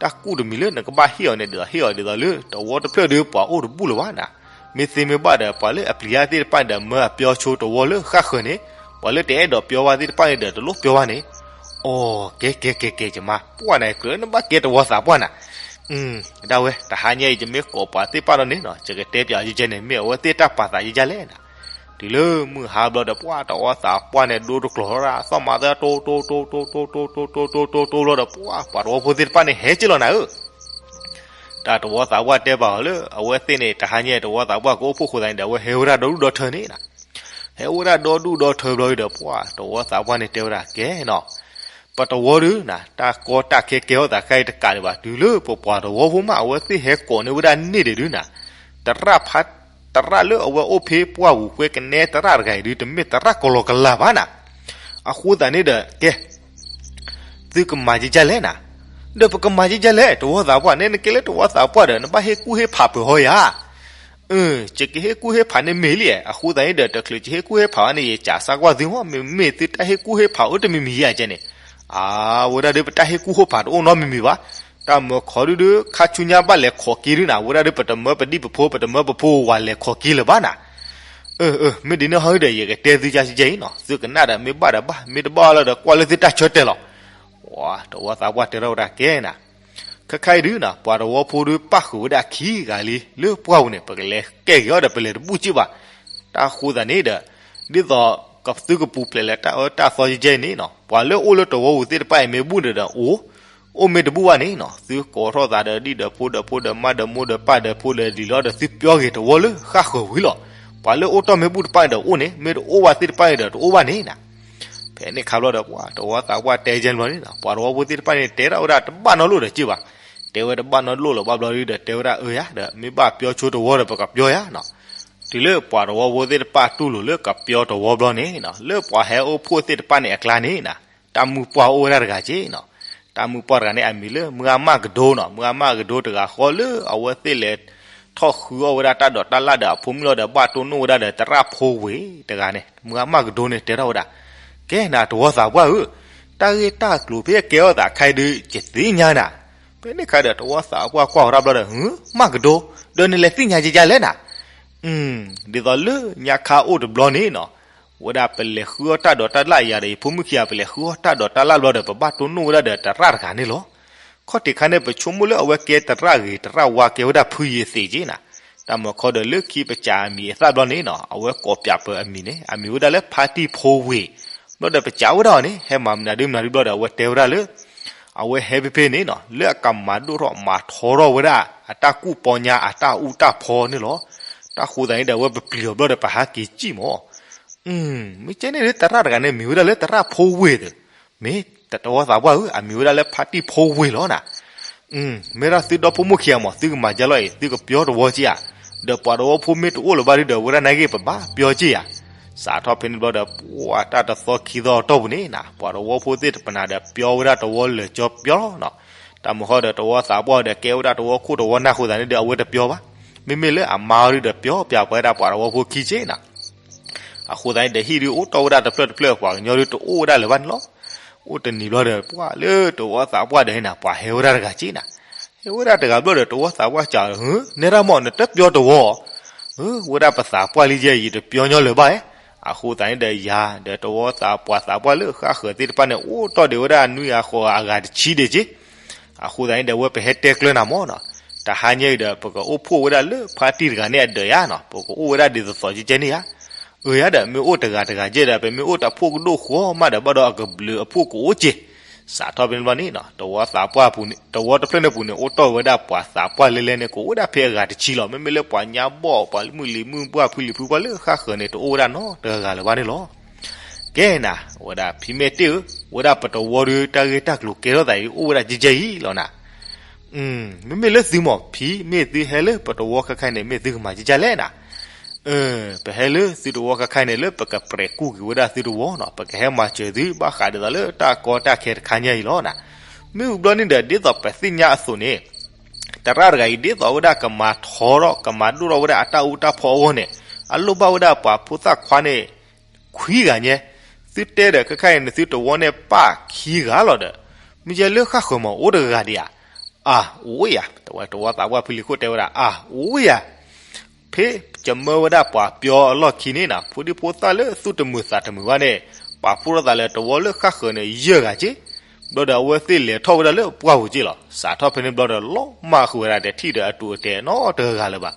တၢ်ကူၣ်တမံၤလၢနကဘၣ်ဟ့ၣ်အီၤန့ၣ် ဒ်သိးဟ့ၣ်အီၤဒ်သိးလၢ တဝီတဖျၢၣ်ဒုပှၤအိၣ်တဘူၣ်လၢၤဘၣ်နၤ, မ့ၢ်သ့မ့ၢ်ဘၣ်ဒီး ပှၤလၢအပျံၤယါသ့ၣ်တဖၣ်န့ၣ်ဒီး မၢအပျီဆိတဝီလၢဃၣ်ဃၢၤန့ၣ်, ပှၤလၢတအဲၣ်ဒိးပျီဝါသ့ၣ်တဖၣ်န့ၣ်ဒီး တလိၣ်ပျီဝါန့ၣ်, အိ ကဲ ကဲ ကဲ ကဲ ယမါ ပှၢ်နၤ ကြၢးနဘၣ်ကဲတဝီသးပှၢ်နၤ, ဒၣ်ဝဲ တဟါညါအံၤ ယမ့ၢ်ကိးပှၤသ့ၣ်တဖၣ်ဒီးန့ၣ်နီၤ ယကတဲပၠးယကဲန့ၣ် မ့ၢ်အဝဲသ့ၣ်တၢ်ပာ်သးယကလဲၣ်နၤ, တုၤလၢမုၢ်ဟါဘျီဒီး ပှၢ်တဝီသးပှၢ်န့ၣ် ဒိတကျိၤထီၣ်ဒၣ် သီၣ်မၤသၢတိတိတိတိတိတိတိတိတိတိတိဘျီဒီး ပှၢ်ပှၤတဝီဖိသ့ၣ်တဖၣ်န့ၣ် ဟဲက့ၤလီၤနၤဧၢ တၢ်တဝီသးပှၢ်တဲဘၣ်အီၤလၢ အဝဲသ့ၣ်န့ၣ် တဟါညါတဝီသးပှၢ်ကအိၣ်ဖှိၣ်ဃိသးန့ၣ်ဒီး အဝဲဟဲဝဲဒၣ်ဒီဒူၣ်ဒီထၢန့ၣ်နၤ, ဟဲဝဲဒၣ်ဒီဒူၣ်ဒီထၢဘျီဒီး ပှၢ်တဝီသးပှၢ်န့ၣ်တဲဝဲဒၣ် ကဲနီၤ, ပတဝီဒုနၤ တၢ်ကီတၢ်ခဲကဲထီၣ်သးခဲအံၤတကးဒံးဘၣ် တုၤလၢပပှၤတဝီဖိမး အဝဲသ့ၣ်ဟဲကိးန့ၢ်ဝဲဒၣ်န့ၢ်ဒံးဒုနၤ, တရၣ်ဖး တရၣ်လၢအဝဲအိၣ်ဖဲပှၢ်ပူၤ ဃဲကနဲတရၣ်တဂၤအံၤဒု တမ့ၢ်တရၣ်ကလီကလီဘၣ်နၤ, အဃိသတးန့ၣ်ဒီး ကဲ သုကမၤကကလဲၣ်နၤ, ဒီးပကမၤကကလဲၣ် တဝီသးပှၢ်န့ၣ် နကဲလၢတဝီသးပှၢ်ဒီး နဘၣ်ဟ့ၣ်ကူၣ်ဟ့ၣ်ဖးပှဲၤဟီယၤ, အၢ ယကဟ့ၣ်ကူၣ်ဟ့ၣ်ဖးန့ၣ်မ့ၢ်လံ, အဃိသတးန့ၣ်ဒီး တချုးယဟ့ၣ်ကူၣ်ဟ့ၣ်ဖးဘၣ်န့ၣ် ယကးစၢ်ကွၢ်သုမီၢ် မ့မ့ၢ်သုတၢ်ဟ့ၣ်ကူၣ်ဟ့ၣ်ဖးအိၣ်တမံၤမံၤဧါကဲန့ၣ်, အဝဲဒၣ်ဒု ပတၢ်ဟ့ၣ်ကူၣ်ဟ့ၣ်ဖးတအိၣ်နီတမံၤမံၤဘၣ်, တၢ်မၢခီဒုဒု ခါဆူညါဘၣ်လဲၤခိးက့ဒုနၤ ဝဲဒၣ်ဒု ပတမၢပဒံၣ်ပဖိ ပတမၢပဖိဝၤလဲၤခိးက့လၢၤဘၣ်နၤ, အၢ အၢ မ့ၢ်ဒ်န့ၣ်ဟီဒုဒီး ယကတဲသုကကဲအံၤနီၤ သုကနၣ်ဒီး မ့ၢ်ဘၣ်ဒီးဘၣ် မ့ၢ်တဘၣ်လၢၤဒီး ကွၢ်လၢသုတၢ်ဆၢတဲာ်လီၤ, တဝီသးပှၢ်တဲထီၣ်ဝဲဒၣ်ကဲနၤ ခဲခါအံၤဒုနၤ ပှၤတဝီဖိဒု ပၣ်ဃုာ်ဝဲဒၣ်ခံဂၤလံ လၢပှၢ်ပူၤန့ၣ် ပကလဲၤကဲက့ၤအီၤဒီး ပလဲၤတဘူၣ်က့ဘၣ်, တၢ်ဃိသးန့ၣ်ဒီး ဒ်သိး ကသုကပူၤဖျဲးလၢတၢ်အၢတၢ်သီယဲၢ်ယဲၢ်န့ၣ်နီၤ, ပှၤလၢအိၣ်လၢတဝီပူၤသ့ၣ်တဖၣ်အံၤမ့ၢ်ဘူၣ်ဒီးဒီးအိၣ်, အိၣ်မ့ၢ်တဘူၣ်ဘၣ်န့ၣ်နီၤ, သုကိးထီၣ်သးဒီးဒံၣ်ဒီးဖိဒီးဖိဒီးမါဒီးမိၢ်ဒီးပၢ်ဒီး ဖိဒီးလံၤလီၤဒီး သုပျီဂ့ၤတဝီလၢဃၣ်ဃၢၤဝံၤလီၤ. ပှၤလၢအိၣ်တ့ၢ်မ့ၢ်ဘူၣ်တဖၣ်ဒီးအိၣ်န့ၣ်, မ့ၢ်တအိၣ်ဘၣ်သ့ၣ်တဖၣ်ဒီးတအိၣ်ဘၣ်န့ၣ်နီၤ. ဖဲန့ၣ်ခါဘျီဒီး ပှၤတဝီသးပှၢ်တဲယဲၢ်ဘျီန့ၣ်နီၤ, ပှၤတဝီဖိသ့ၣ်တဖၣ်န့ၣ် တဲဒၣ်ဝဲဒၣ်တဘၣ်နီတလိၣ်ဒီးက့ၢ်ဘၣ်. တဲဝဲတဘၣ်နီတလိၣ်လၢၤဘၣ်ဘျီဒီး တဲဝဲဒၣ်အၢယၤဒီး မ့ၢ်ဘၣ်ပျီဆိတဝီဒီးပကပျီယၤနီၤ. တုၤလၢပှၤတဝီဖိသ့ၣ်တဖၣ်တူၢ်လိာ်လၢကပျီတဝီဘျီန့ၣ်နီၤ, လၢပှၤဟဲအိၣ်ဖှိၣ်သ့ၣ်တဖၣ်န့ၣ်အကျါန့ၣ်နီၤ, တၢ်မုၢ်ပှၢ်အိၣ်ဝဲဒၣ်တဂၤက့ၢ်နီၤ. တၢ်မုၢ်ပှၢ်တဂၤန့ၣ် အမံၤလၢမုၢ်ဂၤမၢ်ကဒိနီၤ, မုၢ်ဂၤမၢ်ကဒိတဂၤဃီလၢအဝဲသ့ၣ်လဲၤထီၣ်ဃုအီၣ်ဝဲဒၣ်တၢ်ဒိးတၢ်လၣ်ဒီးအဖိမုၣ်လီၤဒီး ဘၣ်တိၢ်နီၣ်ဝဲဒၣ်ဒီးသရၣ်ဖိဝ့ၢ်တဂၤန့ၣ်, မုၢ်ဂၤမၢ်ကဒိန့ၣ်တဲထီၣ်ဝဲဒၣ်, ကဲနၤတဝီသးပှၢ်ဧၢ, တၢ်ဂ့ၢ်တၢ်ကျိၤဖဲကဲထီၣ်သးခဲအံၤဒုး ယသ့ၣ်ညါနၤ. ဖဲန့ၣ်ခါဒီးတဝီသးပှၢ်ကွၢ်ဝဲဒၣ်ဘျီဒီး မၢ်ကဒိ, ဒီးနလဲၤသ့ၣ်ညါကကလဲၣ်နၤ. ဒ်သိးလၢညါခါအိၣ်တဘျီန့ၣ်နီၤ, ဝဲဒၣ်ပလဲၤဃုအီၣ်တၢ်ဒိးတၢ်လၣ်ယၤဒီး ယဖိမုၣ်ခံဂၤ ပလဲၤဃုအီၣ်တၢ်ဒိးတၢ်လၣ်ဘျီဒီး ပဘၣ်တိၢ်နီၣ်ဝဲဒၣ်ဒီးသရၣ်တဂၤန့ၣ်လီၤ. ခီၣ်ထံးခါန့ၣ် ပဆိကမိၣ်လၢအဝဲကဲသရၣ်ဂ့ၤသရၣ်ဝါ ကဲဝဲဒၣ်ဖုယ့ၤသ့းက့ၢ်နၤ. တၢ်မၤခီဒီးလၢခံပစံးအမံၤအသၣ်ဘျီန့ၣ်နီၤ, အဝဲကိးပၠးပၢၤအမံၤန့ၣ် အမံၤဝဲဒၣ်လၢဖါတံၢ်ဖိဝ့ၢ်, ဘျီဒီးပစံးဝဲဒၣ်အီၤန့ၣ် ဟဲမၤမနုၤဒုမနုၤဒုဘျီဒီး အဝဲတဲဝဲဒၣ်လၢ အဝဲဟဲဖဲဖဲန့ၣ်နီၤ လၢအကမၤဒိၣ်ထီၣ်မၤထီထီၣ်ဝဲဒၣ် အတၢ်ကူၣ်ပီညါအတၢ်အူတၢ်ဖီန့ၣ်လီၤ. တၢ်ဃိသတးန့ၣ်ဒီး အဝဲပပျံၤအီၤဘျီဒီး ပဟးက့ၤစံၣ်မၢ်. မ့ၢ်ကဲန့ၣ်လၢသရၣ်တဂၤန့ၣ် မံၤဝဲဒၣ်လၢသရၣ်ဖိဝ့ၢ်သ့ၣ်, မ့ၢ်တဝီသးပှၢ်ဧၢ, အမံၤဝဲဒၣ်လၢဖါတံၢ်ဖိဝ့ၢ်လီၤနၤ. မ့ၢ်ဒၣ်သုဒီဖိမိၢ်ခံဂၤမၢ် သုကမၤကဲလီၤအံၤ သုကပျီတဝီက့ဧါ. ဒီးပှၤတဝီဖိမ့ၢ်တအိၣ်လၢၤဘၣ်ဒုဒီး ဝဲဒၣ်နာ်က့ ပဘၣ်ပျီက့ဧါ. စးထီၣ်ဖဲန့ၣ်ဘျီဒီး ပှၤတၢ်တသီခံသီအတီၢ်ပူၤန့ၣ်နၤ ပှၤတဝီဖိသ့ၣ်တဖၣ်နၤဒီး ပျီဝဲဒၣ်တဝီလၢာ်ကၠီပျီနီၤ. တၢ်မၤဃီဒီးတဝီသးပှၢ်ဒီး ကဲဝဲဒၣ်တဝီခိၣ်တဝီနၢ်အဃိသတးန့ၣ်ဒီး အဝဲတပျီဘၣ်. မ့မ့ၢ်လၢအမါအီၤဒုဒီး ပျီပၠးပှၤဝဲဒၣ်ပှၤတဝီဖိခံက့နၤ. အဃိသတးန့ၣ်ဒီး ဟံၣ်ဒုအိၣ်တီၢ်ဝဲဒၣ်တဖျၢၣ်တဖျၢၣ် ပှၤကညီဒုတအိၣ်ဝဲဒၣ်လၢၤဘၣ်န့ၣ်လီၤ. အိၣ်တနံၤဘျီဒီး ပှၤလၢတဝီသးပှၢ်ဒီးန့ၣ်နၤ ပှၤဟဲဝဲဒၣ်တဂၤက့နၤ. ဟဲဝဲဒၣ်တဂၤဘျီဒီး တဝီသးပှၢ်စံးအီၤ, နဲဒၣ်မၢ် နတပျီတဝီ ဝဲဒၣ်ပသးပှၢ်လံယဲ ယတပျီညီလၢၤဘၣ်ဧါ. အဃိသတးန့ၣ်ဒီးယၤ ဒီးတဝီသးပှၢ်သးပှၢ်လၢဃၣ်ဃၢၤသ့ၣ်တဖၣ်န့ၣ် အိၣ်တီၢ်ဒံးဝဲဒၣ်နွံဂၤဃိးဂၤအဂၤတဆံဒံးက့. အဃိသတးန့ၣ်ဒီး ဝဲပဟဲတဲကျၢၤနၤမၢ်နီၤ. တဟါညါအံၤဒီး ပကအိၣ်ဖှိၣ်ဝဲဒၣ်လၢဖါတံၢ်တဂၤန့ၣ်အဒၢးယါနီၤ, ပကအိၣ်ဝဲဒၣ်ဒ်သိးသိးကဲကဲန့ၣ်ဧါ. အၢ ယၤဒီး မ့ၢ်အိၣ်တဂၤတဂၤကဲဒီး ပမ့ၢ်အိၣ်တၢ်ဖှိၣ်ကဒိၣ်ဃီမးဒီး ဘၣ်ဒီးအကဘျုးအဖှိၣ်ကအိၣ်က့. စးထီၣ်ဖဲန့ၣ်ဘျီန့ၣ်နီၤ တဝီသးပှၢ်ပူၤန့ၣ် တဝီတဖျၢၣ်န့ၣ်ပူၤန့ၣ် အိၣ်တီၢ်ဝဲဒၣ်ပှၤသးပှၢ်လဲလဲန့ၣ် ကအိၣ်ဝဲဒၣ်ဖဲအဂၤတဆံလီၤ. မ့မ့ၢ်လၢပှၤညါဘီၣ် ပှၤမုၢ်လံၤမုၢ်ပှၢ် ဖုလံၤဖုပှၢ်လၢဃၣ်ဃၢၤန့ၣ် တအိၣ်ဝဲဒၣ်နီတဂၤလၢၤဘၣ်န့ၣ်လီၤ. ကဲနၤ ဝဲဒၣ်ဖံးမဲာ်တ့ၢ်ဧၢ, ဝဲဒၣ်ပတဝီဒီး တၢ်ဂ့ၢ်တၢ်ကျိၤကဲထီၣ်သးအံၤ အိၣ်ဝဲဒၣ်ကဲကဲအံၤလီၤနၤ. မ့မ့ၢ်လၢသုမၢ် ဖံး မ့ၢ်သုဟဲလၢပတဝီခါခါန့ၣ် မ့ၢ်သုကမၤကဲကဲလဲၣ်နၤ. ပဟဲလၢသုတဝီခါခါန့ၣ် လၢပကပြဲးကူၣ်က့ၤဝဲဒၣ်သုတဝီနီၤ, ပကဟဲမၤစၢၤသု ဘၣ်ဃးဒ်သိးလၢတၢ်ကီတၢ်ခဲတခါညါအံၤလီၤနၤ. မ့ၢ်ဝံၤဘျီန့ၣ်ဒီး ဒ်သိးပသ့ၣ်ညါအသိးန့ၣ် သရၣ်တဂၤအံၤ ဒ်သိးဝဲဒၣ်ကမၤထီထီၣ် ကမၤဒိၣ်ထီၣ်ဝဲဒၣ်အတၢ်အူတၢ်ဖီအဂီၢ်န့ၣ် အလိၣ်ဘၣ်ဝဲဒၣ်ပှၤဖိသၣ်ခွါန့ၣ် ခွံဂၤညါ. သုတဲဒီးခဲခါအံၤန့ၣ် သုတဝီန့ၣ်ပၢ်ခံဂၤလီၤဒီး မ့ၢ်ယဲလၢဃၣ်ဃၢၤမး အိၣ်တဂၤဒံးဧါ. အၢ အိၣ်ယၤ, တဝီသးပှၢ်ဖုလံၤခိၣ်တဲဝဲဒၣ် အၢ အိၣ်ယၤ. ဖဲယမၢဝဲဒၣ်ပှၤပျီအလီၢ်ခံန့ၣ်နၤ ဖိဒံဖိသၣ်လၢသူၣ်တမုာ်သးတမုာ်ဘၣ်န့ၣ် ပာ်ဖှိၣ်ထီၣ်သးလၢတဝီလၢဃၣ်ဃၢၤန့ၣ် ယဲၢ်ဂၤက့. ဘျီဒီးအဝဲသ့ၣ်လဲၤထီၣ်ဝဲဒၣ်လၢပှၢ်ပူၤက့လီၤ. စးထီၣ်ဖဲန့ၣ်ဘျီဒီး လီၤမၢ်ဃုာ်ဝဲဒၣ်ဒီး ထံၣ်ဒီးအတူးအတဲာ်နီတဂၤလၢၤဘၣ်.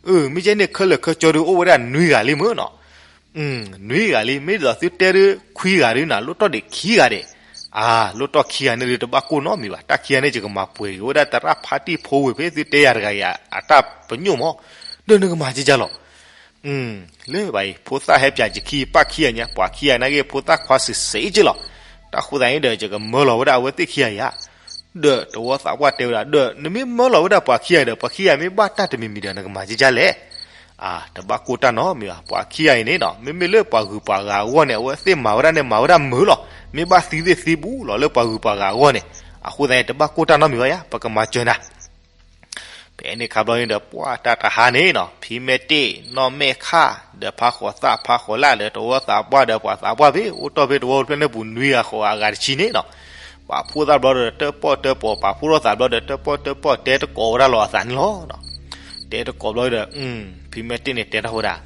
အၢ မ့ၢ်ကဲန့ၣ် ခဲလၢာ်ခဲဆ့ဒုး အိၣ်ဝဲဒၣ်နွံဂၤလံမ့ၢ်နီၤ. နွံဂၤလံ, မ့ၢ်ဒ်သိးသုတဲဒုး ခွံဂၤဒုးနၤ လိၣ်တီၢ်ဒံးခံဂၤဒံး. အၢ လိၣ်တီၢ်ခံဂၤန့ၣ်ဒုး တဘၣ်ကိၢ်နီတမံၤဘၣ်. တၢ်ခံဂၤန့ၣ် ယကမၤပှဲၤက့ၤဝဲဒၣ်သရၣ်ဖါတံၢ်ဖိဝ့ၢ် ဖဲသုတဲယၤတဂၤအံၤ အတၢ်ပညိၣ်မး, ဒီးနကမၤကဲကဲလီၤ. လၢဘၣ်အံၤ ဖိသၣ်ဟဲပၠးယခံ ပၢ်ခံဂၤညါ ပှၤခံဂၤနာ်က့ ဖိသၣ်ခွါစံးစ့က့လီၤ. တၢ်ဃိသတးန့ၣ်ဒီး ယကမၢလီၤဝဲဒၣ်အဝဲသ့ၣ်ခံဂၤအံၤဧါ. ဒီးတဝီသးပှၢ်တဲဝဲဒၣ် ဒီးနမ့ၢ်မၢလီၤဝဲဒၣ်ပှၤခံဂၤဒီး ပှၤခံဂၤမ့ၢ်ဘၣ်တၢ်တမံၤမံၤဒီး နကမၤကဲကဲလဲၣ်. အၢ တဘၣ်ကိၢ်တၢ်နီတမံၤဘၣ်. ပှၤခံဂၤအံၤန့ၣ်နီၤ မ့မ့ၢ်လၢပှၤဂုၤပှၤဂၤအဂီၢ်န့ၣ် အဝဲသ့ၣ်မၤဝဲဒၣ်န့ၣ် မၤဝဲဒၣ်မုာ်လီၤ. မ့ၢ်ဘၣ်သံသ့ၣ်သံဘူးလီၤ လၢပှၤဂုၤပှၤဂၤအဂီၢ်န့ၣ်. အဃိသတးန့ၣ် တဘၣ်ကိၢ်တၢ်နီတမံၤဘၣ်ယါ ပကမၤစၢၤနၤ. ဖဲန့ၣ်ခါဘျီန့ၣ်ဒီး ပှၤတၢ်တဟါန့ၣ်နီၤ ဖံးမဲာ်တ့ၢ် နီၢ်မဲာ်ခၣ် ဒီးဖါဃိးသၣ် ဖါဃိးလၣ် ဒီးတဝီသးပှၢ်ဒီးပှၤသးပှၢ်ဖဲ အိၣ်တီၢ်ဖဲတဝီတဖျၢၣ်န့ၣ်ပူၤ နွံဂၤဃိးဂၤအဂၤတဆံန့ၣ်နီၤ ပာ်ဖှိၣ်သးဘျီဒီး တၢၣ်ပီၣ်တၢၣ်ပီၤ ပာ်ဖှိၣ်ထီၣ်သးဘျီဒီး တၢၣ်ပီၣ်တၢၣ်ပီၤ တဲတကိးဝဲဒၣ်လီၤအသးန့ၣ်လီၤ. တဲတကိးဘျီဒီး ဖံးမဲာ်တ့ၢ်န့ၣ်တဲထီၣ်ဝဲဒၣ်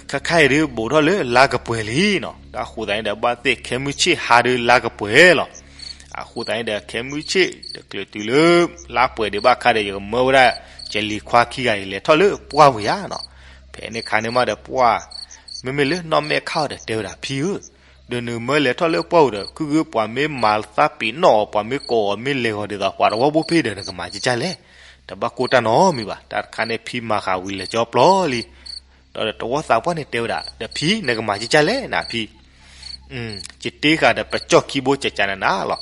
ခဲခါအံၤဒုး ဘူးထီၣ်လၢလါကပှဲၤလံနီၤ. တၢ်ဃိသတးန့ၣ်ဒီး ဘၣ်သ့ၣ်ခဲမုၢ်ဆ့ၣ်ဟါဒုးလါကပှဲၤလီၤ. အဃိသတးန့ၣ်ဒီး ခဲမုၢ်ဆ့ၣ်တချုးတုၤလၢ လါပှဲၤဒံးဘၣ်ခါဒီး ယကမၢဝဲဒၣ် ကလံၤခွါခံဂၤအံၤ လဲၤထီၣ်လၢပှၢ်ပူၤယါနီၤ. ဖဲန့ၣ်ခါန့ၣ်မးဒီး ပှၤ မ့မ့ၢ်လၢနီၢ်မဲာ်ခါအီၤဒီးတဲဝဲဒၣ် ဖံဧၢ, ဒီးနမၢလဲၤထီၣ်လၢပှၢ်ပူၤဒီး ခုၣ်ခုၣ်ပှၤမ့ၢ်မၤသးပ့ၤနီၣ်အီၤ ပှၤမ့ၢ်ကိးအီၤမ့ၢ်လဲၤဂီၤဒ်သိးပှၤတဝီဖိဖဲဒီး နကမၤကကၢ်လဲၣ်, တဘၣ်ကိၢ်တၢ်နီတမံၤဘၣ်. တၢ်တခါန့ၣ်ဖံမၤဃာ်ဝံၤလဲၤကၠီပျီလံ. ဒီးတဝီသးပှၢ်န့ၣ်တဲဝဲဒၣ် ဒီးဖံနကမၤကကၢ်လဲၣ်နဖံ ယတ့ဃာ်ဒီးပကၠီၣ်ခံဘိကကနနၤလီၤ.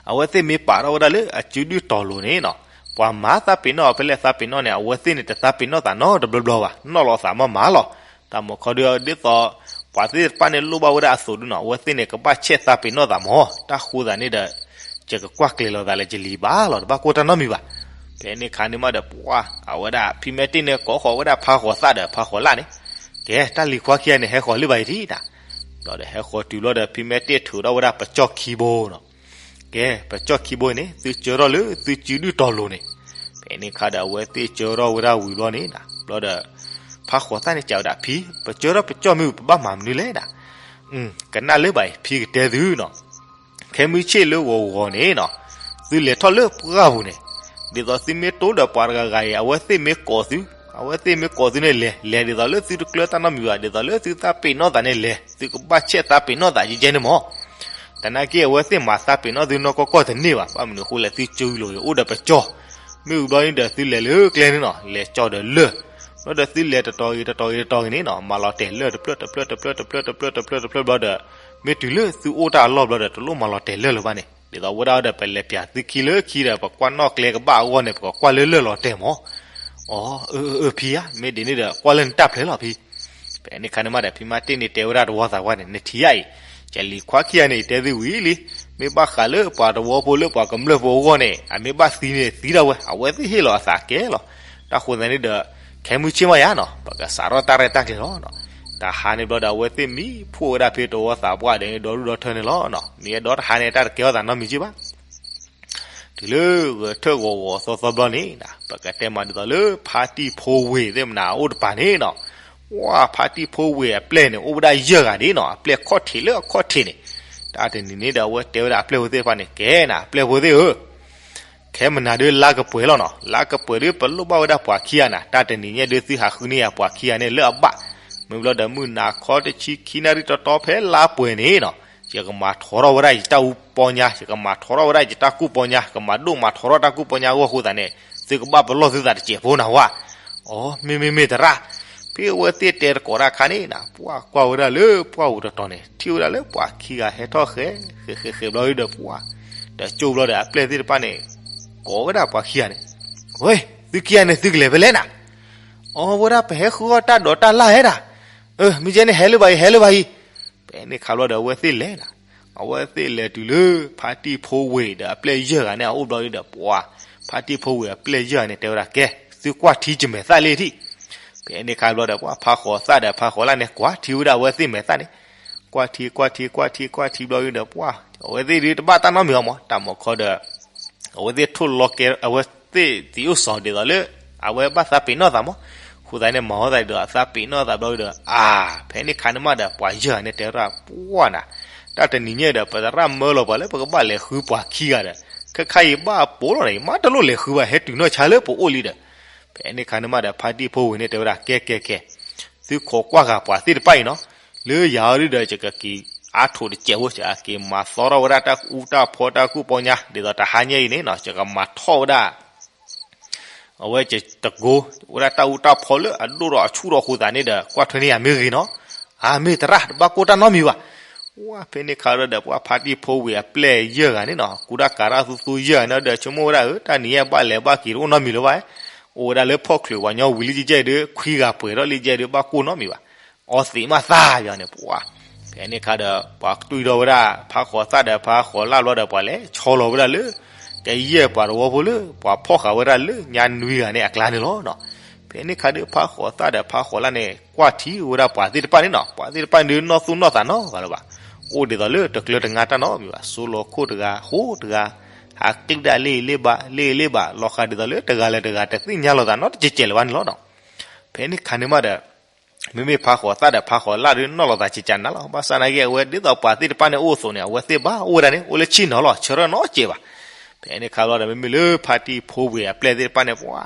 အဝဲသ့ၣ်မ့ၢ်ပာ်ထီၣ်ဝဲဒၣ်လၢအစုဒုၣ်တီၤလိၤန့ၣ်နီၤ, ပှၤမၤသးပ့ၤနီၣ်အီၤဖဲလဲၣ်သးပ့ၤနီၣ်န့ၣ် အဝဲသ့ၣ်န့ၣ်တသးပ့ၤနီၣ်သးနီတဘျီဘျီဘၣ်, နီၣ်လီၤသးမးမးလီၤ. တၢ်မၤခီဒုးဒ်သိး ပှၤသ့ၣ်တဖၣ်န့ၣ်လိၣ်ဘၣ်ဝဲဒၣ်အသိးဒုနီၤ, အဝဲသ့ၣ်န့ၣ်ကဘၣ်ဆဲးသးပ့ၤနီၣ်သးမး, တၢ်ဃိသးန့ၣ်ဒီး ယကကွၢ်ကျဲၤလိာ်သးလၢယလံၤဘၣ်လီၤ, တဘၣ်ကိၢ်တၢ်နီတမံၤဘၣ်. ဖဲန့ၣ်ခါန့ၣ်မးဒီးပှၤ အဝဲဒၣ်ဖံမဲာ်တ့ၢ်န့ၣ် ကိးဃီၤဝဲဒၣ်ဖးဃီၤသၣ်ဒီးဖးဃီၤလၣ်န့ၣ်, ကဲ တၢ်လံၤခွါခံဂၤန့ၣ် ဟဲဃီၤလၢၤဘၣ်အံၤဒံးနၤ. ဘျီဒီးဟဲဃီၤတုၤဘျီဒီး ဖံမဲာ်တ့ၢ်ထုးထီၣ်ဝဲဒၣ်ပကၠီၣ်ခံဘိနီၤ, ကဲ ပကၠီၣ်ခံဘိန့ၣ် သုကၢထီၣ်လၢသုစုဒုၣ်တီၤလိၤန့ၣ်. ဖဲန့ၣ်ခါဒီးအဝဲသ့ၣ်ကၢထီၣ်ဝဲဒၣ်ဝံၤဘျီန့ၣ်နၤ, ဘျီဒီး ဖးဃီၤသၣ်န့ၣ်စံးဝဲဒၣ် ဖံ ပကၢထီၣ်ပကၠီၣ်မ့ၢ်ဝံၤ ပဘၣ်မၤမနုၤလဲၣ်နၤ. ကနၣ်လၢၤဘၣ်အံၤ ဖံကတဲသုနီၤ, ခဲမုၢ်ဆ့ၣ်လၢဂီၤဂီၤန့ၣ်နီၤ, သုလဲၤထီၣ်လၢပှၢ်ပူၤန့ၣ်, ဒ်သိးသုမ့ၢ်တိဒီးပှၤတဂၤဂၤအံၤ အဝဲသ့ၣ်မ့ၢ်ကိးသု, အဝဲသ့ၣ်မ့ၢ်ကိးသုန့ၣ်လဲၤ, လဲၤဒ်သိးလၢသုတကျၢၤတၢ်နီတမံၤဘၣ်, ဒ်သိးလၢသုသးပ့ၤနီၣ်သးန့ၣ်လဲၤ, သုကဘၣ်ဆဲးသးပ့ၤနီၣ်သးယဲယဲန့ၣ်မး. သနာ်က့အဝဲသ့ၣ်မၤသးပ့ၤနီၣ်သုနီၢ်ကီၢ်ကီၢ်တန့ၢ်ဘၣ်, ဘၣ်မနုၤအဃိလဲၣ် သုကၠိလီၤဂ့ၤအိၣ်ဒီးပကၠီၣ်, မ့ၢ်ဝံၤဘျီန့ၣ်ဒီးသုလဲၤလၢကျဲန့ၣ်နီၤ, လဲၤကၠီၣ်ဒီးလၢၢ်, ဘျီဒီးသုလဲၤတတီၤဂ့ၤတတီၤဂ့ၤတတီၤဂ့ၤန့ၣ်နီၤ, မၤလီၤတဲာ်လၢၢ်တဖျၢၣ်တဖျၢၣ်တဖျၢၣ်တဖျၢၣ်တဖျၢၣ်တဖျၢၣ်တဖျၢၣ်ဘျီဒီး မ့ၢ်တုၤလၢသုအိၣ်တၢ်အလီၢ်ဘျီဒီး တလိၣ်မၤလီၤတဲာ်လၢၢ်လၢၤဘၣ်န့ၣ်, ဒ်သိးဝဲဒၣ်ဒီးပလဲၤပၠးသုခံလၢခံဒီး ပကွၢ်နီၣ်ကျဲကဘၣ်အဂီၢ်န့ၣ် ပကကွၢ်လၢလၢၢ်လီၤတဲာ်မး. အၢ အၢ အၢ ဖံဧၢ, မ့ၢ်ဒ်န့ၣ်ဒီး ကွၢ်လၢနတၢ်ဖျဲးလီၤဖံ. ဖဲန့ၣ်ခါန့ၣ်မးဒီး ဖံမၤတ့ၢ်န့ၣ်တဲဝဲဒၣ်တဝီသးပှၢ်န့ၣ် နထံၣ်ဧါအံၤ, ယလံၤခွါခံဂၤန့ၣ်တဲသုဝံၤလံ, မ့ၢ်ဘၣ်ဃးလၢပှၤတဝီဖိလၢပှၤကမျၢၢ်ဖိအဂီၢ်န့ၣ် အမ့ၢ်ဘၣ်သံန့ၣ်သံဒၣ်ဝဲ, အဝဲသ့ၣ်ဟ့ၣ်လီၤအသးကဲလီၤ. တၢ်ဃိသတးန့ၣ်ဒီး ခဲမုၢ်ဆ့ၣ်မးယါနီၤ, ပကစးထီၣ်တၢ်ရဲၣ်တၢ်ကျဲၤလီၤ. တဟါန့ၣ်ဘျီဒီး အဝဲသ့ၣ်မံဖှိၣ်ဝဲဒၣ်ဖဲတဝီသးပှၢ်ဒီးဒီဒူၣ်ဒီထၢန့ၣ်လီၤ. မ့ၢ်အဲၣ်ဒိးတဟါန့ၣ် တၢ်တကဲထီၣ်သးနီတမံၤက့ဘၣ်. တုၤလၢဂဲၤထၢၣ်ဂီၤဂီၤသီသီဘျီန့ၣ်, ပကတဲမးဒ်သိးလၢဖါတံၢ်ဖိဝ့ၢ်သ့ၣ်မနၤအအိၣ်တပၤန့ၣ်နီၤ, ဝဲဖါတံၢ်ဖိဝ့ၢ်အပျဲၢ်န့ၣ် အိၣ်ဝဲဒၣ်ယဲၢ်ဂၤဒၣ်နီၤ, အပျဲၢ်ခီၣ်ထံးလၢအခီၣ်ထံးန့ၣ်, တၢ်တနံၤန့ၣ်ဒီး အဝဲတဲဝဲဒၣ်အပျဲၢ်ဖိသ့ၣ်တဖၣ်န့ၣ်, ကဲနၤ အပျဲၢ်ဖိသ့ၣ်ဧၢ ခဲမနၤဒုးလါကပှဲၤလီၤနီၤ, လါကပှဲၤဒုး ပလိၣ်ဘၣ်ဝဲဒၣ်ပှၤခံဂၤနၤ, တၢ်တနံၤညါဒုး သုဟးဃုန့ၢ်ယၤပှၤခံဂၤန့ၣ်လၢအဘၣ်, မ့ၢ်ဘျီဒီးမုၢ်နၤခီတဆံခံနၣ်ရံၣ်တီတီဖဲလါပှဲၤန့ၣ်နီၤ, ယကမၤထီထီၣ်ဝဲဒၣ်ယတၢ်အူပီညါ, ယကမၤထီထီၣ်ဝဲဒၣ်ယတၢ်ကူၣ်ပီညါ, ကမၤဒိၣ်မၤထီထီၣ်တၢ်ကူၣ်ပီညါအဂီၢ်အဃိသတးန့ၣ်, သုကဘၣ်ပလီၢ်သုသးတစဲးဖိနၤဝဲ. အိ မ့ၢ်မ့ၢ်မ့ၢ်သရၣ်, ဖဲအဝဲသ့ၣ်တဲတကိးတၢ်အခါန့ၣ်နၤ, ပှၤကွၢ်ဝဲဒၣ်လၢပှၢ်ပူၤတတီၤန့ၣ် ထံၣ်ဝဲဒၣ်လၢပှၤခံဂၤဟဲထီၣ်ဃဲ, ဃဲဃဲဃဲဘျီဒီးပှၤ, ဒီးကၠိဘျီဒီးအပျဲၢ်သ့ၣ်တဖၣ်န့ၣ်, ကိးဝဲဒၣ်ပှၤခံဂၤန့ၣ်, ဝဲ, သုခံဂၤန့ၣ်သုကလဲၤဖဲလဲၣ်နၤ. အိ ဝဲဒၣ်ပဟဲဃုအီၣ်တၢ်ဒိးတၢ်လၢ်ဧါနၤ. အၢ မ့ၢ်ကဲန့ၣ်ဟဲလၢၤဘၣ်အံၤ ဟဲလၢၤဘၣ်အံၤ. ဖဲန့ၣ်ခါဘျီဒီးအဝဲသ့ၣ်လဲၤနၤ, အဝဲသ့ၣ်လဲၤတုၤလၢ ဖါတံၢ်ဖိဝ့ၢ်ဒီးအပျဲၢ်ယဲၢ်ဂၤန့ၣ် အအိၣ်ဘျီဒီးပှၤ, ဖါတံၢ်ဖိဝ့ၢ်အပျဲၢ်ယဲၢ်ဂၤန့ၣ် တဲဝဲဒၣ်ကဲ, သုကွၢ်ထံယမဲာ်သၣ်လံထံၣ်. ဖဲန့ၣ်ခါဘျီဒီးပှၤဖးဃီၤသၣ်ဒီးဖးဃီၤလၢ်န့ၣ် ကွၢ်ထံဝဲဒၣ်အဝဲသ့ၣ်မဲာ်သၣ်န့ၣ်, ကွၢ်ထံကွၢ်ထံကွၢ်ထံကွၢ်ထံဘျီဒီးပှၤ, အဝဲသ့ၣ်ဒုးတဘၣ်တၢ်နီတမံၤအီၤမး, တၢ်မၤခီဒီး အဝဲသ့ၣ်ထိၣ်လီၤကဲ အဝဲသ့ၣ်သံအိၣ်စီၤဒ်သိးလၢ အဝဲဘၣ်သးပ့ၤနီၣ်သးမး, အဃိသတးန့ၣ် မၤအီၣ်သးဒ်သိးအသးပ့ၤနီၣ်သးဘျီဒီး အါ, ဖဲန့ၣ်ခါန့ၣ်မးဒီး ပှၤယဲၢ်ဂၤန့ၣ်တဲဝဲဒၣ် ပှၤနၤ, တၢ်တနံၤညါဒီး ပသရၣ်မၢလီၤပှၤလၢပကဘၣ်လဲၤဃုပှၤခံဂၤဒီး, ခဲခါအံၤဘၣ်ပိာ်လီၤန့ၣ် ယမ့ၢ်တလိၣ်လဲၤဃုဘၣ် ဟဲတုၤနီၢ်ဆါလၢပအိၣ်လံဒီး, ဖဲန့ၣ်ခါန့ၣ်မးဒီး ဖါတံၢ်ဖိဝ့ၢ်န့ၣ်တဲဝဲဒၣ် ကဲကဲကဲ, သုခိးကွၢ်ဂၤပှၤသ့ၣ်တဖၣ်အံၤနီၤ, လၢယၤအီၤဒုဒီး ယကက့ၤအါထိးတစဲးဖိ, ယက့ၤမၤသီထီၣ်ဝဲဒၣ်တၢ်အူတၢ်ဖီတၢ်ကူၣ်ပီညါ, ဒ်သိးတဟါညါအံၤန့ၣ်နီၤ ယကမၤထီၣ်ဝဲဒၣ် အဝဲတကိး ဝဲဒၣ်တၢ်အူတၢ်ဖီလၢအဒိၣ်ဒီးအဆူၣ်ဒီးအဃိသတးန့ၣ်ဒီး ကွၢ်ထွဲန့ၢ်ယၤမ့ၢ်ဂ့ၤနီၤ, အါမ့ၢ်သရၣ် တဘၣ်ကိၢ်တၢ်နီတမံၤဘၣ်. ဝဲဖဲန့ၣ်ခါဒီး ပှၤဖါတံၢ်ဖိဝ့ၢ်အပျဲၢ်ယဲၢ်ဂၤန့ၣ်နီၤ ကူတၢ်ကၤတၢ်သူသူယဲၢ်ဂၤန့ၣ်ဒီး ဆိကမိၣ်ဝဲဒၣ်ဧၢ တၢ်နံၤညါဘၣ်လဲၤဘၣ်က့ၤတအိၣ်နီတမံၤလၢၤဘၣ်, အိၣ်ဝဲဒၣ်လၢဖီၣ်ချုးပှၤညီဝံၤလံကဲကဲဒီး ခွံဂၤပှဲၤထီၣ်လံကဲကဲဒီး ဘၣ်ကိၢ်နီတမံၤဘၣ်. အီသံးမးသးယၤန့ၣ် ပှၤ ဖဲန့ၣ်ခါဒီး ပှၤကတွံၢ်ထီၣ်ဝဲဒၣ် ဖးဃိးသၣ်ဒီးဖးဃိးလၢ်ဘျီဒီး ပှၤလဲၤဆီလီၤဝဲဒၣ်လၢ ကယဲၢ်ပှၤတဝီဖိလၢ ပှၤဖီၣ်ဃာ်ဝဲဒၣ်လၢညါနွံဂၤန့ၣ်အကျါန့ၣ်လီၤ. ဖဲန့ၣ်ခါဒီး ဖးဃိးသၣ်ဒီးဖးဃိးလၢ်န့ၣ် ကွၢ်ထံဝဲဒၣ်ပှၤသ့ၣ်တဖၣ်န့ၣ်နီၤ ပှၤသ့ၣ်တဖၣ်န့ၣ်ဒုးနီၢ်သူၣ်နီၢ်သးနီတဂၤလၢၤဘၣ်. အိၣ်ဒ်သိးလၢတကျၢၤတငါတၢ်နီတမံၤဘၣ် စိလီၤခိၣ်တဂၤ ဟိတဂၤ ဟးက့ၣ်ဒၣ်လ့ၣ်လ့ၣ်ဘၣ် လ့ၣ်လ့ၣ်ဘၣ် လီၤဃာ်ဒ်သိးလၢတဂၤလၢတဂၤတသ့ၣ်ညါလိာ်သးနီတစဲးစဲးလၢၤဘၣ်န့ၣ်လီၤ. ဖဲန့ၣ်ခါန့ၣ်မးဒီး မ့မ့ၢ်ဖးဃိးသၣ်ဒီးဖးဃိးလၢ်ဒုးနီၢ်လိာ်သးကကနၤလီၤ. ဘၣ်ဆၣ်သနာ်က့ အဝဲဒ်သိးပှၤသ့ၣ်တဖၣ်န့ၣ်အိၣ်အသိးန့ၣ် အဝဲသ့ၣ်ဘၣ်အိၣ်ဝဲဒၣ်န့ၣ် အိၣ်လၢဆ့ၣ်နီၤလီၤ ဆၢထၢၣ်နီတစဲးဘၣ်. ဖဲန့ၣ်ခါဘျီဒီး မ့မ့ၢ်လၢဖါတံၢ်ဖိဝ့ၢ်အပျဲၢ်သ့ၣ်တဖၣ်န့ၣ် ပှၤ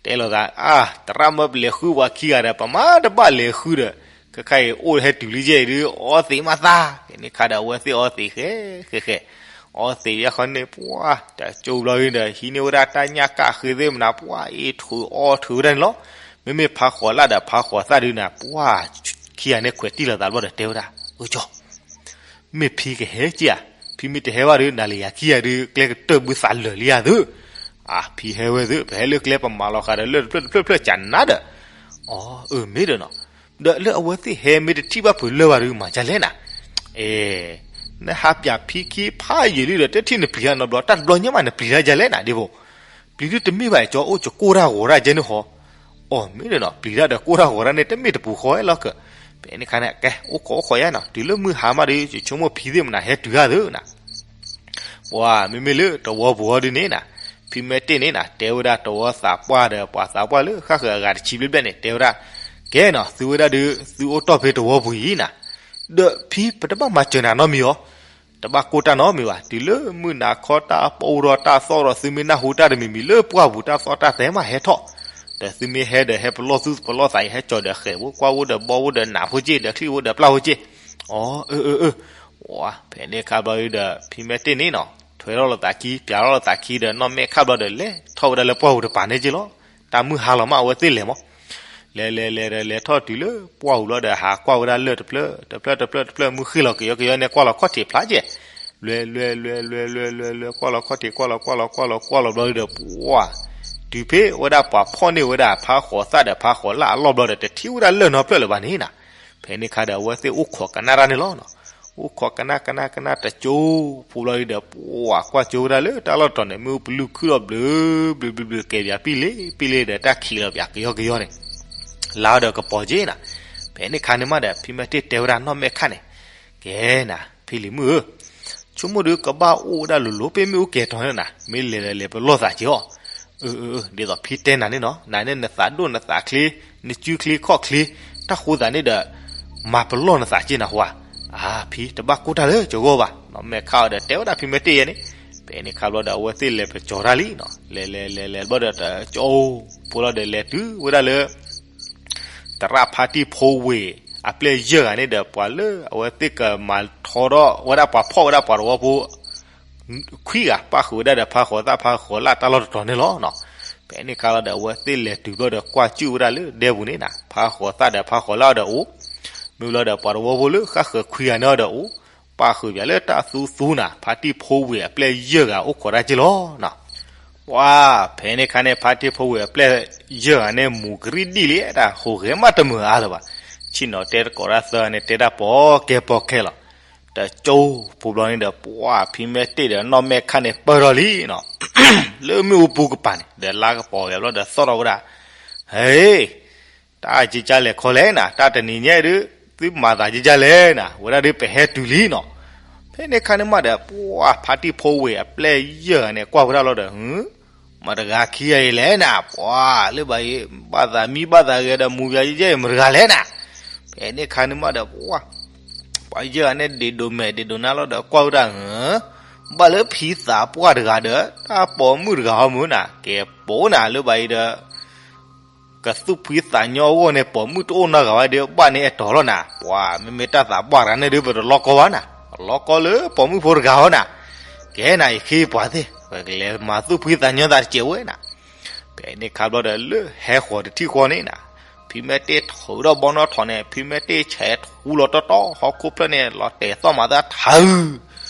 တဲလိာ်သး အါ သရၣ်မၢပလဲၤဃုပှၤခံဂၤဒီး ပမၤတဘၣ်လဲၤဃုဒီး ခဲခါအံၤအိၣ်ဟဲတုၤလံယဲၢ်အံၤဒုး အီသံးမးသး, ဖဲန့ၣ်ခါဒီးအဝဲသ့ၣ်အီသံးဃဲဃဲဃဲ, အီသံးယဲၢ်ဃီန့ၣ် ပှၤ တကၠိဘျီဒုးဒီး ဟံးန့ၢ်ဝဲဒၣ်တၢ်ညၣ်ကၣ်ဃ့သ့ၣ်မနၤ ပှၤအ့ၣ်ထုးအီထုးဝဲဒၣ်န့ၣ်လီၤ. မ့မ့ၢ်ဖါဃိးလၣ်ဒီးဖါဃိးသၣ်ဒုးနၤ ပှၤ ခံဂၤန့ၣ်ခွဲးတံၢ်လိာ်သးဘျီဒီးတဲဝဲဒၣ် အၢကၠီ မ့ၢ်ဖံကဟဲက့ၤဧါ, ဖံမ့ၢ်တဟဲဘၣ်ဒီး နၤလၢယၤခံဂၤဒုး ကျဲကတၢၢ်ဘုသးလၢာ်လံဧါသု, အဖံဟဲဝဲသု ပဟဲလၢကျဲပမၤလီၤဃာ်ဒီးလၢၢ်တဖျၢၣ်တဖျၢၣ်တဖျၢၣ်ကနၤဒီး, အီ အၢ မ့ၢ်ဒီးနီၤ, ဒီးလၢအဝဲသ့ၣ်ဟဲမ့ၢ်တထံၣ်ဘၣ်ဖုးလၢၢ်ဘၣ်ဒီးမၤဒ်လဲၣ်နၤ, အဲ နဟးပၠးဖံခံဖးယံာ်လံဒီး တထံၣ်နပျံၤတၢ်နီတဘျီ တၢ်တဘျီညါမးနပျံၤတၢ်ဒ်လဲၣ်နၤဒ်ဖိ ပျံၤဒုတမ့ၢ်ဘၣ်အကၠီ အိၣ်ကကိၢ်တၢ်ဂီၤတၢ်ကဲန့ၣ်ဃီ, အီ မ့ၢ်ဒီးနီၤ ပျံၤတၢ်ဒီးကိၢ်တၢ်ဂီၤတၢ်န့ၣ် တမ့ၢ်တပူၤဃီဝဲလီၤကၢ, ဖဲန့ၣ်ခါန့ၣ် ကဲ အိၣ်ခိးအိၣ်ခိးယါနီၤ တုၤလၢမုၢ်ဟါမးဒီး ယဆိကမိၣ်ဖံသ့ၣ်မနၤဟဲတုၤဧါသုနၤ ပှၤ မ့မ့ၢ်လၢတဝီပူၤအီၤဒုးန့ၣ်နၤ, ဖံမဲာ်တ့ၢ်န့ၣ်နၤ တဲဝဲဒၣ်တဝီသးပှၢ်ဒီးပှၤသးပှၢ်လၢဃၣ်ဃၢၤအဂၤတဆံဘျဲၣ်ဘျဲၣ်န့ၣ် တဲဝဲဒၣ်, ကဲနီၤ သုဝဲဒၣ်ဒုး သုအိၣ်တီၢ်ဖဲတဝီပူၤအံၤနၤ, ဒီးဖံပတဘၣ်မၤစၢၤနၤနီတမံၤအီၤ, တဘၣ်ကိၢ်တၢ်နီတမံၤဘၣ် တုၤလၢမုၢ်နၤခီတၢ်ပအိၣ်ဒီးတၢ်သီၣ်ဒီး သုမ့ၢ်နၢ်ဟူတၢ်တမံၤမံၤလၢပှၢ်ပူၤတၢ်သီၣ်တၢ်သဲမးဟဲထီၣ်, ဒီးသုမ့ၢ်ဟဲဒီးဟဲပလီၢ်သူၣ်ပလီၢ်သးအံၤ ဟဲကၠီၤဒီးဃဲးဖိကွၢ်ဖိဒီးဘီဖိဒီးနးဖိက့ၢ် ဒီးချံၣ်ဖိဒီးပျၢ်ဖိက့ၢ်, အီ အၢ အၢ အၢ ဝါ ဖဲန့ၣ်ခါဘျီဒုးဒီး ဖံမဲာ်တ့ၢ်န့ၣ်နီၤ ထွဲထီၣ်လိာ်သးခံ ပၠးထီၣ်လိာ်သးခံဒီး နီၢ်မဲာ်ခါဘျီဒီး လဲၤထီၣ်ဝဲဒၣ်လၢပှၢ်ပူၤတပၤန့ၣ်က့ၢ်လီၤ. တၢ်မုၢ်ဟါလီၤမး အဝဲသ့ၣ်လဲၤမး, လဲၤလဲၤလဲၤဒီး လဲၤထီၣ်တုၤလၢပှၢ်ပူၤဘျီဒီး ဟးကွၢ်ဝဲဒၣ်လၢၢ်တဖျၢၣ်တဖျၢၣ်တဖျၢၣ်တဖျၢၣ် မုၢ်ဃ့ၢ်လီၤကယီကယီန့ၣ် ကွၢ်လီၤခီၣ်ထံးဖျါကဲ, လဲၤလဲၤလဲၤလဲၤလဲၤလဲၤလဲၤ ကွၢ်လီၤခီၣ်ထံး ကွၢ်လီၤကွၢ်လီၤကွၢ်လီၤကွၢ်လီၤဘျီဒုးဒီး ပှၤ တုၤဖဲဝဲဒၣ်ပှၤဖီၣ်န့ၢ်ဝဲဒၣ်ဖါဃိးသၣ်ဒီးဖါဃိးလၣ်အလီၢ်ဘျီဒီး တထံၣ်ဝဲဒၣ်လၢၢ်နီတဖျၢၣ်လၢၤဘၣ်န့ၣ်နၤ, ဖဲန့ၣ်ခါဒီး အဝဲသ့ၣ်အိၣ်ခိးကနၣ်တၢ်န့ၣ်လီၤ. အိၣ်ခိးကနၣ်ကနၣ်ကနၣ်တကၠိ ဖိဘျီဒုးဒီး ပှၤကွၢ်ကၠိဝဲဒၣ်လၢတၢ်လီၢ်တတီၤန့ၣ် မ့ၣ်အူပလုၢ်ခုၣ်ထီၣ်ဘျုးဘျုးဘျုးဘျုး ကဲၤပၠးပံၣ်လ့ပံၣ်လ့ဒီး တၢ်ခံးလီၤပၠးကယီကယီန့ၣ် လါဒီးကပီၤက့ၤနၤ, ဖဲန့ၣ်ခါန့ၣ်မးဒီး ဖံမဲာ်တ့ၢ်တဲဝဲဒၣ်နီၢ်မဲာ်ခါန့ၣ်, ကဲနၤ ဖံလံၤမုၣ်ဧၢ, ဆိကမိၣ်ဒုးကဘၣ်အိၣ်ဝဲဒၣ်လိၤလိၤ ပ့ၢ်မ့ၣ်အူကဲၤထီၣ်န့ၣ်နၤ မ့ၢ်လဲၤဒီးလဲၤပလီၢ်သးက့ၤအီၤ, အၢ အၢ ဒ်သိးဖံတဲနၤန့ၣ်နီၤ နၤန့ၣ်နသးဒိၣ်နသးချ့, နစုချ့ခီၣ်ချ့, တၢ်ဃိသးန့ၣ်ဒီး မၤပလီၢ်နသးက့ၤနၤဟူဧါ, အါ ဖံတဘၣ်ကိၢ်တၢ်လၢကၠီဂီၢ်ဘၣ်, နီၢ်မဲာ်ခါအီၤဒီးတဲဝဲဒၣ်ဖံမဲာ်တ့ၢ်ယဲန့ၣ်, ဖဲန့ၣ်ခါဘျီဒီး အဝဲသ့ၣ်လဲၤပကၠီၤတၢ်လံနီၤ လဲၤလဲၤလဲၤလဲၤဘျီဒီး တကၠိဖိလီၤဒီး လဲၤတုၤဝဲဒၣ်လၢ သရၣ်ဖါတံၢ်ဖိဝ့ၢ်အပျဲၢ်ယဲၢ်ဂၤန့ၣ်ဒီး ပှၤလၢအဝဲသ့ၣ်ကမၤထီဒီးဝဲဒၣ်ပှၤဖီၣ်ဝဲဒၣ်ပှၤတဝီဖိ ခွံဂၤ ပၣ်ဃုာ်ဝဲဒၣ်ဒီးဖါဃိးသၣ်ဖါဃိးလၣ်တၢ်လီၢ်တတီၤန့ၣ်လီၤ. ဖဲန့ၣ်ခါလီၤဒီး အဝဲသ့ၣ်လဲၤတုၤဘျီဒီး ကွၢ်ကၠုၣ်ဝဲဒၣ်လၢဒဲပူၤန့ၣ်နၤ ဖါဃိးသၣ်ဒီးဖါဃိးလၣ်အီၤဒီးအိၣ်, မ့ၢ်လီၤဒီးပှၤတဝီဖိလၢဃၣ်ဃၢၤခွံဂၤန့ၣ်အီၤဒီးအိၣ်, ပၣ်ဃုာ်ပၠးလၢတၢ်သူသူနၤ ဖါတံၢ်ဖိဝ့ၢ်အပျဲၢ်ယဲၢ်ဂၤအိၣ်ခိးတၢ်က့ၢ်လီၤ. ပှၤ ဖဲန့ၣ်ခါန့ၣ် ဖါတံၢ်ဖိဝ့ၢ်အပျဲၢ်ယဲၢ်ဂၤန့ၣ် မူၤကရံၣ်ဒံၣ်လံ တၢ်ဟူးဂဲၤမးတမုာ်အါလၢၤဘၣ်. ဆ့ၣ်နီၤတဲတကိးတၢ်သၢဂၤန့ၣ် တဲတၢ်ပိာ်ကဲပိာ်ခဲလီၤ. တကၠိဖိဘျီန့ၣ်ဒီး ပှၤဖံမဲာ်တ့ၢ်ဒီးနီၢ်မဲာ်ခါန့ၣ်ပၢၢ်ထီၣ်လံနီၤ လၢမ့ၣ်အူပူၤကပၤန့ၣ် ဒီးလါကပီၤဝဲဘျီဒီးသီၣ်ထီၣ်ဝဲဒၣ်, ဟ့ တၢ်ကကၢ်လဲၤခီလဲၣ်နၤ တၢ်တနံၤညါဒုး သုမၤသးကကၢ်လဲၣ်နၤ ဝဲဒၣ်ဒုးပဟဲတုၤလံနီၤ. ဖဲန့ၣ်ခါန့ၣ်မးဒီး ပှၤဖါတံၢ်ဖိဝ့ၢ်အပျဲၢ်ယဲၢ်ဂၤန့ၣ် ကွၢ်ဝဲဒၣ်လီၤဒီး မတၤတဂၤခံဂၤအံၤလဲၣ်နၤ ပှၤလၢဘၣ်အံၤ ဘၣ်သးမံဘၣ်သးဂဲၤဒီးမူၤယၤယဲၢ်အံၤမတၤတဂၤလဲၣ်နၤ. ဖဲန့ၣ်ခါန့ၣ်မးဒီး ပှၤ ပှၤယဲၢ်ဂၤန့ၣ် ဒ့ၣ်ဒိၣ်မဲာ်ဒ့ၣ်ဒိၣ်နါလီၤဒီးကွၢ်ဝဲဒၣ် ဘၣ်လၢဖံသးပှၢ်တဂၤဒီး တၢ်ပိာ်မုၣ်တဂၤဟီမုၢ်နၤ ကဲပိာ်နၤလၢဘၣ်အံၤဒီး ကသူၣ်ဖှံသးညီအဂီၢ်န့ၣ် ပိာ်မုၣ်တအိၣ်နီတဂၤဘၣ်ဒီး ဘၣ်န့ၢ်အဲၣ်တီၤလီၤနၤ. ပှၤမ့မ့ၢ်တၢ်သးပှၢ်တဂၤန့ၣ်ဒုး ပတလီကီဘၣ်နၤ, လီကီလၢပိာ်မုၣ်ဖိတဂၤဟီနၤ. ကဲနၤ ယခ့ပှၤသ့ၣ် ပကလဲၤမၤသူၣ်ဖှံသးညီသးတစဲးဝဲနၤ. ဖဲန့ၣ်ခါဘျီဒီး လၢဟဲဃီၤတထံၣ်ဃီန့ၣ်နၤ, ဖံမဲာ်တ့ၢ်ထုးဒီးဘီနီၣ်ထိးန့ၣ် ဖံမဲာ်တ့ၢ်ဆဲးထူလီၤတီတီ ဟီၣ်ခိၣ်ဖျၢၣ်န့ၣ် လီၤတဲာ်သီၣ်မၤသးထၢ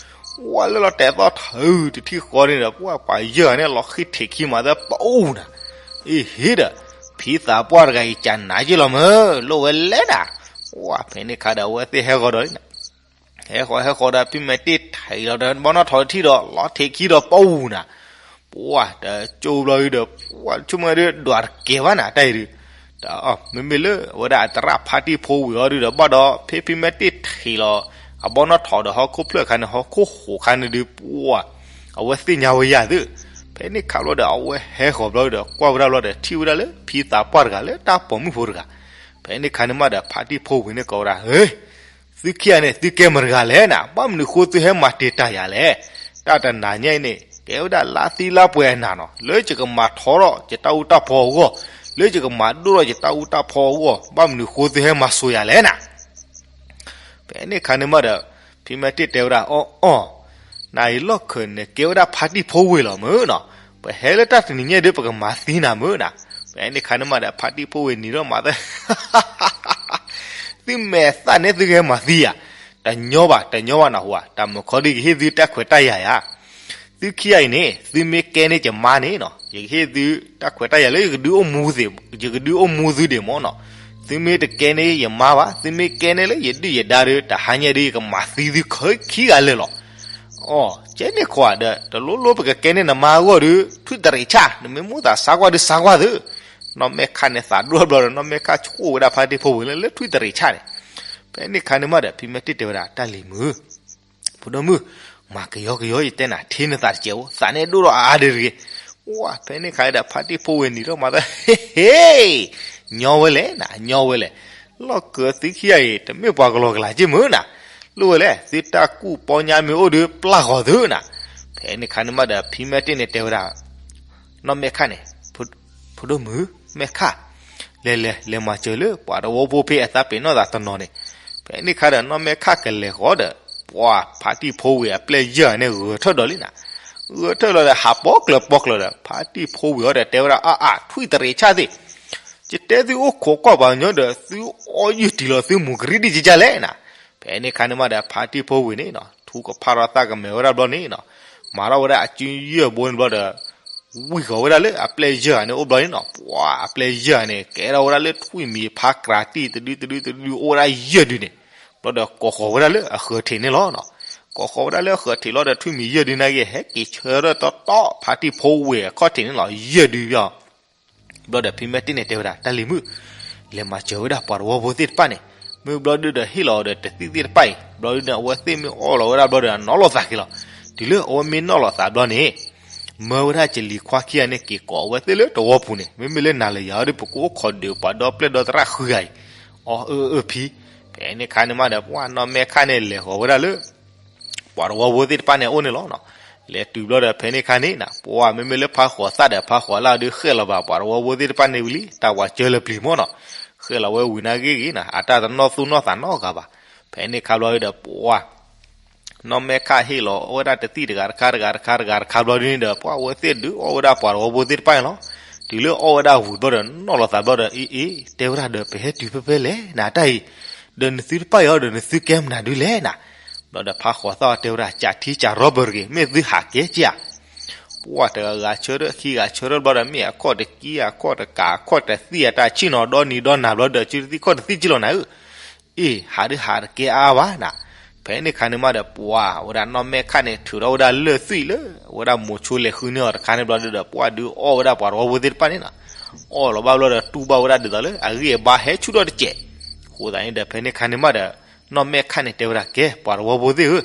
ဝဲလၢလီၤတဲာ်သီၣ်ထၢတထံၣ်ဃီန့ၣ်ဒီး ပှၤပှၤယဲၢ်ဂၤန့ၣ် လီၤဃံၢ်ထံးခံမၤသးပအူနၤ, အ့ဟ့ဒီး ဖံသးပှၢ်တဂၤအံၤ ကနၤယ့ၢ်လီၤမၢ် လိၣ်ဝဲလဲၣ်နၤ. ဝဲဖဲန့ၣ်ခါဒီး အဝဲသ့ၣ်ဟဲဃီၤဒီး ဟဲဃီၤဟဲဃီၤဒီး ဖံမဲာ်တ့ၢ်ထံးလီၤဒီး ဘီနီၣ်ထိးတထံၣ်ဒီး လီၤထံးခံဒီးပအူနၤ ပှၤတကၠိဘျီဒုးဒီး ပှၤဆိကမိၣ်ဒုးဒွးတကဲဘၣ်နၤ တၢ်အံၤဒုး, ဒီးမ့မ့ၢ်လၢဝဲဒၣ်အသရၣ်ဖါတံၢ်ဖိဝ့ၢ်အီၤဒုးဒီး ဘၣ်ဒီး ဖဲဖံမဲာ်တ့ၢ်ထံးလီၤ အဘီနီၣ်ထိးဒီးဟီၣ်ခိၣ်ဖျၢၣ်ခါန့ၣ် ဟီၣ်ခိၣ်ဟူးခါန့ၣ်ဒုး ပှၤ အဝဲသ့ၣ်ညါဝဲယၤသု, ဖဲန့ၣ်ခါဘျီဒီး အဝဲဟဲဃီၤဘျီဒီး ကွၢ်ဝဲဒၣ်ဘျီဒီး ထံၣ်ဝဲဒၣ်လၢဖံသးပှၢ်တဂၤလၢတၢ်ပိာ်မုၣ်ဖိတဂၤ, ဖဲန့ၣ်ခါန့ၣ်မးဒီး ဖါတံၢ်ဖိဝ့ၢ်န့ၣ်ကိးဝဲဒၣ် ဟ့ သုခံဂၤန့ၣ် သုကဲမတၤတဂၤလဲၣ်နၤ, ဘၣ်မနုၤဃိသုဟဲမၤတ့ၢ်တၢ်ယၤလဲၣ်. တၢ်တနၤညါအံၤန့ၣ် ကဲဝဲဒၣ်လါသံလါပှဲၤအနၤနီၤ, လၢယကမၤထီထီၣ်ယတၢ်အူတၢ်ဖီအဂီၢ်, လၢယကမၤဒိၣ်ထီၣ်ယတၢ်အူတၢ်ဖီအဂီၢ်, ဘၣ်မနုၤဃိသုဟဲမၤစိာ်ယၤလဲၣ်နၤ. ဖဲန့ၣ်ခါန့ၣ်မးဒီး ဖံမဲာ်တ့ၢ်တဲဝဲဒၣ် အီၣ်အီၣ်, နအံၤလီၢ်ခၢးနကဲဝဲဒၣ်ဖါတံၢ်ဖိဝ့ၤလီၤမုၢ်နီၤ, ပဟဲလၢတၢ်တနံၤညါဒီး ပကမၤသံနၤမုၢ်နီၤ. ဖဲန့ၣ်ခါန့ၣ်မးဒီး ဖါတံၢ်ဖိဝ့ၤနံၤထီၣ်မၤသး သုမဲာ်သၣ်န့ၣ်သုကဟဲမၤသံဧါ, တညီဘၣ် တညီဘၣ်နၢ်ဟူဧါ, တၢ်မုၢ်ခီဒုးကဟ့ၣ်သုတၢ်ခွဲးတၢ်ယာ်ဧါ, သုခံဂၤအံၤန့ၣ် သုမ့ၢ်ကဲန့ၢ်ယမါန့ၣ်နီၤ ယကဟ့ၣ်သုတၢ်ခွဲးတၢ်ယာ်လၢယကဒုးအိၣ်မူသုဒ့ၣ်မးနီၤ, သုမ့ၢ်တကဲန့ၢ်ယမါဘၣ် သုမ့ၢ်ကဲန့ၢ်လၢယဒုၣ်ယဒါဒီး တဟါညါဒီးယကမၤသံသုခံဂၤလၢာ်လီၤ. အိ ကဲန့ၣ်ခွါဒီး တလိၣ်လိၣ်ပကကဲန့ၢ်နမါအဂီၢ်ဒီး ထွံၣ်တရံးဆၣ် နမ့ၢ်မူသးစါကွၢ်ဒီးစါကွၢ်သု, နီၢ်မဲာ်ခၣ်န့ၣ်သးဒိၣ်ဘျီဒီး နီၢ်မဲာ်ခၣ်ဆိၣ်ဝဲဒၣ်ဖါတံၢ်ဖိဝ့ၤလၢ လၢထွံၣ်တရံးဆၣ်န့ၣ်. ဖဲန့ၣ်ခါန့ၣ်မးဒီး ဖံမဲာ်တ့ၢ်တဲဝဲဒၣ် တၢ်လံၤမုၢ် ဖိဒိၣ်မုၣ်, မၤကယီကယီယတဲနၤ ထံၣ်နသးတစဲးဖိ သးန့ၣ်ဒိၣ်ထီၣ်အါအါဒၣ်တဂ့ၤ. ဝါ ဖဲန့ၣ်ခါဒီး ဖါတံၢ်ဖိဝ့ၤနံၤထီၣ်မၤသး ဟ့ ညီဝဲလဲၣ်နၤ ညီဝဲလဲၣ်, လီၢ်ခၢးသုခံဂၤအံၤ တမ့ၢ်ပှၤကလီကလးက့မုၢ်နၤ, လိၣ်ဝဲလဲၣ် သုတၢ်ကူၣ်ပီညါမ့ၢ်အိၣ်ဒီးပျၢ်ဃီၤသုနၤ. ဖဲန့ၣ်ခါန့ၣ်မးဒီး ဖံမဲာ်တ့ၢ်န့ၣ်တဲဝဲဒၣ် နီၢ်မဲာ်ခၣ်န့ၣ်, ဖိဒိၣ်မုၣ်, မဲာ်ခၣ်, လဲၤလဲၤလဲၤမၤစၢၤလၢပှၤတဝီဖိဖဲအသးပ့ၤနီၣ်သးတနီၤန့ၣ်. ဖဲန့ၣ်ခါဒီး နီၢ်မဲာ်ခၣ်ကလဲၤဃီၤဒီး ပှၤဖါတံၢ်ဖိဝ့ၤအပျဲၢ်ယဲၢ်ဂၤန့ၣ် ဂဲၤထၢၣ်ဒီးလံနၤ, ဂဲၤထၢၣ်လီၤဒီး ဟးပိာ်ကျၢၤပိာ်ကျၢၤဒီး ဖါတံၢ်ဖိဝ့ၤအီၤဒီးတဲဝဲဒၣ် အါအါ ထွံၣ်တရံးဆၣ်သ့ၣ်, ယတဲသုအိၣ်ခိးကွၢ်ပှၤကညီဒီး သုအီၣ်ယုၢ်တံၢ်လီၤသုမူၤကရံဒံးကကလဲၣ်နၤ. ဖဲန့ၣ်ခါန့ၣ်မးဒီး ဖါတံၢ်ဖိဝ့ၤန့ၣ်နီၤ ထုကဖၣ်ထီၣ်သးကမဲာ်ဝဲဒၣ်ဘျီန့ၣ်နီၤ, မၤထီၣ်ဝဲဒၣ်အစုယဲၢ်ဘိန့ၣ်ဘျီဒီး ဝံၢ်ဃီၤဝဲဒၣ်လၢအပျဲၢ်ယဲၢ်ဂၤန့ၣ်အိၣ်ဘျီန့ၣ်နီၤ, ပှၤအပျဲၢ်ယဲၢ်ဂၤန့ၣ် ကဲထီၣ်ဝဲဒၣ်လၢထွံၣ်မံၤဖါကြၤတံၢ်တဒုတဒုတဒုအိၣ်ဝဲဒၣ်ယဲၢ်ဒုန့ၣ်, ဘျီဒီးကိးဃီၤဝဲဒၣ်လၢအဃၢၤထံးန့ၣ်လီၤ. ကိးဃီၤဝဲဒၣ်လၢအဃၢၤထံးလီၤဒီး ထွံၣ်မံၤယဲၢ်ဒုန့ၣ်က့ၤ ဟဲက့ၤဆၢထၢၣ်တီတီ ဖါတံၢ်ဖိဝ့ၤအခီၣ်ထံးန့ၣ်လီၤ ယဲၢ်ဒုဘျီ ဘျီဒီးဖံမဲာ်တ့ၢ်န့ၣ်တဲဝဲဒၣ် တၢ်လံၤမုၣ်, လဲၤမၤစၢၤဝဲဒၣ်ပှၤတဝီဖိသ့ၣ်တဖၣ်န့ၣ်, မ့ၢ်ဘျီဒုဒီးဟ့ၣ်လီၤဒီးတသံၣ်သ့ၣ်တဖၣ်အံၤ, ဘျီဒုန့ၣ် အဝဲသ့ၣ်မ့ၢ်အီၣ်လီၤဝဲဒၣ်ဘျီဒီး အနီၣ်လိာ်သးက့ၤလီၤ. တုၤလၢအဝဲမ့ၢ်နီၣ်လိာ်သးဘျီန့ၣ်, မၢဝဲဒၣ်ကလံၤခွါခံဂၤန့ၣ် က့ၤကိးအဝဲသ့ၣ်လၢတဝီပူၤန့ၣ်, မ့မ့ၢ်လၢနၤလၢယၤဒီး ပကအိၣ်ခိးဒုးပှၤဒီပျဲၢ်ဒီသရၣ်ဃုဂၤအံၤ, အီၣ်အၢအၢဖံ. ဖဲန့ၣ်ခါန့ၣ်မးဒီး ပှၤနီၢ်မဲာ်ခၣ်န့ၣ် လဲၤဃီၤဝဲဒၣ်လၢ ပှၤတဝီဖိသ့ၣ်တဖၣ်န့ၣ်အအိၣ်န့ၣ်လီၤနီၤ. လဲၤတုၤဘျီဒီး ဖဲန့ၣ်ခါန့ၣ်နၤ, ပှၤမ့မ့ၢ်လၢဖါဃိးသၣ်ဒီး ဖါဃိးလၢ်ဒီး ဃဲၣ်လီၤဘၣ်ပှၤတဝီဖိသ့ၣ်တဖၣ်န့ၣ်ဝံၤလံ, တၢ်ဝၤစၢလၢပျံၤမ့ၢ်နီၤ, ဃဲၣ်လီၤဝဲဝံၤနာ်ဂ့ၤဂ့ၤနၤ, အတၢ်တနီၣ်သူၣ်နီၣ်သးနီတဂၤဘၣ်. ဖဲန့ၣ်ခါဘျီဒီး ပှၤ နီၢ်မဲာ်ခၣ်ဟ့ၣ်လီၤအီၣ်ဝဲဒၣ်တသံၣ်တဂၤတခါတဂၤတခါတဂၤတခါဘျီဒုန့ၣ်ဒီး ပှၤဝဲသ့ၣ်ဒုးအီၣ်ဝဲဒၣ်ပှၤတဝီဖိသ့ၣ်တဖၣ်န့ၣ်လီၤ. တုၤလၢအီၣ်ဝဲဒၣ်ဝံၤဘျီဒီး နီၣ်လိာ်သးဘျီဒီး အ့ အ့ တဲဝဲဒၣ်ဒီး ပဟဲတုၤဖဲဖဲလဲၣ်နၤတၢ်အံၤ, ဒီးနသုတဖၣ်အံၤအီၤဒီး နသုကဲမနုၤဒုလဲၣ်နၤ. ဘျီဒီးဖါဃိးသၣ်အီၤတဲဝဲဒၣ် ကးထံကးရီပၢၢ်တဂ့ၤ, မ့ၢ်သုဟးကဲက့ဧါ. ပှၤတဂၤဂၤဆၢထၢၣ် ခံဂၤဆၢထၢၣ်ဘျီဒီး မ့ၢ်အခီၣ်တကံ အခီၣ်တကး အခီၣ်တသံၣ် အတၢ်ဆံၣ်နီၤဒီနံၤဒီနၤဘျီဒီး စုတသံၣ်ခီၣ်တသံၣ်က့လီၤနၤဧၢ. အ့ ဟးဒုးဟးတကဲအါဘၣ်နၤ. ဖဲန့ၣ်ခါန့ၣ်မးဒီး ပှၤဝဲဒၣ်နီၢ်မဲာ်ခၣ်န့ၣ် ထုးထီၣ်ဝဲဒၣ်လၢၢ်သွံၣ်လၢ အဝဲဒၣ်မိၤဆိလဲၤဃုန့ၢ်အီၤတခါန့ၣ်ဘျီဒီး ပှၤဒုးအီၣ်ဝဲဒၣ်ပှၤတဝီဖိသ့ၣ်တဖၣ်န့ၣ်နီၤ. အီၣ်လီၤဘၣ်ဘျီဒီး တူၢ်ဘၣ်ဝဲဒၣ်ဒ်သိးလၢ အဂံၢ်အဘါဟဲဆူၣ်ထီၣ်တစဲး. အဃိသတးန့ၣ်ဒီး ဖဲန့ၣ်ခါန့ၣ်မးဒီး နီၢ်မဲာ်ခၣ်န့ၣ်တဲဝဲဒၣ် ကဲ ပှၤတဝီဖိသ့ၣ်ဧၢ,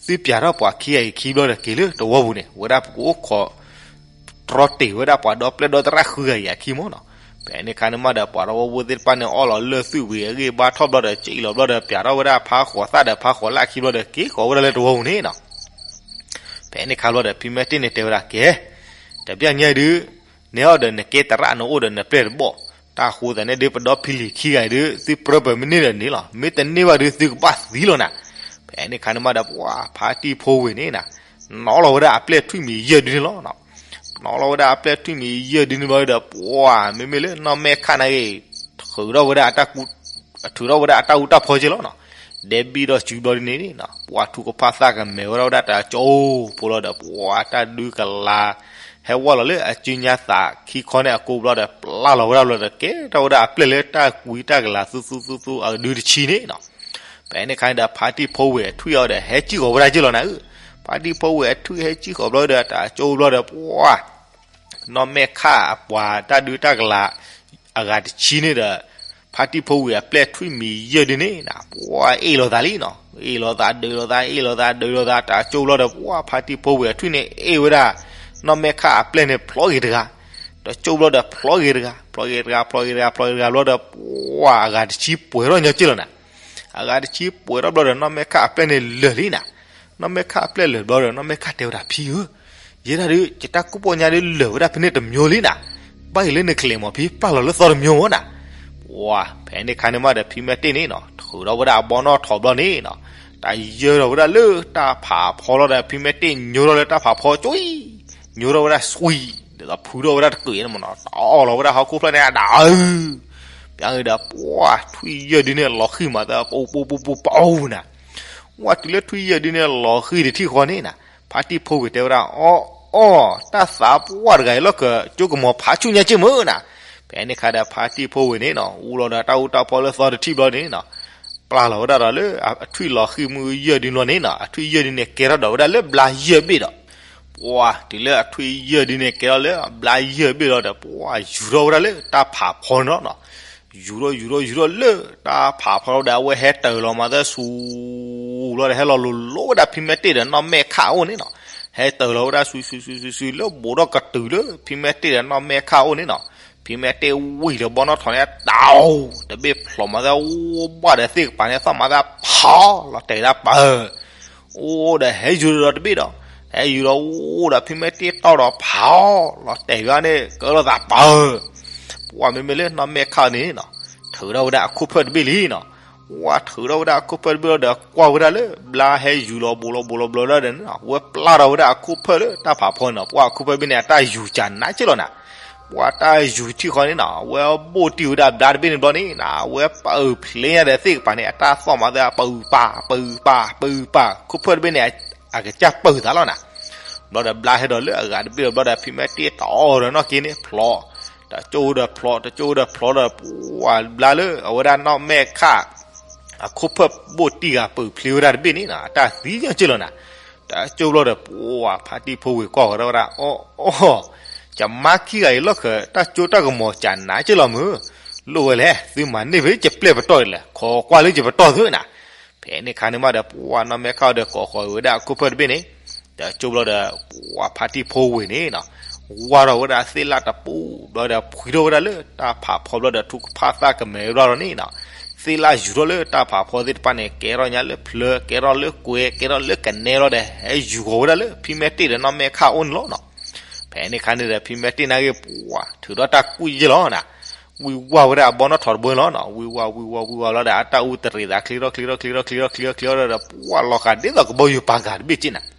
သုပၠးထီၣ်ပှၤခံဂၤအံၤခံဘျီဒီး က့ၤလၢတဝီပူၤန့ၣ် ဝဲဒၣ်ပကအိၣ်ခိး တြီတ့ၢ်ဝဲဒၣ်ပှၤဒီပျဲၢ်ဒီသရၣ်ဃုဂၤအံၤအခံမ့ၢ်နီၤ. ဖဲန့ၣ်ခါန့ၣ်မးဒီး ပှၤတဝီဖိသ့ၣ်တဖၣ်န့ၣ် အီၣ်လီၤလၢၢ်သွံၣ်ဝံၤ အဂံၢ်ဘါထီၣ်ဘျီဒီး စံၣ်လီၤဘျီဒီး ပၠးထီၣ်ဝဲဒၣ်ဖါဃိးသၣ်ဒီးဖါဃိးလၢ်အခံဘျီဒီး က့ၤဃီၤဝဲဒၣ်လၢတဝီပူၤန့ၣ်နီၤ. ဖဲန့ၣ်ခါဘျီဒီး ဖံမဲာ်တ့ၢ်န့ၣ်တဲဝဲဒၣ် ကဲ တဘျီညါဒုး နဲအီၤဒီးနကဲသရၣ် နအိၣ်ဒီးနပျဲၢ်တဘီၣ်. တၢ်ဃိသတးန့ၣ်ဒုး ပဒီဖံလံၤခံဂၤအံၤဒုး သုပြၢပၢၢ်မ့ၢ်န့ၢ်ဒီးန့ၣ်လီၤ. မ့ၢ်တန့ၢ်ဘၣ်ဒုး သုကဘၣ်သံလီၤနၤ. ဖဲန့ၣ်ခါန့ၣ်မးဒီး ပှၤဖါတံၢ်ဖိဝ့ၤန့ၣ်နၤ နီၣ်လီၤဝဲဒၣ်အပျဲၢ်ထွံၣ်မံၤယဲၢ်ဒုန့ၣ်လီၤ. နီၣ်လီၤဝဲဒၣ်အပျဲၢ်ထွံၣ်မံၤယဲၢ်ဒုန့ၣ်ဘျီဒီး ပှၤမ့မ့ၢ်လၢနီၢ်မဲာ်ခၣ်န့ၣ်ဂ့ၤ ထုးထီၣ်ဝဲဒၣ်အတၢ် ထုးထီၣ်ဝဲဒၣ်အတၢ်အူတၢ်ဖီက့လီၤနီၤ. ဒဲဘံၣ်ဒီးစုဘျီဒုန့ၣ်နီၤ ပှၤထုကဖၣ်သၣ်ကမဲာ်ဝဲဒၣ်ဝဲဒၣ်တၢ်ကၠိဖိလီၤဒီး ပှၤတၢ်ဒုးကလၤ ဟဲဝဲလီၤလၢအစုညါသးခံခီန့ၣ်အကိးဘျီဒီး ပျၢ်လီၤဝဲဒၣ်ဘျီဒီး ကဲထီၣ်ဝဲဒၣ်အပျဲၢ်လၢတၢ်ကွံတၢ်ကလၤသူသူသူသူအဒုတဆံန့ၣ်နီၤ. ဖဲန့ၣ်ခါန့ၣ်ဒီး ဖါတံၢ်ဖိဝ့ၤအထွံၣ်အီၤဒီး ဟဲစံၣ်ဃီၤဝဲဒၣ်က့လီၤနၤဧၢ. ဖါတံၢ်ဖိဝ့ၤအထွံၣ်ဟဲစံၣ်ဃီၤဘျီဒီး တၢ်ကၠိဘျီဒီး ပှၤ နီၢ်မဲာ်ခၣ်အပှၤတၢ်ဒုးတၢ်ကလၤ အဂၤတဆံန့ၣ်ဒီး ဖါတံၢ်ဖိဝ့ၤအပျဲၢ်ထွံၣ်မံၤယဲၢ်ဒုန့ၣ် ပှၤအ့ၣ်လိာ်သးလံနီၤ. အ့ၣ်လိာ်သးဒုးလိာ်သး အ့ၣ်လိာ်သးဒုးလိာ်သး တၢ်ကၠိဘျီဒီး ပှၤဖါတံၢ်ဖိဝ့ၤအထွံၣ်န့ၣ် အ့ၣ်ဝဲဒၣ် နီၢ်မဲာ်ခၣ်အပျဲၢ်န့ၣ် ဖျီဂ့ၤတဂၤ တၢ်ကၠိဘျီဒီး ဖျီဂ့ၤတဂၤ ဖျီဂ့ၤတဂၤ ဖျီဂ့ၤတဂၤ ဖျီဂ့ၤတဂၤဘျီဒီး ပှၤအဂၤတဆံပှဲၤထီၣ်ညီက့လီၤနၤ. အဂၤတဆံပှဲၤထီၣ်ဘျီဒီး နီၢ်မဲာ်ခၣ်အပျဲၢ်န့ၣ်လၢာ်လံနၤ. နီၢ်မဲာ်ခၣ်အပျဲၢ်လၢာ်ဘျီဒီး နီၢ်မဲာ်ခၣ်တဲဝဲဒၣ် ဖံဧၢ, ယဲဒၣ်ဒုး ယတၢ်ကူၣ်ပီညါဒုးလၢာ်ဝဲဒၣ်ဖဲန့ၣ်တမျိုးလံနၤ. ဘၣ်အံၤလၢနကလဲၤမး ဖံပျၢ်လီၤလၢသီတမျိုးမးနၤ. ပှၤ ဖဲန့ၣ်ခါန့ၣ်မးဒီး ဖံမဲာ်တ့ၢ်န့ၣ်နီၤ ထုးထီၣ်ဝဲဒၣ်အဘီနီၣ်ထိးဘျီန့ၣ်နီၤ, တၢ်ယၢၢ်ထီၣ်ဝဲဒၣ်လၢတၢ်ဖးဖီလီၤဒီး ဖံမဲတ့ၣ်ညိထီၣ်လၢတၢ်ဖးဖီကၠိအံၤ, ညိထီၣ်ဝဲဒၣ်စွံ, ဒ်သိးဖုထီၣ်ဝဲဒၣ်တကုာ်န့ၣ်မ့ၢ်နီၤ, တီၢ်လီၤဝဲဒၣ်ဟီၣ်ခိၣ်ဖျၢၣ်န့ၣ်အဒၣ်အု, ပျီဒီးပှၤထွံၣ်ယဲၢ်ဒုန့ၣ်လီၤဃံၤမးသး ပူၤပူၤပူၤပူၤပူၤနၤ, ဝဲတုၤလၢထွံၣ်ယဲၢ်ဒုန့ၣ်လီၤဃံၤတထံၣ်ဃီန့ၣ်နီၤ, ဖါတံၢ်ဖိဝ့ၤတဲဝဲဒၣ် အီၣ်အီၣ် တၢ်သးပှၢ်တဂၤအံၤလီၢ်ကၢး ကၠိကမီၤဖးဆူညါက့ၢ်မုၢ်နၤ, ဖဲန့ၣ်ခါဒီးဖါတံၢ်ဖိဝ့ၤန့ၣ်နီၤ အူလီၤဒီးတၢ်အူတၢ်ပီလၢသီတထံၣ်ဘျီန့ၣ်နီၤ, ပျၢ်လီၤဝဲဒၣ်ဒီးလၢအထွံၣ်လီၤဃံၤမုၢ်ယဲၢ်ဒုလီၤန့ၣ်နီၤ, အထွံၣ်ယဲၢ်ဒုန့ၣ်ကဲထီၣ်ဒီးဝဲဒၣ်လၢဘျါယဲၢ်ဘ့ၣ်ဒီး, ပှၤတုၤလၢအထွံၣ်ယဲၢ်ဒုန့ၣ်ကဲထီၣ်လၢဘျါယဲၢ်ဘ့ၣ်လီၤဒီး ပှၤယူၤထီၣ်ဝဲဒၣ်လၢတၢ်ဖးဖီန့ၣ်လီၤနီၤ, ယူၤထီၣ်ယူၤထီၣ်ယူၤထီၣ်လၢတၢ်ဖးဖီလီၤဒီး အဝဲဟဲတၢၤလီၤမးသးဆူ လီၤဒီးဟဲလီၤလိၤလိၤဝဲဒၣ်ဖံမဲတ့ၣ်ဒီးနီၢ်မဲာ်ခၣ်အအိၣ်န့ၣ်နီၤ, ဟဲတၢၤလီၤဝဲဒၣ်ဆူဆူဆူဆူဆူလၢဘူးဒီးကတုၤလၢဖံမဲတ့ၣ်ဒီးနီၢ်မဲာ်ခၣ်အအိၣ်န့ၣ်နီၤ, ဖံမဲတ့ၣ်ဝံၤလၢဘီနီၣ်ထိးန့ၣ် တၢ်အိၣ် တဘ့ၣ်ဖျိးမးသးအိၣ်ဘၣ်ဒီးသ့ၣ်ကပၤန့ၣ် သီၣ်မးသးဖးလီၤတဲာ်ဒၣ်ပၢၢ် အိၣ်ဒီးဟဲယူၤဒီးတဘ့ၣ်ဒီး, ဟဲယူၤဒီးအိၣ်ဒီးဖံမဲတ့ၣ်တီၢ်ဒီးဖးလီၤတဲာ်ဝဲန့ၣ် ကလီၤသးပၢၢ် ပှၤမ့မ့ၢ်လၢနီၢ်မဲာ်ခၣ်န့ၣ်နီၤ, ထုးထီၣ်ဝဲဒၣ်အခိၣ်ဖၢၣ်တဘ့ၣ်လံနီၤ, ဝဲထုးထီၣ်ဝဲဒၣ်အခိၣ်ဖၢၣ်တဘ့ၣ်လီၤဒီး ကွၢ်ဝဲဒၣ်လၢဘျါဟဲယူၤလီၤဘူးလီၤဘူးလီၤဘူးလီၤဒီးန့ၣ်နီၤ, ဝဲပျၢ်ထီၣ်ဝဲဒၣ်အခိၣ်ဖၢၣ်လၢတၢ်ဖးဖီန့ၣ်နီၤ, ပှၤအခိၣ်ဖၢၣ်တဘ့ၣ်န့ၣ် အတၢ်ယူၤကနးက့ၢ်လီၤနၤ, ပှၤတၢ်ယူၤထံၣ်ဃီန့ၣ်နီၤ, အဝဲဘိၣ်တံၢ်ဝဲဒၣ်ဘျါတဘ့ၣ်န့ၣ်ဘျီန့ၣ်နီၤ, အဝဲပၢၢ်ဖျ့ညါဒီးသ့ၣ်ကပၤန့ၣ် အတၢ်သီၣ်မးသး ပၢၢ်ပၢ် ပၢၢ်ပၢ် ပၢၢ်ပၢ် ခိၣ်ဖၢၣ်တဘ့ၣ်န့ၣ် အကစၢ်ပၢၢ်သးလီၤနၤ ဘျီဒီးဘျါဟဲဒီးလၢအဂၤတဘ့ၣ်ဒီးဘျီဒီး ဖံမဲတ့ၣ်တီၢ်ဒီးနီၢ်က့န့ၣ် ဖျိး, တကၠိဒီးဖျိး တကၠိဒီးဖျိးဒီး ပှၤဘျါလၢအဝဲဒၣ်နီၢ်မဲာ်ခၣ် အခိၣ်ဖၢၣ်ဘိၣ်တံၢ်ဂၤပၢၢ်ဖျ့ဝဲဒၣ်တဘ့ၣ်န့ၣ်နီၤ, အတၢ်သံညါက့ၢ်လီၤနၤ, တကၠိဘျီဒီး ပှၤဖါတံၢ်ဖိဝ့ၤကွၢ်ဃီၤဒီးဝဲဒၣ် အီၣ်အီၣ် ယမါခံဂၤအံၤလီၢ်ဃၢၤ တၢ်ကၠိတၢ်ကမီၤကနးက့ၢ်လီၤမုၢ်, လိၣ်ဝဲလဲၣ် သုမၤန့ၢ်ဖဲယပျဲၢ်ပတီၢ်ဒ်လဲၣ် ခိးကွၢ်လၢယပတီၢ်သုနၤ, ဖဲန့ၣ်ခါန့ၣ်မးဒီး ပှၤနီၢ်မဲာ်ခၣ်ဒီးကိးဃီၤဝဲဒၣ်အခိၣ်ဖၢၣ်တဘ့ၣ်န့ၣ်, တကၠိဘျီဒီး ပှၤဖါတံၢ်ဖိဝ့ၤန့ၣ်နီၤ, ဝါထီၣ်ဝဲဒၣ်သ့ၣ်လၣ်တပူၤဘျီဒီး ဖှံထီၣ်ဝဲဒၣ်လၢတၢ်ဖးဖီဘျီဒီး ထူကဖၣ်သၣ်ကမဲာ်ဘျီဒီးန့ၣ်နီၤ, သ့ၣ်လၣ်ယူၤထီၣ်လၢတၢ်ဖးဖီသ့ၣ်တဖၣ်န့ၣ် ကဲထီၣ်ညါလၢဖျၢၣ် ကဲထီၣ်လၢကွဲၤ ကဲထီၣ်လၢကနဲဘျီဒီး ဟဲယူၤဃီၤဝဲဒၣ်လၢဖံမဲတ့ၣ်ဒီးနီၢ်မဲာ်ခၣ်အအိၣ်န့ၣ်လီၤနီၤ, ဖဲန့ၣ်ခါန့ၣ်ဒီး ဖံမဲတ့ၣ်နာ်က့ ပှၤထုးထီၣ်တၢ်ကူၣ်ယ့ၢ်လီၤနၤ, ဝံၢ်ဝါဝဲဒၣ်အဘီနီၣ်ထိးတဘိန့ၣ်လီၤနီၤ, ဝံၢ်ဝါဝံၢ်ဝါဝံၢ်ဝါဘျီဒီး အတၢ်အူတရံးသးချ့ထီၣ်ချ့ထီၣ်ချ့ထီၣ်ချ့ထီၣ်ချ့ထီၣ်ချ့ထီၣ်ချ့ထီၣ်ဒီး ပှၤလီၤဃာ်ဒ်သိးကဘီယူၤပာ်ကၤတဘ့ၣ်က့ၢ်နၤ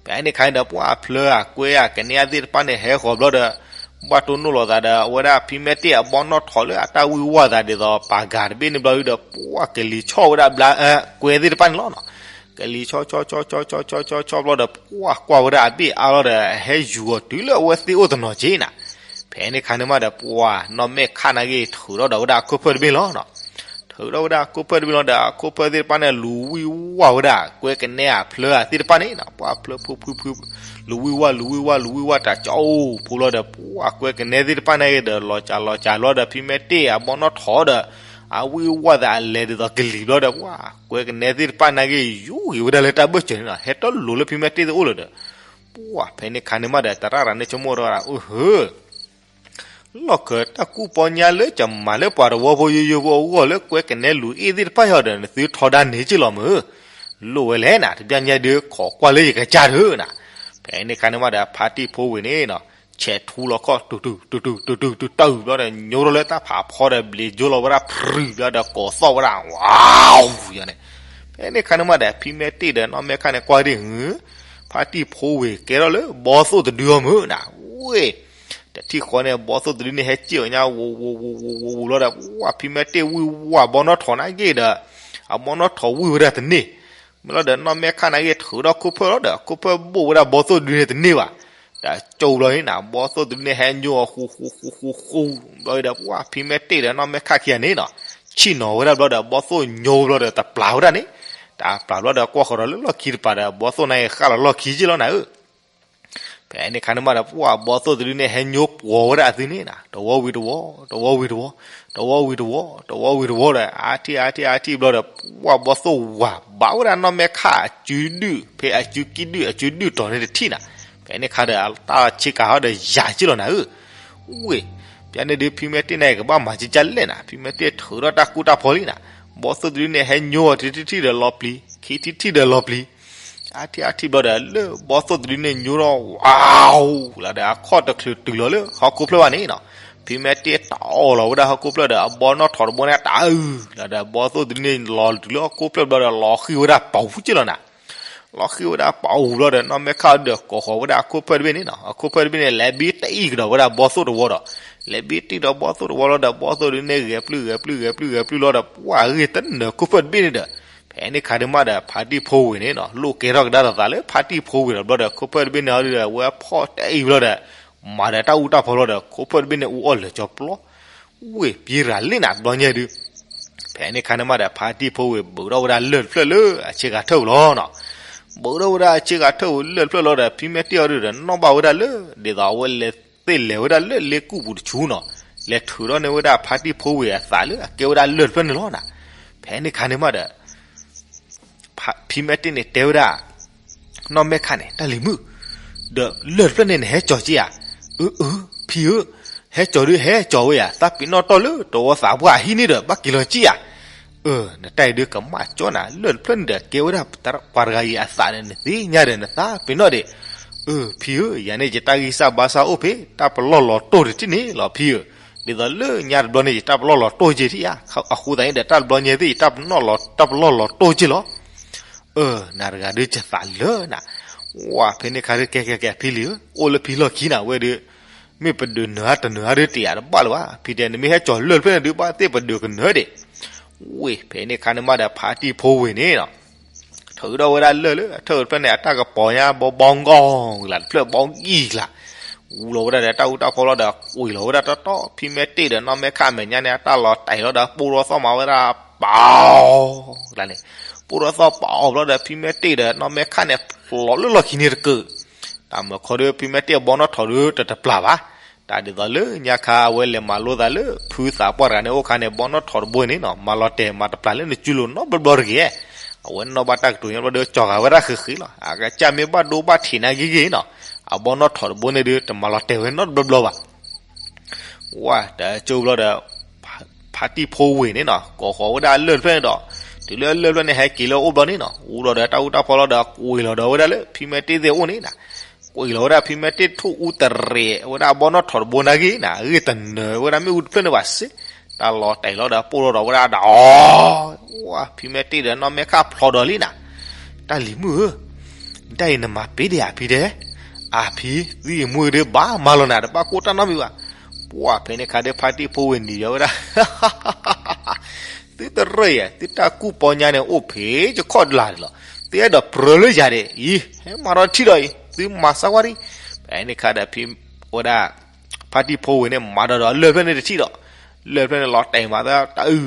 ဖဲန့ၣ်ခါန့ၣ်ဒီး ပှၤအဖျၢၣ်အကွဲၤအကနဲအသ့ၣ်တဖၣ်န့ၣ် ဟဲဃီၤဘျီဒီး ဘၣ်တိၢ်နီၣ်လိာ်သးဒီး အဝဲဒၣ်ဖံမဲတ့ၣ်အဘီနီၣ်ထိးလၢအတၢ်ဝံၢ်ဝါသးဒ်သိးပာ်ကၤတဘ့ၣ်န့ၣ်ဘျီဒီး ပှၤကလံၤဆီၣ်ဝဲဒၣ်ဘျါ ကွဲၤသ့ၣ်တဖၣ်န့ၣ်လီၤနီၤ, ကလံၤဆီၣ်ဆီၣ်ဆီၣ်ဆီၣ်ဆီၣ်ဆီၣ်ဆီၣ်ဘျီဒီး ပှၤကွၢ်ဝဲဒၣ်အဘ့ၣ်အါလီၤဒီး ဟဲယူၤအီၤတုၤလၢအဝဲသ့ၣ်အိၣ်တနီၤက့ၢ်နၤ, ဖဲန့ၣ်ခါန့ၣ်မးဒီး ပှၤနီၢ်မဲာ်ခၣ်နာ်က့ ထုးထီၣ်ဒီးဝဲဒၣ်အခိၣ်ဖၢၣ်တဘ့ၣ်လီၤနီၤ ထုးထီၣ်ဝဲဒၣ်အခိၣ်ဖၢၣ်တဘ့ၣ်လီၤဒီး အခိၣ်ဖၢၣ်သ့ၣ်တဖၣ်န့ၣ် လူၤဝံၢ်ဝါဝဲဒၣ် ကွဲၤကနဲအဖျၢၣ်သ့ၣ်တဖၣ်န့ၣ်နီၤ, ပှၤဖျၢၣ်ဖုဖုဖု လူၤဝံၢ်ဝါ လူၤဝံၢ်ဝါ လူၤဝံၢ်ဝါ တၢ်ကၠီအိၣ်ဖိလီၤဒီး ပှၤကွဲၤကနဲသ့ၣ်တဖၣ်နာ်က့ဒီး လီၤစှၤလီၤစှၤဘျီဒီး ဖံမဲတ့ၣ်အဘီနီၣ်ထိးဒီး အဝံၢ်ဝါသးအလဲၤဒ်သိးကလံၤဘျီဒီး ပှၤကွဲၤကနဲသ့ၣ်တဖၣ်နာ်က့ ယူၤဂ့ၤဝဲဒၣ်လၢတၢ်ဘၢၣ်စၢၤန့ၣ်နီၤ, ဟဲတီလိၤလၢဖံမဲတ့ၣ်သ့ၣ်အိၣ်လၢၤဒီး ပှၤဖဲန့ၣ်ခါန့ၣ်မးဒီး သရၣ်ရၤန့ၣ်ဆိကမိၣ်ထီၣ်ဝဲဒၣ် အိၣ်ဧၢ လီၢ်ခၢၣ်တၢ်ကူၣ်ပီညါလၢကမၤလၢပှၤတဝီဖိယိယိဖိအဂီၢ်လၢ ကွဲၤကနဲလူၤအ့ၣ်သ့ၣ်တဖၣ်အံၤဒီး နသုထီဒါန့ၢ်က့ၢ်လီၤမုၢ်, လိၣ်ဝဲလဲၣ်နၤ တဘျီညါဒုး ခိးကွၢ်လၢယကစၢ်ဒုးနၤ, ဖဲန့ၣ်ခါန့ၣ်မးဒီး ဖါတံၢ်ဖိဝ့ၤန့ၣ်နီၤ ဆဲးထူလီၤခီၣ် တူၤတူၤတူၤတူၤတူၤတူၤတူၤဘျီဒီး ညိထီၣ်လၢတၢ်ဖးဖီဒီး ဘျ့းယိလီၤဝဲဒၣ် ဖြုၣ်ဘျီဒီး ကိးသီၣ်ဝဲဒၣ် ဝါ ယၤန့ၣ်, ဖဲန့ၣ်ခါန့ၣ်မးဒီး ဖံမဲတ့ၢ်ဒီးနီၢ်မဲာ်ခၣ်န့ၣ် ကွၢ်ဒ် ဖါတံၢ်ဖိဝ့ၤကဲထီၣ်လၢ ဘီသိၣ်တဒုအီၤမုၢ်နၤ, ဝ့ၢ် တထံၣ်ဃီန့ၣ် ဘီသိၣ်တဒုန့ၣ် ဟဲစံၣ်အီၤညါ ဝိၤဝိၤဝိၤဝိၤဝိၤဝိၤလီၤဒီး ပှၤဖံမဲတ့ၢ်ဝံၢ်ဝါ ဘီနီၣ်ထိးနာ်က့ဒီး အဘီနီၣ်ထိးဝံၢ်ဝဲဒၣ်တန့ၢ်, မ့ၢ်လီၤဒီး နီၢ်မဲာ်ခၣ်နာ်က့ ထုးထီၣ်ခိၣ်ဖၢၣ်လီၤဒီး ခိၣ်ဖၢၣ်ဘိၣ်ဝဲဒၣ်ဘီသိၣ်တဒုန့ၣ်တန့ၢ်ဘၣ်, တကၠိဘျီန့ၣ်နၤ ဘီသိၣ်တဒုန့ၣ်ဟဲညိအီၤဃူဃူဃူဃူဃူဘျီဒီး ပှၤဖံမဲတ့ၢ်ဒီးနီၢ်မဲာ်ခၣ်ခံဂၤန့ၣ်နီၤ ဆံၣ်နီၤဝဲဒၣ်ဘျီဒီး ဘီသိၣ်ညိဘျီဒီး တပျၢ်ဝဲဒၣ်န့ၣ်, တပျၢ်ဘျီဒီး ကွၢ်ဃီၤဒီးလၢလီၢ်ခံတပၤဒီး ဘီသိၣ်နာ်က့ ဃၣ်လီၤလီၢ်ခံက့ၢ်လီၤနၤဧၢ ဖဲန့ၣ်ခါန့ၣ်မးဒီး ပှၤဘီသိၣ်တဒုန့ၣ် ဟဲညိပှီၤဝဲဒၣ်အသုန့ၣ်နၤ တဝီဝံၤတဝီ, တဝီဝံၤတဝီ, တဝီဝံၤတဝီ, တဝီဝံၤတဝီဒီး အါထံၣ်အါထံၣ်အါထံၣ်ဘျီဒီး ပှၤဘီသိၣ်ဝၤဘၣ်ဝဲဒၣ်နီၢ်မဲာ်ခၣ်အစုဒုၣ် ဖဲအစုကံၣ်ဒုၣ် အစုဒုၣ်တီၤန့ၣ်တထံၣ်နၤ, ဖဲန့ၣ်ခါဒီး တၢ်ဆ့ကၤဟီဒီးယၤက့ၢ်လီၤနၤဧၢ, ဝ့ၢ် ပျၢၤန့ၣ်ဒုး ဖံမဲတ့ၢ်န့ၣ် ကဘၣ်မၤကကၢ်လဲၣ်နၤ, ဖံမဲတ့ၢ်ထုးထီၣ်တၢ်ကူၣ်တၢ်ဖီလံနၤ, ဘီသိၣ်တဒုန့ၣ် ဟဲညိအီၤတထံၣ်ထံၣ်ဒီးလီၤပျံၤ, ခံထံၣ်ထံၣ်ဒီးလီၤပျံၤ အါထံၣ်အါထံၣ်ဘျီဒီး လၢဘီသိၣ်တဒုန့ၣ်ညိထီၣ် ဝါ လီၤဒီး အခီၣ်တချုးတုၤလီၤလၢဟီၣ်ခိၣ်ဖျၢၣ်ဘၣ်န့ၣ်နီၤ, ဖံမဲတ့ၢ်တီၢ်လီၤဝဲဒၣ်ဟီၣ်ခိၣ်ဖျၢၣ်ဒီး အဘီနီၣ်ထိးတဘိန့ၣ် တအုၣ်လီၤဒီး ဘီသိၣ်တဒုန့ၣ်လီၤတုၤလၢဟီၣ်ခိၣ်ဖျၢၣ်ဘျီဒီး လီၤဃံၤဝဲဒၣ်ပူၤက့လီၤနၤ. လီၤဃံၤဝဲဒၣ်ပူၤဘျီဒီး နီၢ်မဲခၣ်ဒီးကိးဃီၤဝဲဒၣ်အခိၣ်ဖျၢၣ်တဘ့ၣ်န့ၣ်နီၤ, အခိၣ်ဖျၢၣ်တဘ့ၣ်န့ၣ် လဲၤဘံတံၢ်ကဒီးဝဲဒၣ်ဘီသိၣ်တဝီဒီး, လဲၤဘံတံၢ်ဒီးဘီသိၣ်တဝီလီၤဒီး ဘီသိၣ်ဒုန့ၣ် ဂဲၤပျုၢ်ဂဲၤပျုၢ်ဂဲၤပျုၢ်ဂဲၤပျုၢ်လီၤဒီး ပှၤဂ့ၢ်တနၢၤခိၣ်ဖျၢၣ်တဘ့ၣ်န့ၣ်ဒီး ဖဲန့ၣ်ခါဒုးမးဒီး ဖါတံၢ်ဖိဝ့ၤန့ၣ်နီၤ လိၣ်ကဲထီၣ်ကဒါဒီးသးလၢဖါတံၢ်ဖိဝ့ၤဒီးဘျီဒီး ခိၣ်ဖျၢၣ်တဘ့ၣ်န့ၣ်အီၤဒုဒီး ဝဲဖီၣ်တဲအံၤဘျီဒီး မၤဒီးတၢ်အူတၢ်ဖီလီၤဒီး ခိၣ်ဖျၢၣ်တဘ့ၣ်န့ၣ် အူအီၣ်လၢာ်ကၠီပျီ ဝ့ၢ်ပံရၤလ့ၣ်နၤတဘျီညါဒုး, ဖဲန့ၣ်ခါန့ၣ်မးဒီး ဖါတံၢ်ဖိဝ့ၤ ဘူးထီၣ်ဝဲဒၣ်လၢၢ်တဖျၢၣ်လၢအဆ့ဂၤထၢၣ်ဝံၤလီၤနီၤ. ဘူးထီၣ်ဝဲဒၣ်အဆ့ဂၤထၢၣ်ဝံၤလၢၢ်တဖျၢၣ်လီၤဒီး ဖံမဲတ့ၢ်အီၤဒုဒီး နီၣ်ဘၣ်ဝဲဒၣ်လၢ ဒ်သိးအဝဲလဲၤသ့ၣ်လဲၤဝဲဒၣ်လၢလ့ကူၣ်ပူၤတဆူနီၤ, လဲၤထုးထီၣ်န့ၢ်ဝဲဒၣ်ဖါတံၢ်ဖိဝ့ၤအသးလၢအကဲဝဲဒၣ်လၢၢ်တဖျၢၣ်န့ၣ်လီၤနၤ. ဖဲန့ၣ်ခါန့ၣ်မးဒီး ဖံမဲတ့ၢ်န့ၣ်တဲဝဲဒၣ် နီၢ်မဲခၣ်န့ၣ် တၢ်လံၤမုၣ်, ဒီးလၢၢ်တဖျၢၣ်န့ၣ် နဟဲကၠီၤက့ၤဧါ. အၢ အၢ ဖံဧၢ, ဟဲကၠီၤဒုးဟဲကၠီၤဝဲဧါ, သးပ့ၤနီၣ်တီၢ်လၢတဝီသးပှၢ်အဟံၣ်န့ၣ်ဒီး ဘၣ်က့ၤလီၤက့ၤဧါ. အၢ နတၢ်အံၤဒုးကမၣ်ကၠီနၤ, လၢၢ်တဖျၢၣ်န့ၣ်ဒီး ကဲဝဲဒၣ်ပှၤတဂၤအံၤအသးန့ၣ် နသ့ၣ်ညါဒီး နသးပ့ၤနီၣ်ဒံး. အၢ ဖံဧၢ, ယၤန့ၣ်ယတၢ်ဂံၢ်စၢ်ဘါစၢ်အိၣ်ဖဲ တၢ်ပလီၢ်လီၤတိၢ်တထံၣ်န့ၣ်လီၤဖံဧၢ. ဒ်သိးလၢညါတဘျီန့ၣ် ယတၢ်ပလီၢ်လီၤတိၢ်က့ၤထံၣ်ဧါ, အဃိသတးန့ၣ်ဒီး တၢ်တဘျီညါသ့ၣ် ယတၢ်ပလီၢ်လီၤတိၢ်က့ၤလီၤ. အၢ နၤတဂၤဒုးယသးလၢနၤ, ဝဲဖဲန့ၣ်ခါဒုး ကဲကဲကဲ ဖံလံၤဧၢ, အိၣ်လၢဖံလီၢ်ခံနၤဝဲဒုး, မ့ၢ်ပဒုးနၢၤတနၢၤဒုးတ့ၢ်ဧါတဘၣ်လၢၤဘၣ်, ဖံတဲ နမ့ၢ်ဟဲကၠီၤလၢၢ်တဖျၢၣ်န့ၣ်ဒုး ဘၣ်သ့ၣ်ပဒုးကနၢၤဒံး. ဝ့ၢ်ဖဲန့ၣ်ခါန့ၣ်မးဒီး ဖါတံၢ်ဖိဝ့ၤန့ၣ်နီၤ ထုးထီၣ်ဝဲဒၣ်လၢၢ်လၢအထၢၣ်တဖျၢၣ်န့ၣ် အတၢ်ကပီၤညါ ဘီဘီဂီၢ်ဂၤ တဖျၢၣ်ဘီဂံၢ်ဂၤ, ဝူလီၤဝဲဒၣ်ဒီးတၢ်အူတၢ်ဖီလီၤဒီး ကွံာ်လီၤဝဲဒၣ်တီတီ ဖံမဲတ့ၢ်ဒီးနီၢ်မဲခၣ်အမဲာ်ညါန့ၣ် အတၢ်လီၤတဲာ်လီၤဒီး ပိၢ်ထီၣ်သီၣ်မၤဝဲဒၣ် ပီၤ ကျါန့ၣ်, ပိၢ်ထီၣ်သီၣ်ပီၤဘျီဒီး ဖံမဲတ့ၢ်ဒီးနီၢ်မဲခၣ်န့ၣ် ဖျိးလၢလီၢ်ခံန့ၣ်တက့ၢ်. တၢ်မၢခီဒုး ဖံမဲတ့ၢ်အဘီနီၣ်ထိးဒုးတတပျၢ်ဘၣ်. တၢ်ဒ်သိးလၢညါခါ အဝဲလဲၤမၤလိသးလၢဖုသးပှၢ်တဂၤန့ၣ် အိၣ်ခါန့ၣ် ဘီနီၣ်ထိးတဘိန့ၣ်နီၤ မၤလီၤတဲာ်မၤတပျၢ်လၢနစုလိၤနီတဘျီဘျီတဂ့ၤ. အဝဲနီၣ်ဘၣ်တၢ်ကတိၤညါဘျီဒီး ကၠီၤဂာ်ဝဲဒၣ်ဃဲးဃဲးလီၤ. အကစၢ်မ့ၢ်ဘၣ်ဒိဘၣ်ထံးနာ်က့ဂ့ၤနီၤ အဘီနီၣ်ထိးတဘိန့ၣ်ဒုး တမၤလီၤတဲာ်ဝဲနီတဘျီဘျီဘၣ်. ဝဲတကၠိဘျီဒီး ဖါတံၢ်ဖိဝ့ၤန့ၣ်နီၤ ကိးဃီၤဝဲဒၣ်လၢၢ်တဖျၢၣ်န့ၣ်ဒီး တုၤလၢလၢၢ်တဖျၢၣ်န့ၣ် ဟဲက့ၤလၢအအိၣ်ဘျီန့ၣ်နီၤ အူဒီးတၢ်အူတၢ်ဖီလီၤဒီး ကွံာ်လီၤဒီးဝဲဒၣ်လၢဖံမဲတ့ၢ်သ့ၣ်အအိၣ်န့ၣ်နီၤ. ကွံာ်လီၤဝဲဒၣ်ဖံမဲတ့ၢ် ထိၣ်အူတရံးဝဲဒၣ်အဘီနီၣ်ထိးတဘိနာ်က့နီၤ အဂ့ၢ်တနၢၤဝဲဒၣ်မ့ၣ်အူတဖျၢၣ်န့ၣ်ဘၣ်စ့ၢ်, တၢ်လီၤတဲာ်လီၤဒီး ပိၢ်ထီၣ်ဒီးဝဲဒၣ်ဒီး ဝဲဖံမဲတ့ၢ်ဒီးနီၢ်မဲခၣ်ဖျိးဒီးလံနီၤ. တၢ်လံၤမုၣ်ဧၢ, တၢ်အံၤနမၤပ့ၤဒံးဧါဖံတဲ, အဖံ, သုအံၤမူဒုးဘၣ်မၤလီၤနၤ တဘၣ်ကိၢ်တၢ်နီတမံၤဘၣ်. ပှၢ်ဖဲန့ၣ်ခါဒီး ဖါတံၢ်ဖိဝ့ၤနံၤဒီးဝဲဒၣ် သုတရံးဧါ, သုတၢ်ကူၣ်ပီညါန့ၣ် အိၣ်ဖဲယခီၣ်တလၢ်န့ၣ်လီၤ. သုအဲၣ်ဒိးပြၢလၢယၤဒံးအံၤ, ဟဲမၤထီၣ်ထံၣ်ဒီးအံၤ, သုမၤစၢ်ကွၢ်ဒံး. ဖဲန့ၣ်ခါဒီး ဖံဝဲဒၣ် ဖါတံၢ်ဖိဝ့ၤန့ၣ် မၤဒီးဒီးလၢၢ်ဖျၢၣ်န့ၣ်တထံၣ်ဒီး, လၢၢ်ဖျၢၣ်န့ၣ်လီၤတဲာ်မးသးတအုၣ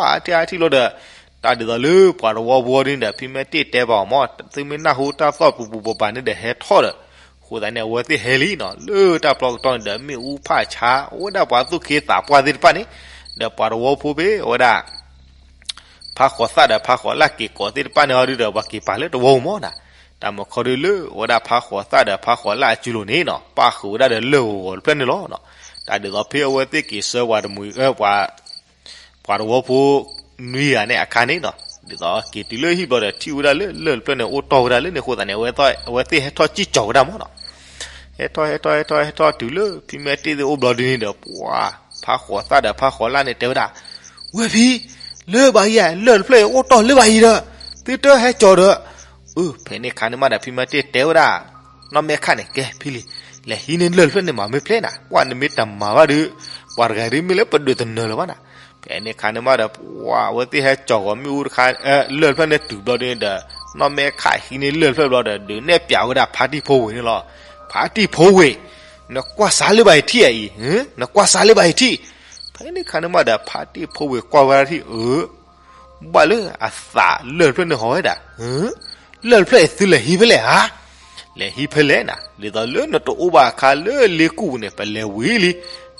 ်ဒီး ပိၢ်ထီၣ်ဒီးဒီး ဝဲဒၣ် ထံၣ်ထံၣ်လီၤဒီး တၢ်ဒ်သိးလၢပှၤတဝီဖိဒ်န့ၣ်ဒီး ဖံမဲတ့ၢ်တဲဘၣ်အီၤမး, သုမ့ၢ်နၢ်ဟူတၢ်သီၣ်ပူၤပူၤပၤပၤန့ၣ်ဒီး ဟဲထီၣ်ဒီး, အဃိသတးန့ၣ် အဝဲသ့ၣ်ဟဲလံနီၤ, လၢတၢ်ပျီကတီၢ်န့ၣ်ဒီး မ့ၣ်အူဖးဆါ အိၣ်ဝဲဒၣ်ပှၤသူၣ်က့သးပှၢ်သ့ၣ်တဖၣ်န့ၣ်, ဒီးပှၤတဝီဖိဖဲအဝဲဒၣ် ဖါဃိးသၣ်ဒီးဖါဃိးလၣ်က့ၤကိးသ့ၣ်တဖၣ်န့ၣ် အီၤဒုဒီး ပှၤက့ၤပာ်လၢတဝီမးနီၤ. တၢ်မၢခီဒုလၢ အဝဲဒၣ်ဖါဃိးသၣ်ဒီးဖါဃိးလၣ်အစုလိၤန့ၣ်နီၤ ပၣ်ဃုာ်ဝဲဒၣ်ဒီးလၢၢ်ဂီၤဂီၤတဖျၢၣ်န့ၣ်လီၤ. တၢ်ဒ်သိးဖဲအဝဲသ့ၣ်က့ၤဆှၢပှၤတမှံၤ ပှၤ ပှၤတဝီဖိနွံဂၤန့ၣ်အခါန့ၣ်နီၤ, ဒ်သိးက့ၤတုၤလၢဟံၣ်ဘျီဒီး ထံၣ်ဝဲဒၣ်လၢလၢၢ်တဖျၢၣ်န့ၣ် အိၣ်တီၢ်ဝဲဒၣ်လၢန့ၣ်အဃိသတးန့ၣ် အဝဲသ့ၣ်ဟဲထီၣ်စံၣ်ကၠီၤဝဲဒၣ်မးနီၤ. ဟဲထီၣ်ဟဲထီၣ်ဟဲထီၣ်ဟဲထီၣ်တုၤလၢ ဖံမဲတ့ၢ်သ့ၣ်အိၣ်ဘျီဒ်န့ၣ်ဒီး ပှၤ ဖါဃိးသၣ်ဒီးဖါဃိးလၣ်န့ၣ်တဲဝဲဒၣ်, ဝဲဖံ, လၢဘၣ်အံၤဧါ, လၢၢ်တဖျၢၣ်အံၤအိၣ်တီၢ်လၢဘၣ်အံၤဒီး သုတဟဲကၠီၤဒီး အၢ ဖဲန့ၣ်ခါန့ၣ်မးဒီး ဖံမဲတ့ၢ်တဲဝဲဒၣ် နီၢ်မဲခၣ်န့ၣ် ကဲဖံလံၤ, လဲၤဟံးန့ၢ်လၢၢ်တဖျၢၣ်န့ၣ်မးမ့ၢ်ဖျဲနၤ, ကွၢ်နမ့ၢ်တမၤဘၣ်ဒီး ပှၤတဂၤဒ်မ့ၢ်လၢပဒုးတနၢၤလၢၤဘၣ်နၤ. ဖဲန့ၣ်ခါန့ၣ်မးဒီး ပှၤအဝဲသ့ၣ်ဟဲကၠီၤဂီၤမ့ၣ်အူတခါ လၢၢ်တဖျၢၣ်န့ၣ်တုၤဘျီဒ်န့ၣ်ဒီး နီၢ်မဲခၣ်ဟံးန့ၢ်လၢၢ်တဖျၢၣ်ဘျီဒီး ဒုးနဲၣ်ပၠးဝဲဒၣ်ဖါတံၢ်ဖိဝ့ၤန့ၣ်လီၤ. ဖါတံၢ်ဖိဝ့ၤ, နကွၢ်စးလၢဘၣ်အံၤထံၣ်အံၤ, နကွၢ်စးလၢဘၣ်အံၤထံၣ်. ဖဲန့ၣ်ခါန့ၣ်မးဒီး ဖါတံၢ်ဖိဝ့ၤကွၢ်ဝဲဒၣ်ထံၣ် အၢ ဘၣ်လၢအသးလၢၢ်တဖျၢၣ်န့ၣ်ဟီဝဲဒၣ်, လၢၢ်တဖျၢၣ်အံၤသုလဲၤဟံးဖဲလဲၣ်ဧါ. လဲၤဟံးဖဲလဲၣ်နၤ, ဒ်သိးလၢနတအိၣ်ဘၣ်အခါလၢလ့ကူၣ်ပူၤန့ၣ် ပလဲၤဝံၤလံ.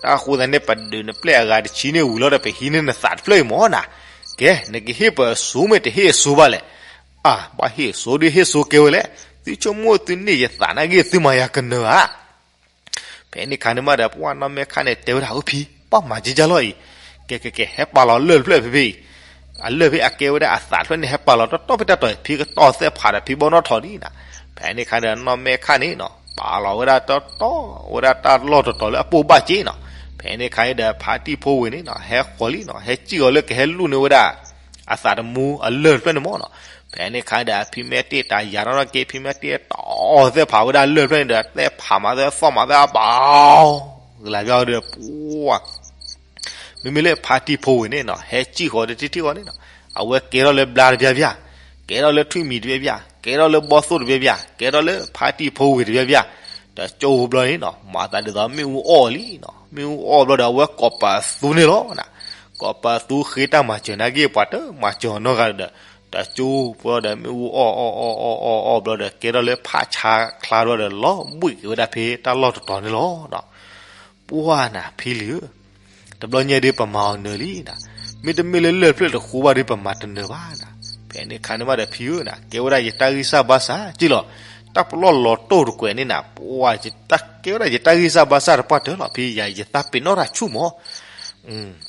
တၢ်အဃိသတးန့ၣ် ပဒုးနပျဲၢ်အဂၤတဆံန့ၣ်ဝံၤလီၤဒီး ပဟံးန့ၢ်နသးတဖျၢၣ်အံၤမ့ၢ်နၤ. ကဲ နကဟ့ၣ်ပၢၤအစိမ့ၢ်တဟ့ၣ်အစိဘၣ်လဲၣ်. အၢ ဘၣ်ဟ့ၣ်အစိဒုးဟ့ၣ်စိကဲဝဲလဲၣ်. သုဆိကမိၣ်သုန့ၢ်ယသးနာ်က့ သုမၤယၤကနၢၤဧါ. ဖဲန့ၣ်ခါန့ၣ်မးဒီး ပှၢ်နီၢ်မဲခၣ်န့ၣ်တဲဝဲဒၣ် အၢ ဖံ, ပၢ်မၤကကၢ်လီၤအံၤ, ကဲကဲကဲ ဟဲပာ်လီၤလၢၢ်တဖျၢၣ်ဖဲဖဲအံၤ, အလၢၢ်ဖဲအကဲဝဲဒၣ်အသးတဖျၢၣ်န့ၣ် ဟဲပာ်လီၤတီတီဖဲတၢ်တီၢ်အံၤ ဖံကတီၢ်သဲဖးဒီးဖံဘီနီၣ်ထိးဒ်နၤ. ဖဲန့ၣ်ခါဒီးနီၢ်မဲခၣ်န့ၣ်နီၤ ပာ်လီၤဝဲဒၣ်တီတီ ဝဲဒၣ်တၢ်လီၢ်တတီၤလၢအပိၢ်ဘၣ်က့နီၤ. ဖဲန့ၣ်ခါအံၤဒီး ဖါတံၢ်ဖိဝ့ၤန့ၣ်နီၤ ဟဲဃီၤလံနီၤ ဟဲစံၣ်ဃီၤလၢကဟဲလူၢ်န့ၢ်ဝဲဒၣ် အသးတမူအလၢၢ်တဖျၢၣ်န့ၣ်မ့ၢ်နီၤ. ဖဲန့ၣ်ခါဒီး ဖံမဲာ်တ့ၢ်တၢ်ယၤနီၣ်နီၣ်က့ ဖံမဲာ်တ့ၢ်တီၢ်သဲၣ်ဖးဝဲဒၣ်လၢၢ်တဖျၢၣ်န့ၣ်ဒီး သဲၣ်ဖးမးသဲသီၣ်မးသဲအဘၣ် ကလၤဘၣ်ဒီး ပှၤ မ့မ့ၢ်လၢဖါတံၢ်ဖိဝ့ၤန့ၣ်နီၤ ဟဲစံၣ်ဃီၤတထံၣ်ထံၣ်ဃီန့ၣ်နီၤ အဝဲကဲထီၣ်လၢဘျါတဘျါဘျါ, ကဲထီၣ်လၢထွံၣ်မံၤတဘျါဘျါ, ကဲထီၣ်လၢဘီၣ်သိၣ်တဘျါဘျါ, ကဲထီၣ်လၢဖါတံၢ်ဖိဝ့ၤတဘျါဘျါ, တကၠိဘျီန့ၣ်နီၤ မၤသးဒ်သိးမ့ၣ်အူအီၣ်လံနီၤ. မ့ၣ်အူအီၣ်ဘျီဒီး အဝဲကိးပသူန့ၣ်လီၤနီၤ. ကိးပသူဃ့တၢ်မၤစၢၤနာ်က့ ပှၤတမၤစၢၤနီတဂၤဒီး တကၠိဘျီဒီး မ့ၣ်အူအီၣ်အီၣ်အီၣ်အီၣ်အီၣ်အီၣ်ဘျီဒီး ကဲထီၣ်လၢဖးဆါချါဘျီဒီး လီၤဘှံးက့ၤဝဲဒၣ်ဖဲတၢ်လီၢ်တတီၤန့ၣ်လီၤနီၤ. ပှၢ်နၤဖံလံၤဧၢ, တဘျီညါဒုးပမၤအီၤနၢၤလံနၤ, မ့တမ့ၢ်လၢလၢၢ်ဖျၢၣ်တဃိဘၣ်ဒုးပမၤတနၢၤဘၣ်နၤ. ဖဲန့ၣ်ခါန့ၣ်မးဒီးဖံဧၢနၤ ကဲဝဲဒၣ်ယတၢ်ဂံၢ်စၢ်ဘါစၢ်က့လီၤ. တၢ်ပလီၢ်လီၤတိၢ်တကွဲးန့ၣ်နၤ ပှၢ် ကဲဝဲဒၣ်ယတၢ်ဂံၢ်စၢ်ဘါစၢ်တပှၢ်တၢၢ်လီၤ ဖံယၤ ယသးပ့ၤနီၣ်တၢ်ဆူၣ်မး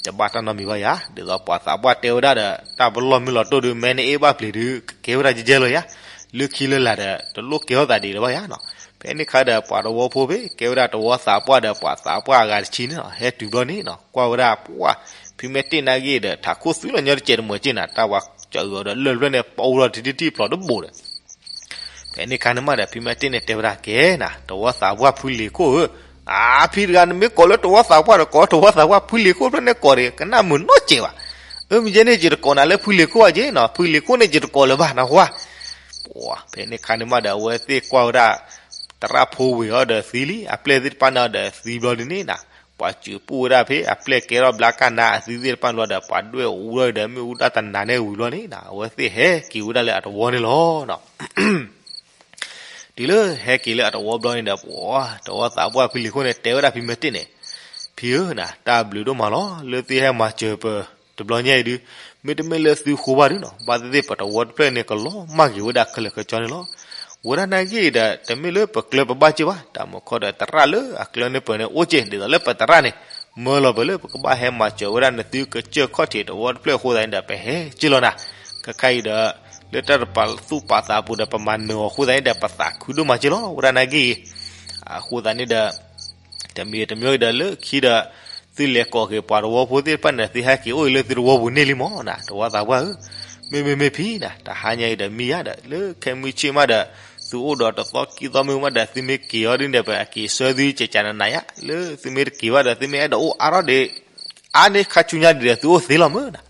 တဘၣ်တၢ်နီတမံၤဘၣ်ယၤ, ဒ်သိးပှၤသးပှၢ်တဲဝဲဒၣ်ဒီး တၢ်ပလီၢ်မ့ၢ်လီၤတိၢ်ဒုး မ့ၢ်နအ့ၣ်ဘၣ်ပျံၤဒုး ကကဲဝဲဒၣ်ကဲကဲလီၤယၤ, လၢခံလၢလာ်ဒီး တလိၣ်ကဲထီၣ်သးဒံးလၢၤဘၣ်ယၤနီၤ. ဖဲန့ၣ်ခါဒီးပှၤတဝီဖိဖဲ ကဲဝဲဒၣ်တဝီသးပှၢ်ဒီးပှၤသးပှၢ်အဂၤတဆံန့ၣ်နီၤ ဟဲတုၤဘျီန့ၣ်နီၤ ကွၢ်ဝဲဒၣ်ပှၢ် ဖံမဲာ်တ့ၢ်နာ်က့ဒီး ထးခိၣ်သွံလီၤညီတစဲးတမုာ်က့နၤ တၢ်ဝဲကၠီအုးအီၤဒီးလၢၢ်ဖျၢၣ်န့ၣ် ပအိၣ်လီၤတထံၣ်ထံၣ်ဖျိးတဘိးဒီး ဖဲန့ၣ်ခါန့ၣ်မးဒီး ဖံမဲာ်တ့ၢ်န့ၣ်တဲဝဲဒၣ် ကဲနၤ တဝီသးပှၢ်ဖုလံၤခိၣ်ဧၢ, အါ ဖံတဂၤ နမ့ၢ်ကိးလၢတဝီသးပှၢ်ဒီး ကိးတဝီသးပှၢ်ဖုလံၤခိၣ်ဖျၢၣ်န့ၣ်ကိးဒီး ကနၣ်မုာ်နီတစဲးဘၣ်. အၢ မ့ၢ်ယဲန့ၣ် ယတကိးနၤလၢဖုလံၤခိၣ်ဘၣ်က့နီၤ, ဖုလံၤခိၣ်န့ၣ် ယတကိးလၢၤဘၣ်နဟါ. ပှၢ် ဖဲန့ၣ်ခါန့ၣ်မးဒီး အဝဲသ့ၣ်ကွၢ်ဝဲဒၣ် သရၣ်ဖိဝ့ၤအီၤဒီးသံလံ, အပျဲၢ်သ့ၣ်တဖၣ်န့ၣ်ဒီးသံဘျီဒ်န့ၣ်နၤ, ပှၤစၢၤပိၢ်ဝဲဒၣ်ဖဲ အပျဲၢ်ကဲထီၣ်ဘျါကၢ်နါအသံသ့ၣ်တဖၣ်ဘျီဒီး ပှၤဒွဲၣ်အူဝဲဒီး မ့ၣ်အူတၢ်တနၤန့ၣ်ဝံၤဘျီန့ၣ်နၤ အဝဲသ့ၣ်ဟဲက့ၤဝဲဒၣ်လၢအတဝီန့ၣ်လီၤနီၤ. တုၤလၢဟဲက့ၤလၢအတဝီဘျီန့ၣ်ဒီး ပှၢ် တဝီသးပှၢ်ဖုလံၤခိၣ်န့ၣ် တဲဝဲဒၣ်ဖံမဲာ်တ့ၢ်န့ၣ်, ဖံဧၢနၤ တၢ်ဘျုးဒိၣ်မးလီၤ လၢသုဟဲမၤစၢၤပတဘျီညါအံၤဒုး, မ့တမ့ၢ်လၢသုဃိဘၣ်ဒုးနီၤ ဘၣ်သ့ၣ်သ့ၣ်ပတဝီတဖျၢၣ်န့ၣ် ကလီၤမၢ်က့ၤဝဲဒၣ်ခဲလၢာ်ခဲဆ့န့ၣ်လီၤ. ဝဲဒၣ်နာ်က့ဒီး တမ့ၢ်လၢပကျၢၤပဘၣ်က့ဘၣ်, တၢ်မုၢ်ခီဒီးသရၣ်လၢအကျၢၤန့ၢ်ပှၤန့ၣ်အိၣ်က့, ဒ်သိးလၢပသရၣ်န့ၣ် မၢလီၤပှၤလၢပကဘၣ်ဟဲမၤစၢၤဝဲဒၣ်နသုကစၢၢ်ခီၣ်ထံးတဝီတဖျၢၣ်အဃိသတးန့ၣ်ဒီး ပဟဲက့လီၤနၤ. ခဲခါအံၤဒီး လၢတၢ်တပာ်သူၣ်ပာ်သးအပူၤဒီး ပမၤနၢၤအီၤအဃိသတးန့ၣ်ဒီး ပသးခုဒိၣ်မးက့လီၤ. ဝဲဒၣ်နာ်က့အံၤ အဃိသတးန့ၣ်ဒီး တမံၤတမံၤအံၤဒီး လၢခံဒီး သုလဲၤကိးက့ၤပှၤတဝီဖိသ့ၣ်တဖၣ်န့ၣ် သုဟဲက့ၤအိၣ်အံၤလၢသုတဝီပူၤန့ၣ်လံမးနၤ တဝီသးပှၢ်ဧၢ. မ့မ့ၢ်မ့ၢ်ဖံနၤ တဟါညါအံၤဒီးမံယါဒီး လၢခဲမုၢ်ဆ့ၣ်မးဒီး သုအိၣ်ဒီးတသီခံသီမ့ၢ်မးဒီး သုမ့ၢ်က့ၤအီၤဒ်န့ၣ်ဒီး ပက့ၤဆှၢသုကကနနၤယါ, လၢသုမ့ၢ်တက့ၤဘၣ်ဒီး သုမ့ၢ်အဲၣ်ဒိးအိၣ်အါထီၣ်ဒံး အါန့ၢ်ခါဆူညါဒံးဒီး သုအိၣ်သ့လီၤမးနၤ.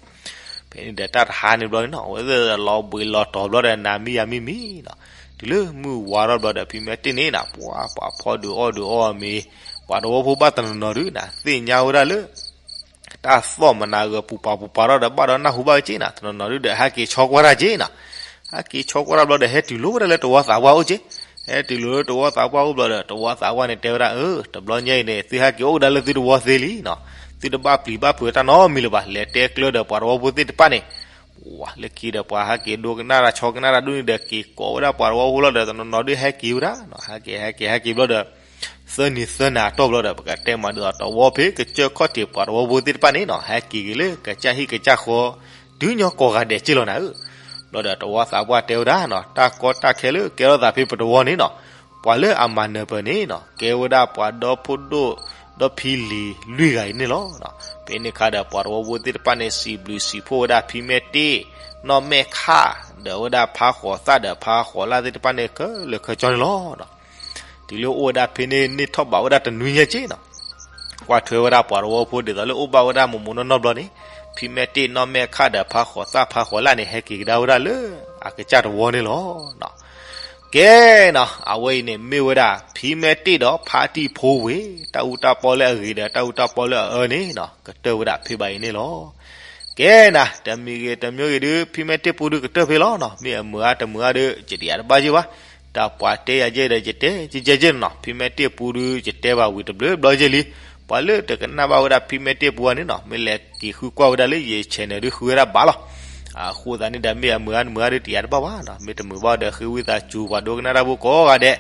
ဖဲန့ၣ်ဒီးတၢ်တဟါန့ၣ်ဘျီန့ၣ်နီၤ အဝဲသ့ၣ်လီၤဘှံးလီၤတီၤဘျီဒီး နၤမံယၤမံမံနီၤ. တုၤလၢမုၢ်ဝါထီၣ်ဘျီဒီး ဖံမဲာ်တ့ၢ်န့ၣ်နၤ ပှၤ ပှၤဖီဒုးအီၣ်ဒုးအီၣ်မ့ၤ ပှၤတဝီဖိဘၣ်တနီၤနီၤဒုးနၤ သ့ၣ်ညါဝဲဒၣ်လၢ တၢ်သီၣ်မနၤဂၢၤပူၤပာ်ပူၤပာ်ထီၣ်ဒီး ဘၣ်ဒီးနၢ်ဟူဘၣ်ဝဲက့နၤ တနီၤနီၤဒုးဒီး ဟဲက့ၤဆီကွၢ်တၢ်က့နၤ. ဟဲက့ၤဆီကွၢ်တၢ်ဘျီဒီး ဟဲတုၤလီၤဝဲဒၣ်လၢတဝီသးပှၢ်အိၣ်က့. ဟဲတုၤလီၤလၢတဝီသးပှၢ်အိၣ်ဘျီဒီး တဝီသးပှၢ်န့ၣ်တဲဝဲဒၣ် အၢ တဘျီညါအံၤန့ၣ် သုဟဲက့ၤအိၣ်ကဒါလၢသုတဝီသ့လံနီၤ. သုတဘၣ်ပျံၤဘၣ်ဖုးတၢ်နီတမံၤလၢၤဘၣ်. လဲၤတဲကျၢၤဒီးပှၤတဝီဖိသ့ၣ်တဖၣ်န့ၣ် ပှၤလၢခံဒီးပှၤဟဲက့ၤဒိကနၣ်တၢ်ဆီကနၣ်တၢ်ဒိၣ်န့ၣ်ဒီး က့ၤကိးဝဲဒၣ်ပှၤတဝီဖိလီၤဒီး တနီၤနီၤဒုးဟဲက့ၤဝဲဒၣ်နီၤ. ဟဲက့ၤဟဲက့ၤဟဲက့ၤဘျီဒီး သၢနံၤသၢနၤအတီၢ်ဘျီဒီး ပကတဲမးဒ်သိး တဝီဖဲကစၢၢ်ခီၣ်ထံးပှၤတဝီဖိသ့ၣ်တဖၣ်န့ၣ်နီၤ ဟဲက့ၤက့ၤလၢကစၢ်ဟံၣ်ကစၢ်ဃီ တုၤညီကိးဂၤဒဲးက့လီၤနၤဧၢ. ဘျီဒီးတဝီသးပှၢ်တဲဝဲဒၣ်နီၤ တၢ်ကီတၢ်ခဲလၢကဲထီၣ်သးဖဲပတဝီန့ၣ်နီၤ ပှၤလၢအမၤနၢၤပၢၢ်န့ၣ်နီၤ ကဲဝဲဒၣ်ပှၤဒီဖိဒိၣ်ဒီဖံလံၤလွံၢ်ဂၤအံၤန့ၣ်လီၤ. ဖဲန့ၣ်အခါဒီးပှၤတဝီဖိသ့ၣ်တဖၣ်န့ၣ် စံးဘျုးစံးဖှိၣ်ဝဲဒၣ်ဖံမဲာ်တ့ၢ် နီၢ်မဲာ်ခၣ် ဒီးဝဲဒၣ်ဖါဃိးသၣ်ဒီးဖါဃိးလၣ်သ့ၣ်တဖၣ်န့ၣ် ခဲလၢာ်ခဲဆ့န့ၣ်လီၤ. တုၤလၢအိၣ်ဝဲဒၣ်ဖဲန့ၣ် န့ၢ်ထီၣ်ဘးဝဲဒၣ်တနွံညါက့နီၤ ကွၢ်ထွဲဝဲဒၣ်ပှၤတဝီဖိဒ်သိးလၢအိၣ်ဘၣ်ဝဲဒၣ်မိၢ်မိၢ်နီၢ်နီၢ်ဘျီန့ၣ် ဖံမဲာ်တ့ၢ် နီၢ်မဲာ်ခၣ်ဒီးဖါဃိးသၣ်ဖါဃိးလၣ်န့ၣ် ဟဲက့ၤကဒါဝဲဒၣ်လၢအကစၢ်တဝီန့ၣ်လီၤ. ကဲနီၤ အဝဲအံၤန့ၣ်မ့ၢ်ဝဲဒၣ် ဖံမဲာ်တ့ၢ်ဒီးဖါတံၢ်ဖိဝ့ၤ တၢ်အူတၢ်ပီလၢအဂ့ၤဒီး တၢ်အူတၢ်ပီလၢအအၢန့ၣ်နီၤ ကတၢၢ်ဝဲဒၣ်ဖဲဘၣ်အံၤန့ၣ်လီၤ. ကဲနၤ တမံၤဂ့ၤတမံၤဂ့ၤဒုး ဖံမဲာ်တ့ၢ်ပူဒုးကတၢၢ်ဖဲလီၤနီၤ မ့ၢ်အမုာ်အါတမုာ်အါဒုး ယတယာ်တဘၣ်ယဲၢ်ဘၣ်, တၢ်ပှၤတဲယၤယဲၢ်ဒီး ယတဲယဲၢ်ယဲၢ်နီၤ ဖံမဲာ်တ့ၢ်ပူဒုး ယတဲဘၣ်ဝံၤတဘျုးဘျီယဲၢ်လံ. ပှၤလၢတကနၣ်ဘၣ်ဝဲဒၣ်ဖံမဲာ်တ့ၢ်ပူအံၤန့ၣ်နီၤ မ့ၢ်လဲၤက့ၤဃုကွၢ်ဝဲဒၣ်လၢယ channel ဒုးဃုဝဲဒၣ်ဘၣ်လီၤ. အဃိသတးန့ၣ်ဒီး မ့ၢ်အမုာ်အါတမုာ်အါဒုး တယာ်တဘၣ်ဘၣ်နီၤ မ့ၢ်တမုာ်ဘၣ်ဒီး ဃ့ဝံသးစူၤပှၤဒိကနၣ်တၢ်ဖိကိးဂၤဒဲး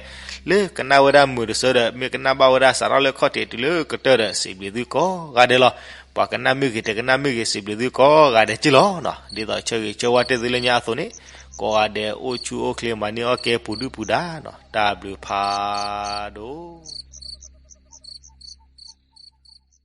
လၢကနၣ်ဝဲဒၣ်မုာ်တဆၢဒီး မ့ၢ်ကနၣ်ဘၣ်ဝဲဒၣ်စးထီၣ်လၢခီၣ်ထံးတုၤလၢကတၢၢ်ဒီး စံးဘျုးသုကိးဂၤဒဲးလီၤ. ပှၤကနၣ်မ့ၢ်ဂ့ၤ တကနၣ်မ့ၢ်ဂ့ၤ စံးဘျုးသုကိးဂၤဒဲးက့လီၤနီၤ. ဒ်သိးဆၢဂ့ၤဆၢဝါတဲသုလၢညါအသိးန့ၣ် ကိးဂၤဒဲးအိၣ်ဆူၣ်အိၣ်ချ့မၤန့ၢ်အီၣ်ကဲပူၤဒုၣ်ပူၤဒါနီၤ, တၢ်ဘျုးဖးဒိၣ်